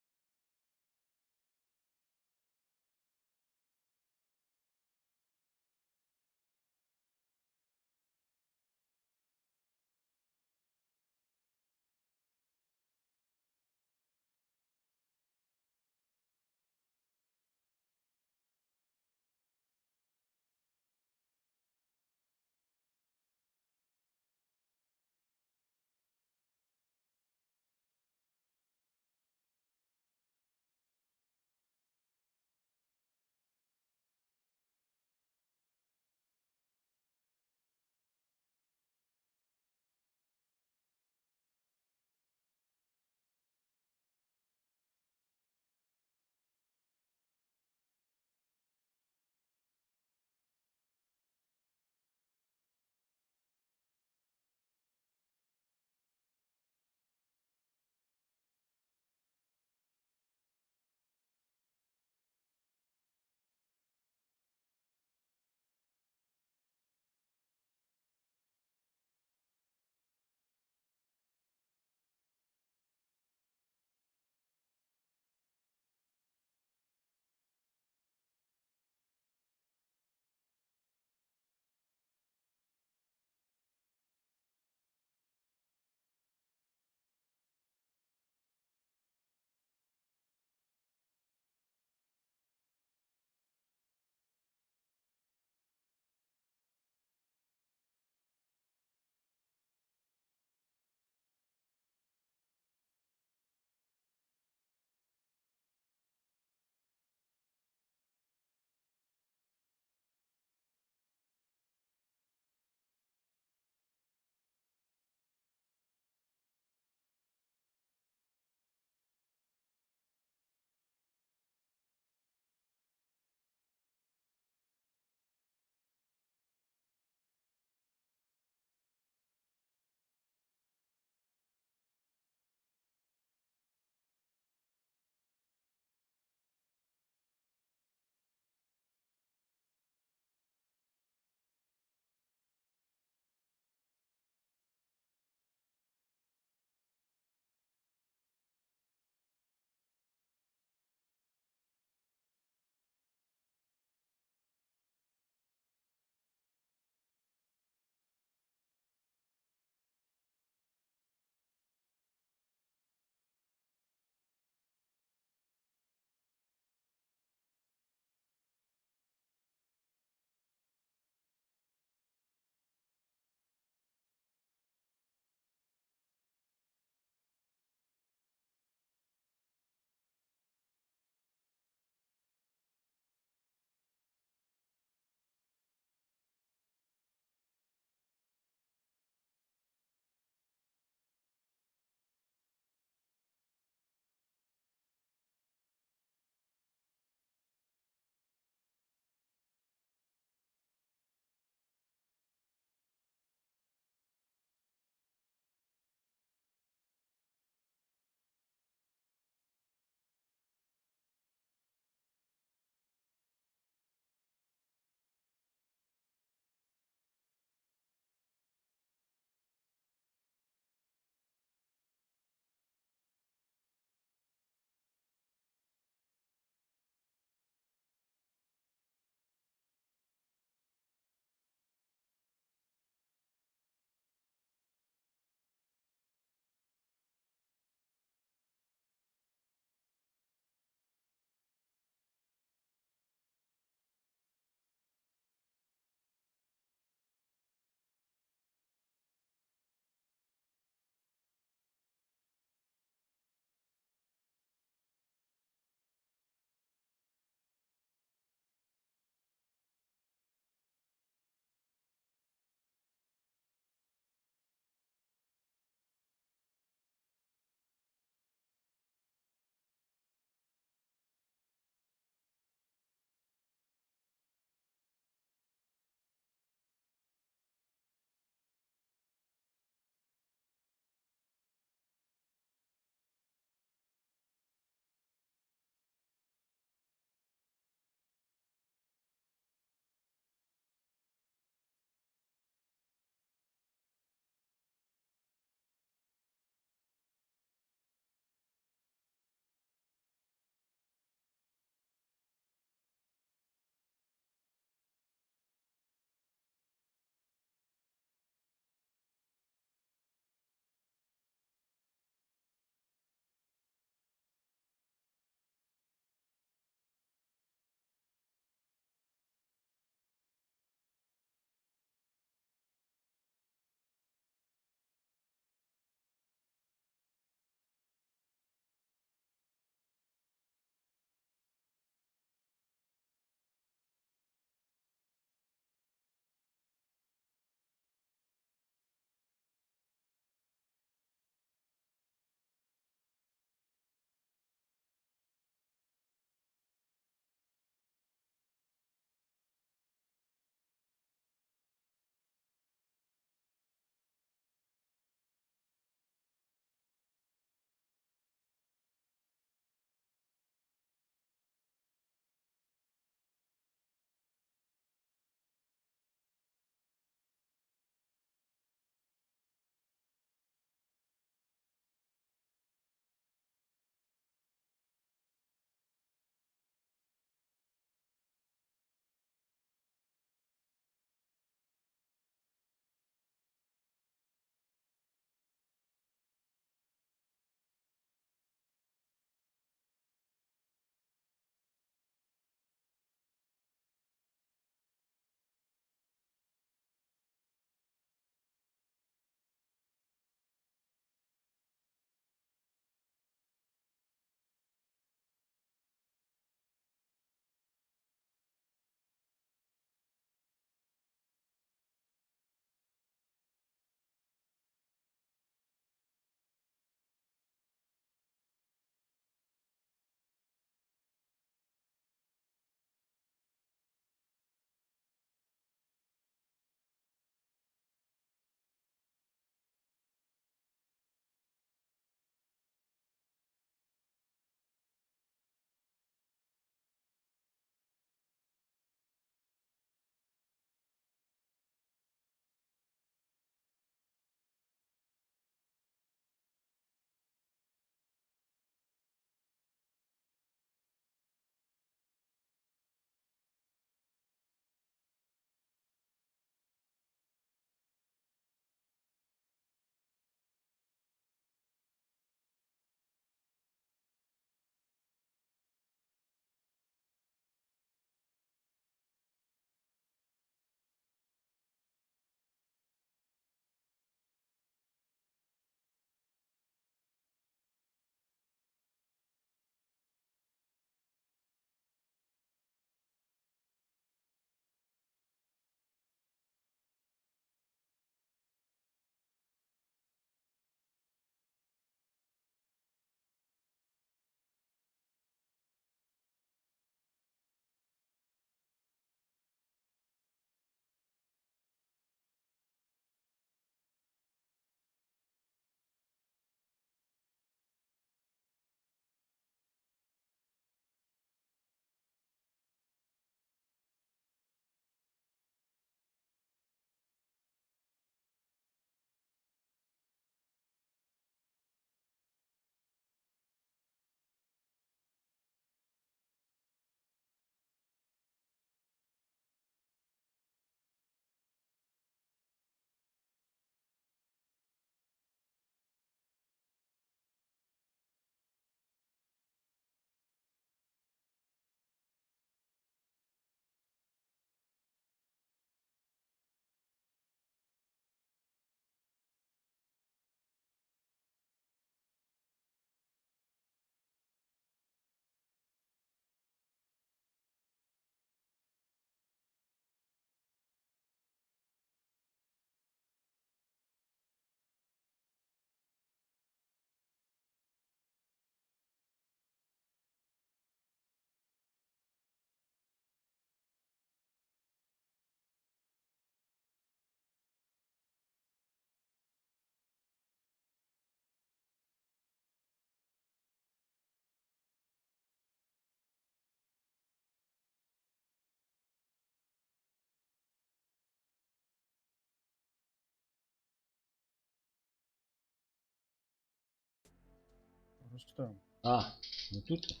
Рустам, а, ну тут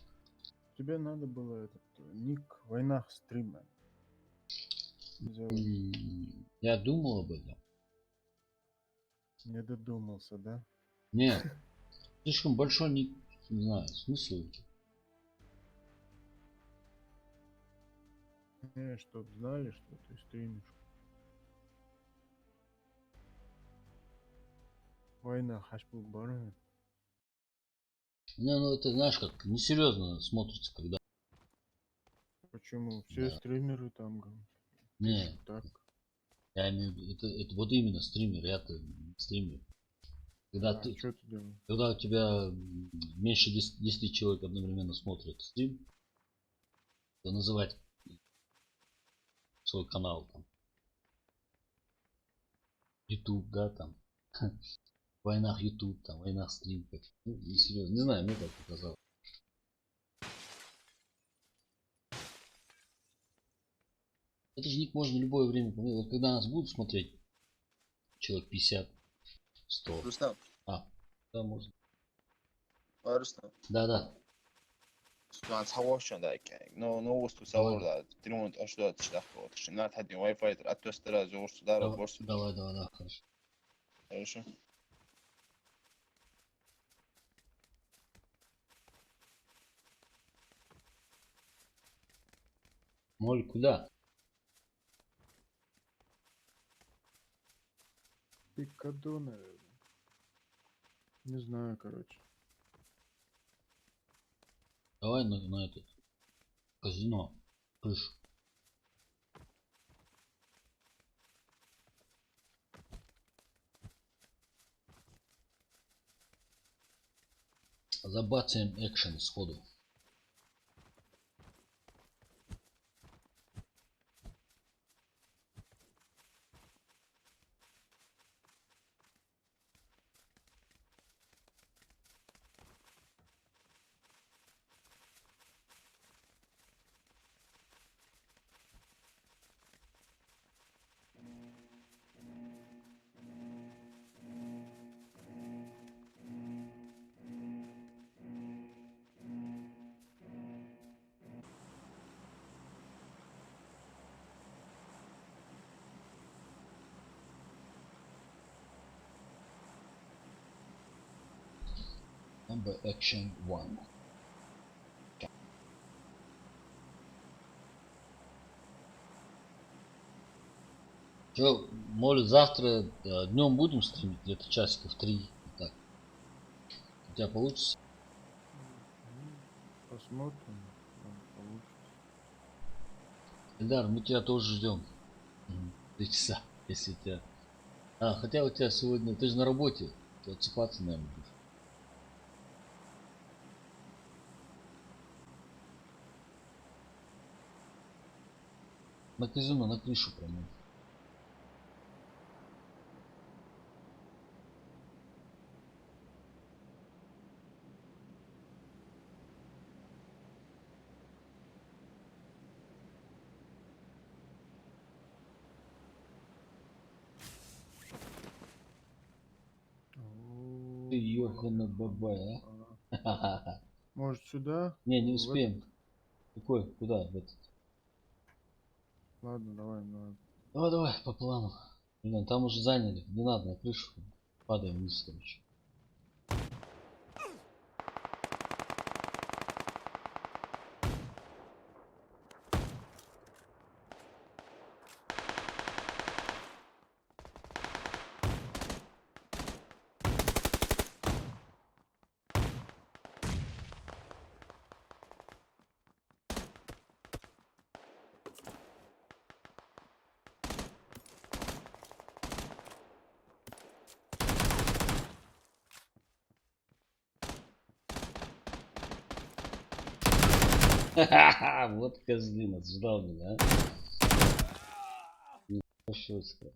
тебе надо было этот, э, ник Вайнах стрима. М, я думал об этом. Не додумался, да? Нет. Слишком большой ник, не знаю, смысл. Не, чтоб знали, что ты стримишь. Вайнах хьаш бу баран. Не, ну это, знаешь, как несерьёзно смотрится, когда... Почему? Все стримеры там, говорю. Не. Так. Я имею в виду, это, это вот именно стример, я-то не стример. Когда ты, чё ты делаешь? Когда у тебя, м, меньше десяти, десяти человек одновременно смотрят стрим, то называть свой канал там YouTube, да, там. Вайнах YouTube, там, Вайнах стрим, как, ну, несерьёзно. Не знаю, мне так показалось. Это же ник можно любое время поменять. Вот когда нас будут смотреть человек пятьдесят, сто. Рустам. А, да, можно. Ой, Рустам. Да, да. Рустам, цхьа воша да кхы. Ну, ну, уст савур да. Три минут аш да тиш дахка вот. Шина тадин Wi-Fi тра атос тра зурсу да. Давай, давай, давай, хорошо. Хорошо. Моль, куда? Пикадо, наверное. Не знаю, короче. Давай на, на этот казино крышу. Забацаем экшен сходу. Number action one. Чё, может, завтра, э, днём будем стримить, где-то часиков три, вот так. У тебя получится? Посмотрим, может, получится. Эльдар, мы тебя тоже ждём. Мгм. Три часа, если у тебя... А, хотя у тебя сегодня, ты же на работе, ты отсыпаться, наверное, будешь. На казино, на крышу прямо. О, ты ёхана бабая, а? Может, сюда? Не, не успеем. Какой? Куда? В этот? Ладно, давай, давай. Давай, давай, по плану. Блин, там уже заняли. Не надо на крышу. Падаем вниз, короче. Вот козлина, ждал меня, а? Пошёл сюда.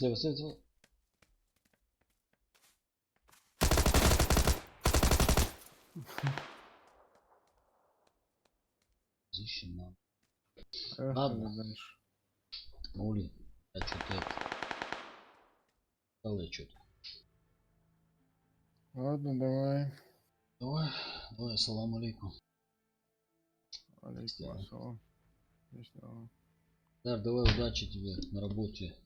Слева, слева, слева. Зачем нам? Эх, Ладно. Дальше. Ули, я чё-то это. Давай чё-то. Ладно, давай. Давай, давай, ассаламу алейкум. Алейкум ассалам. Есть дела. Да, давай, удачи тебе на работе.